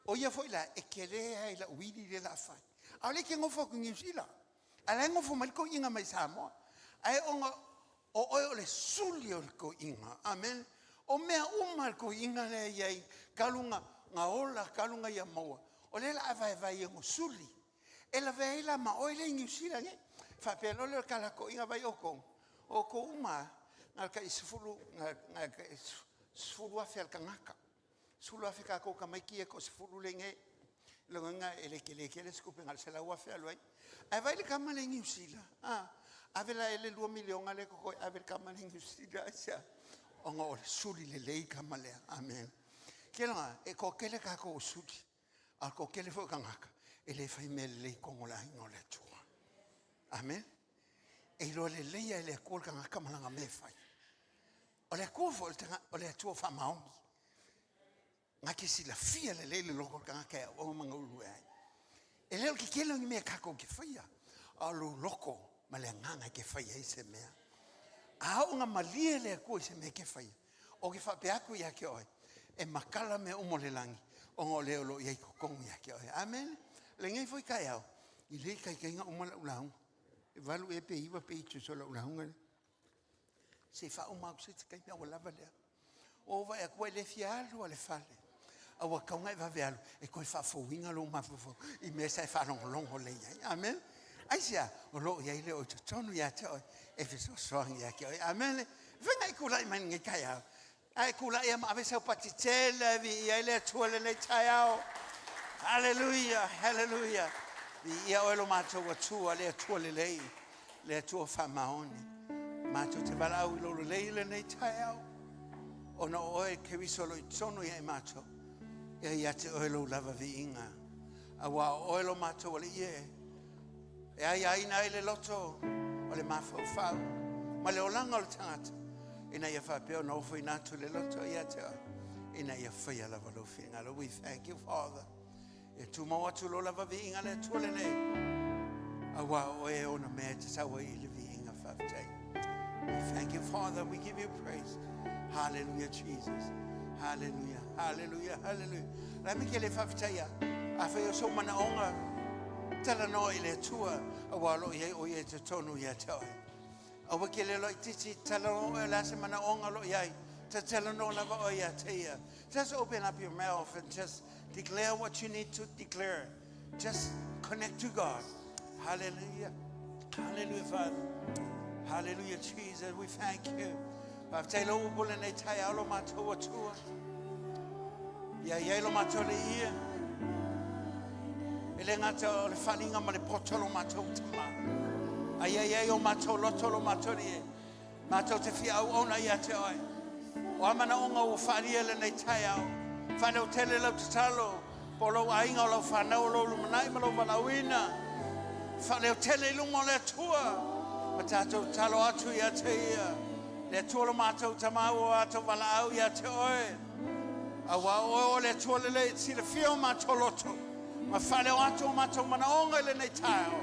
O ia foi la, e tele lava i lau uili lea o le a fai. A o lea e te nofo atu i Niu Sila, a o la e nofo mai le toeaina mai Samoa. Ae ona o oe o le suli o le toeaina, amene. O mea uma a le toeaina lea e i ai, talu ona ola, talu ona ia maua, o lea o le a vaevae i ona suli. E lavea ai la ma oe lea e i Niu Sila nei. Faapea loa lea o le tala a le toeaina, vaai outou, o outou uma lava, na o le tai $10,000 lava le tagata. 10,000 tatou tamaiti ia e toasefulu lea e i inei. O lona uiga e le tele tele se tupe, na o le $100,000 e alu ai. Ae vaai le tama lea e i Niu Sila, ave la e i ai le $2 miliona lea e totoe, ave i le tama lea i Niu Sila. Aisea? Ona o le suli lelei le tama lea. Amene. E toatele tatou o suli, a o le toatele foi o tagata e le fai mea lelei i totonu o le aiga o le Atua. Amene. E iloa lelei lava e le Atua le tagata ma lana mea e fai. O le Atua foi o le Atua faamaoni. Na te silafia lelei le loto o le tagata e auauna ma galulue ai. E le o le tetele o ni mea tatou te faia, a o lou loto ma le agaga e te fai ai se mea. A oo ina malie le Atua i se mea e te faia, ou te faapea atu ia te oe, e matala mea uma o le lagi, ona o le o lo o i ai i totonu ia te oe. Amene. Lenei foi taeao, i le taitai ona uma lau lauga, e 8 ea pe 9 pages o lau lauga lea. Se i faauma atu se isi taimi a ua lava lea. Ua ou vaai atu ua e le fia alu lava i le fale, a ua tatau ona e vave alu e toe faafouina lou mafaufau i mea sa e faalogologo lelei ai. Amene. Aisea? O lo o i ai le o i totonu ia te oe e fesoasoani ia te oe. Amene. E mafai ona e tulai mai i lenei taeao. A e tulai lava ma ave sau pati tele e viia ai le Atua i lenei taeao. Haleluia, haleluia. Viia oe lo matou Atua, le Atua lelei, le Atua faamaoni. Matou te valaau i lou lelei i lenei taeao, ona o oe Keriso o lo o i totonu ia i matou, e ia te oe lou lava viiga. Aua o oe lo matou Alii e, e aiaina ai le loto o le mafaufau ma le olaga o le tagata, ina ia faapea ona ofoina atu le loto ia te oe, ina ia faia lava lou finagalo. We thank you, Father. E tumau atu lo lava viiga le Atua lenei, aua o oe e ona mea e tatau ai i le viiga faafetai. We thank you, Father. We give you praise. Hallelujah, Jesus. Hallelujah, hallelujah, hallelujah. La me ke le faafetai a. Afai o sou manaoga, talanoa i le Atua, aua o lo o i ai o ia i totonu ia te oe. Aua ke le laitiiti, talanoa oe o le a se manaoga o lo o i ai. Ta talanoa lava oe ia te ia. Just open up your mouth and just declare what you need to declare. Just connect to God. Hallelujah. Hallelujah, Father. Hallelujah, Jesus. We thank you. Faafetai lau upu lenei taeao lo matou Atua. Ia i ai lo matou le ia. E le gata o le faaaliga ma le poto lo matou tama. Ai ai ai o matou loto lo matou le ia. Matou te fia auauna ia te oe. O a manaoga ua faaalia i lenei taeao. Faaleotele lau tatalo po o lou aiga, o lau fanau, o lou lumanai ma lou valaauina. Faaleotele i luma o le Atua ma tatou tatalo atu ia te Ia. Le Atua lo matou Tamā ua atou valaau ia te Oe. Auā o Oe o le Atua lelei e te silafia o matou loto ma faaleo atu o matou manaoga i lenei taeao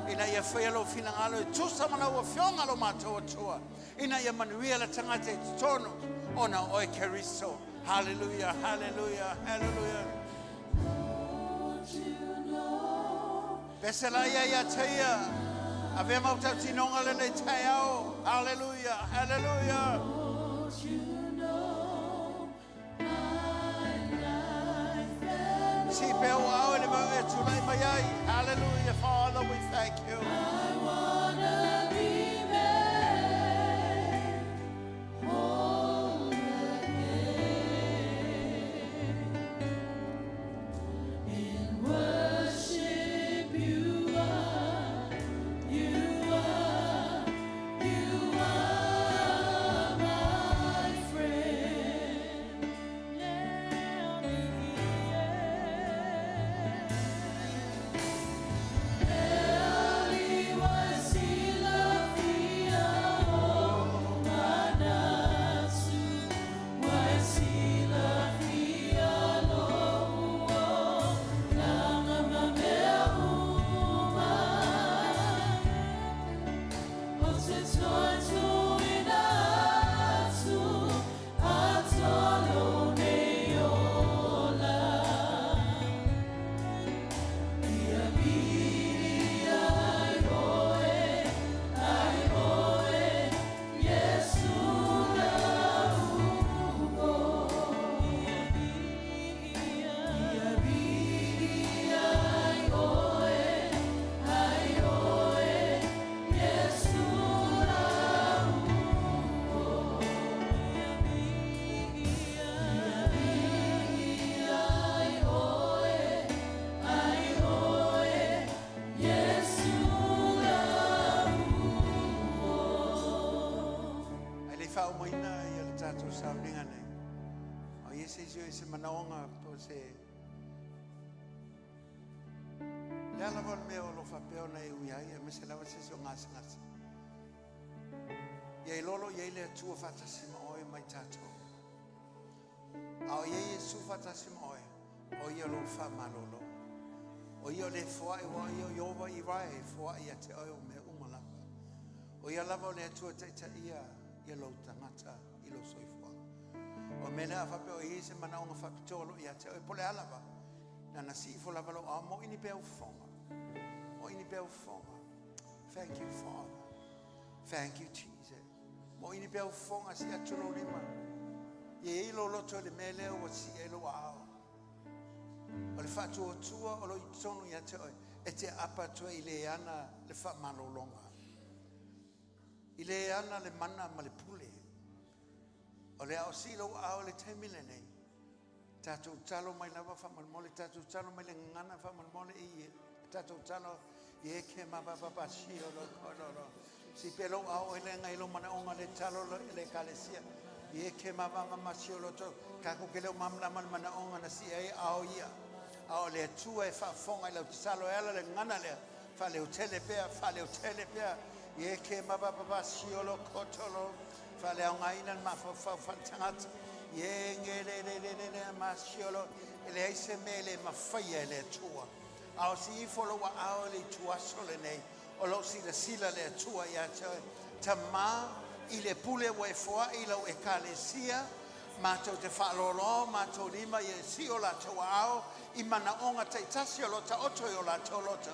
ina ia faia lou finagalo e tusa ma lau Afioga lo matou Atua ina ia manuia le tagata i totonu ona o Oe Keriso. Hallelujah, hallelujah, hallelujah. Pese la ia ia te ia. Avea mau tautinoga lenei taeao. Hallelujah, hallelujah. Si pe o au e le mau e tulai mai ai. Hallelujah, Father, we thank you. I wanna be made whole again. In worship you are, you are, you are my friend. Ai le faaumaina ia le tatou sauniga nei. O ia se isi o se manaoga po se le ala lava o le mea o lo o faapea ona e ui ai, aemaise lava se isi o gasegase. Ia iloa loa i ai le Atua faatasi ma oe ma i tatou. A o i ai Iesu faatasi ma oe, o ia lou faamalolo. O ia o le foai, ua o ia o Ieova i rae e foai ia te oe o mea uma lava. O ia lava o le Atua e taitaia ia lou tagata i lou soifuaga. O mea lea a faapea o i ai se manaoga faapitoa o lo o ia te oe, po o le a lava, na ona sii ifo lava lou ao, mo ini pea ufofoga. Mo ini pea ufofoga. Thank you, Father. Thank you, Jesus. Mo ini pea ufofoga, si atu lou lima. Ia i ai lou loto i le mea lea ua sii ai lou aao. O le faatuatua o lo o i totonu ia te oe, e te aapa atu ai i le ana le faamalologa. I le ana le mana ma le pule. O le a o sii lou aao i le taimi lenei, tatou talo mai lava faamolemole, tatou talo mai le gagana faamolemole i tatou talo i e ke ma ba ba ba si o lo ko lo lo. Si pe lou ao oe le ngai lo manaoga le talo lo le ekalesia. I e ke ma ba ma ma si o lo to. Kako ke leo mamlama le manaoga na si ai ao ia. A o le Atua e faafofoga i lau tatalo e ala le gagana lea. Faaleotele pea, faaleotele pea. I e ke ma ba ba ba si o lo ko to lo. Faaleaogaina le mafaufau faaletagata. I e nge le le le le le ma si o lo. E leai se mea e le mafaia e le Atua. A o si ifo lou aao i le ituaso lenei, o lo o silasila le Atua ia te oe. Tamā, i le pule ua e foai i lau Ekalesia, matou te faaloaloa o matou lima ia e sii o latou aao i manaoga taitasi o lo o taoto i o latou loto.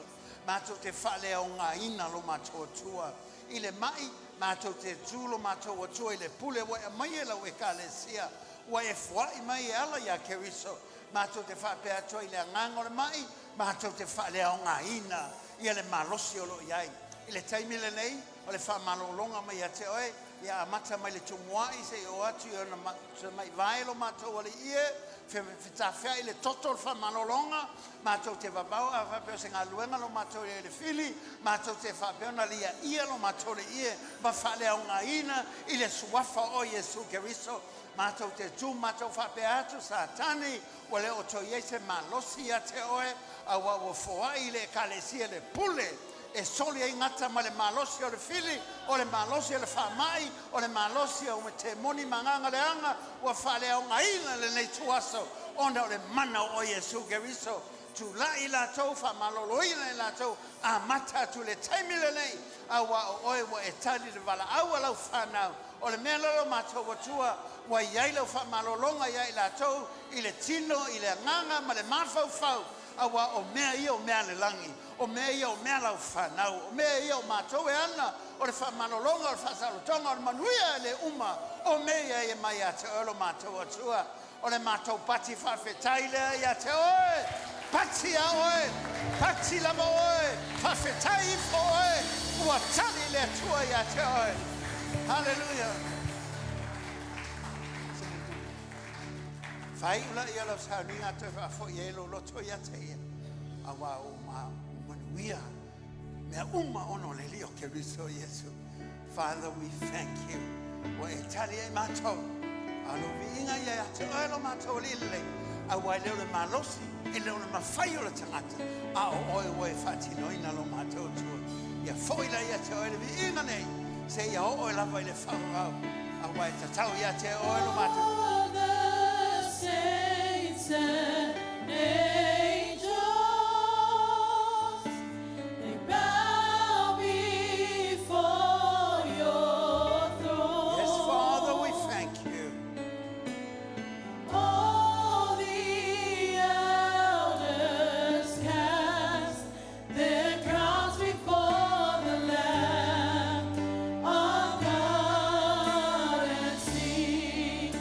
Matou te faaleaogaina lo matou Atua i le mai, matou te tu lo matou Atua i le pule ua e aumaia i lau Ekalesia, ua e foai mai e ala iā Keriso. Matou te faapea atu ai i le agaga o le mai, matou te faaleaogaina ia le malosi o lo o i ai. I le taimi lenei, o le faamalologa mai ia te oe, ia amata mai le tumuai seia oo atu i ona tamai vae lo matou Alii e, Fetafea'i le toto o le faamalologa, matou te vavao a faapea o se galuega lo matou i le fili, matou te faapea ona liaia lo matou le ie ma faaleaogaina i le suafa o Iesu Keriso. Matou te tu matou faapea atu, Satani, ua le o toe i ai se malosi ia te oe, auā ua foai i le Ekalesia le pule e soli ai gata ma le malosi o le fili, o le malosi o le faamai, o le malosi o temoni ma agaga leaga, ua faaleaogaina lenei tuaso ona o le mana o Iesu Keriso. Tula'i latou, faamaloloina i latou, amata atu i le taimi lenei, auā o oe ua e tali le valaau a lau fanau. O le mea lea o matou Atua, ua i ai lau faamalologa ia i latou i le tino, i le agaga ma le mafaufau, auā o mea ia o mea a le lagi, o mea ia o mea lau fanau, o mea ia o matou e ana, o le faamalologa, o le faasaolotoga, o le manuia e le uma, o mea ia e mai ia te oe lo matou Atua. O le matou pati faafetai lea ia te oe, pati a oe, pati lava oe, faafetai ifo oe, ua tali le Atua ia te oe. Haleluia. Fai ula ia lau sauniga toe faafoi ai lou loto ia te ia. Auā o ma manuia mea uma ona o le alii o Keriso Iesu. Father, we thank you. Ua e tali ai matou. A lo viiga ia ia te oe lo matou alii lelei. Auā e le o le malosi, e le o le mafai o le tagata. A o oe ua e faatinoina lo matou Atua. Ia foi la ia te oe le viiga nei. Se ia oo e lava i le faavavau. Auā e tatau ia te oe lo matou. All the saints and angels, they bow before your throne. Yes, Father, we thank you. All the elders cast their crowns before the Lamb of God and sing.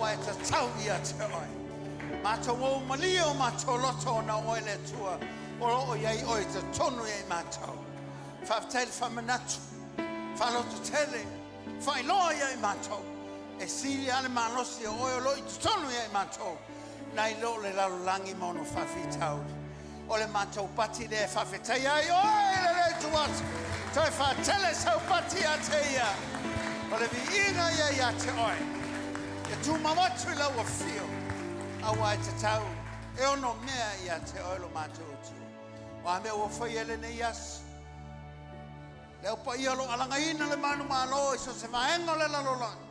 Aua e tatau ia te oe. Mātou o malia o mātou loto o na oe le Atua, o lo o iai oe totonu ia i mātou. Faafetai le faamanatu, faaloto tele, faailoa ia i mātou. E sili lava le malosi o oe o lo o i totonu ia i mātou, nai lo le lalolagi ma ona faafitauli. O le matou pati lea e faafetaia ai oe i le atu. Toe faatele sau pati ia te ia. O le viiga ia ia te oe. E tumau atu i lau afio. Aua e tatau e ono mea ia te oe lo matou Atua. O a mea ua faia i lenei aso. Le au paia o lo o alagaina le manumalo i so o se vaega o le lalolagi.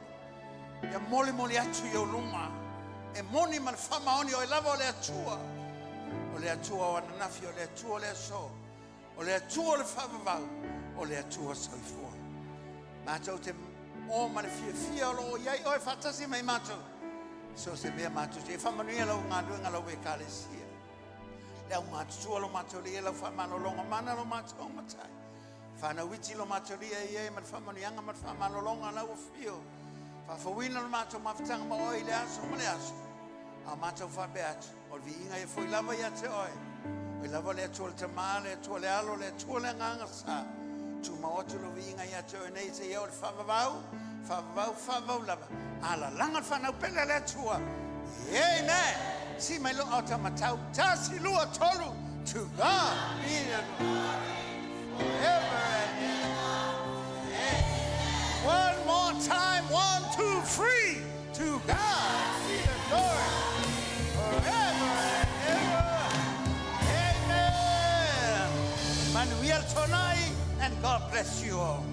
Ia molimoli atu i ou luma. E moni ma le faamaoni o oe lava o le Atua. O le Atua o ananafi, o le Atua o le aso. O le Atua o le faavavau, o le Atua soifua. Matou te o ma le fiafia o lo o i ai oe faatasi mai matou. So se mea matou te faamanuia lau galuega lau ekalesia. Le au matutua lo matou lia lau faamalologa mana lo matou matai. Whanau iti lo matou lia i e ma le faamanuiaga ma le faamalologa lau afio. Faafouina lo matou mafutaga ma oe i le aso ma le aso. A matou faapea atu, o le viiga e foi lava ia te oe. Oe lava le Atua le Tama, le Atua le Alo, le Atua le Agaga Sa. Tumau atu lo viiga ia te oe nei seia oo i le faavavau, faavavau, faavavau lava. Alalaga le fanau pele a le Atua. Amen. Si mai lo au matau. Tasi, lua, tolu. To God be the glory forever and ever. Amen. One more time. One, two, three. To God be the glory forever and ever. Amen. Manuia le tonai, and God bless you all.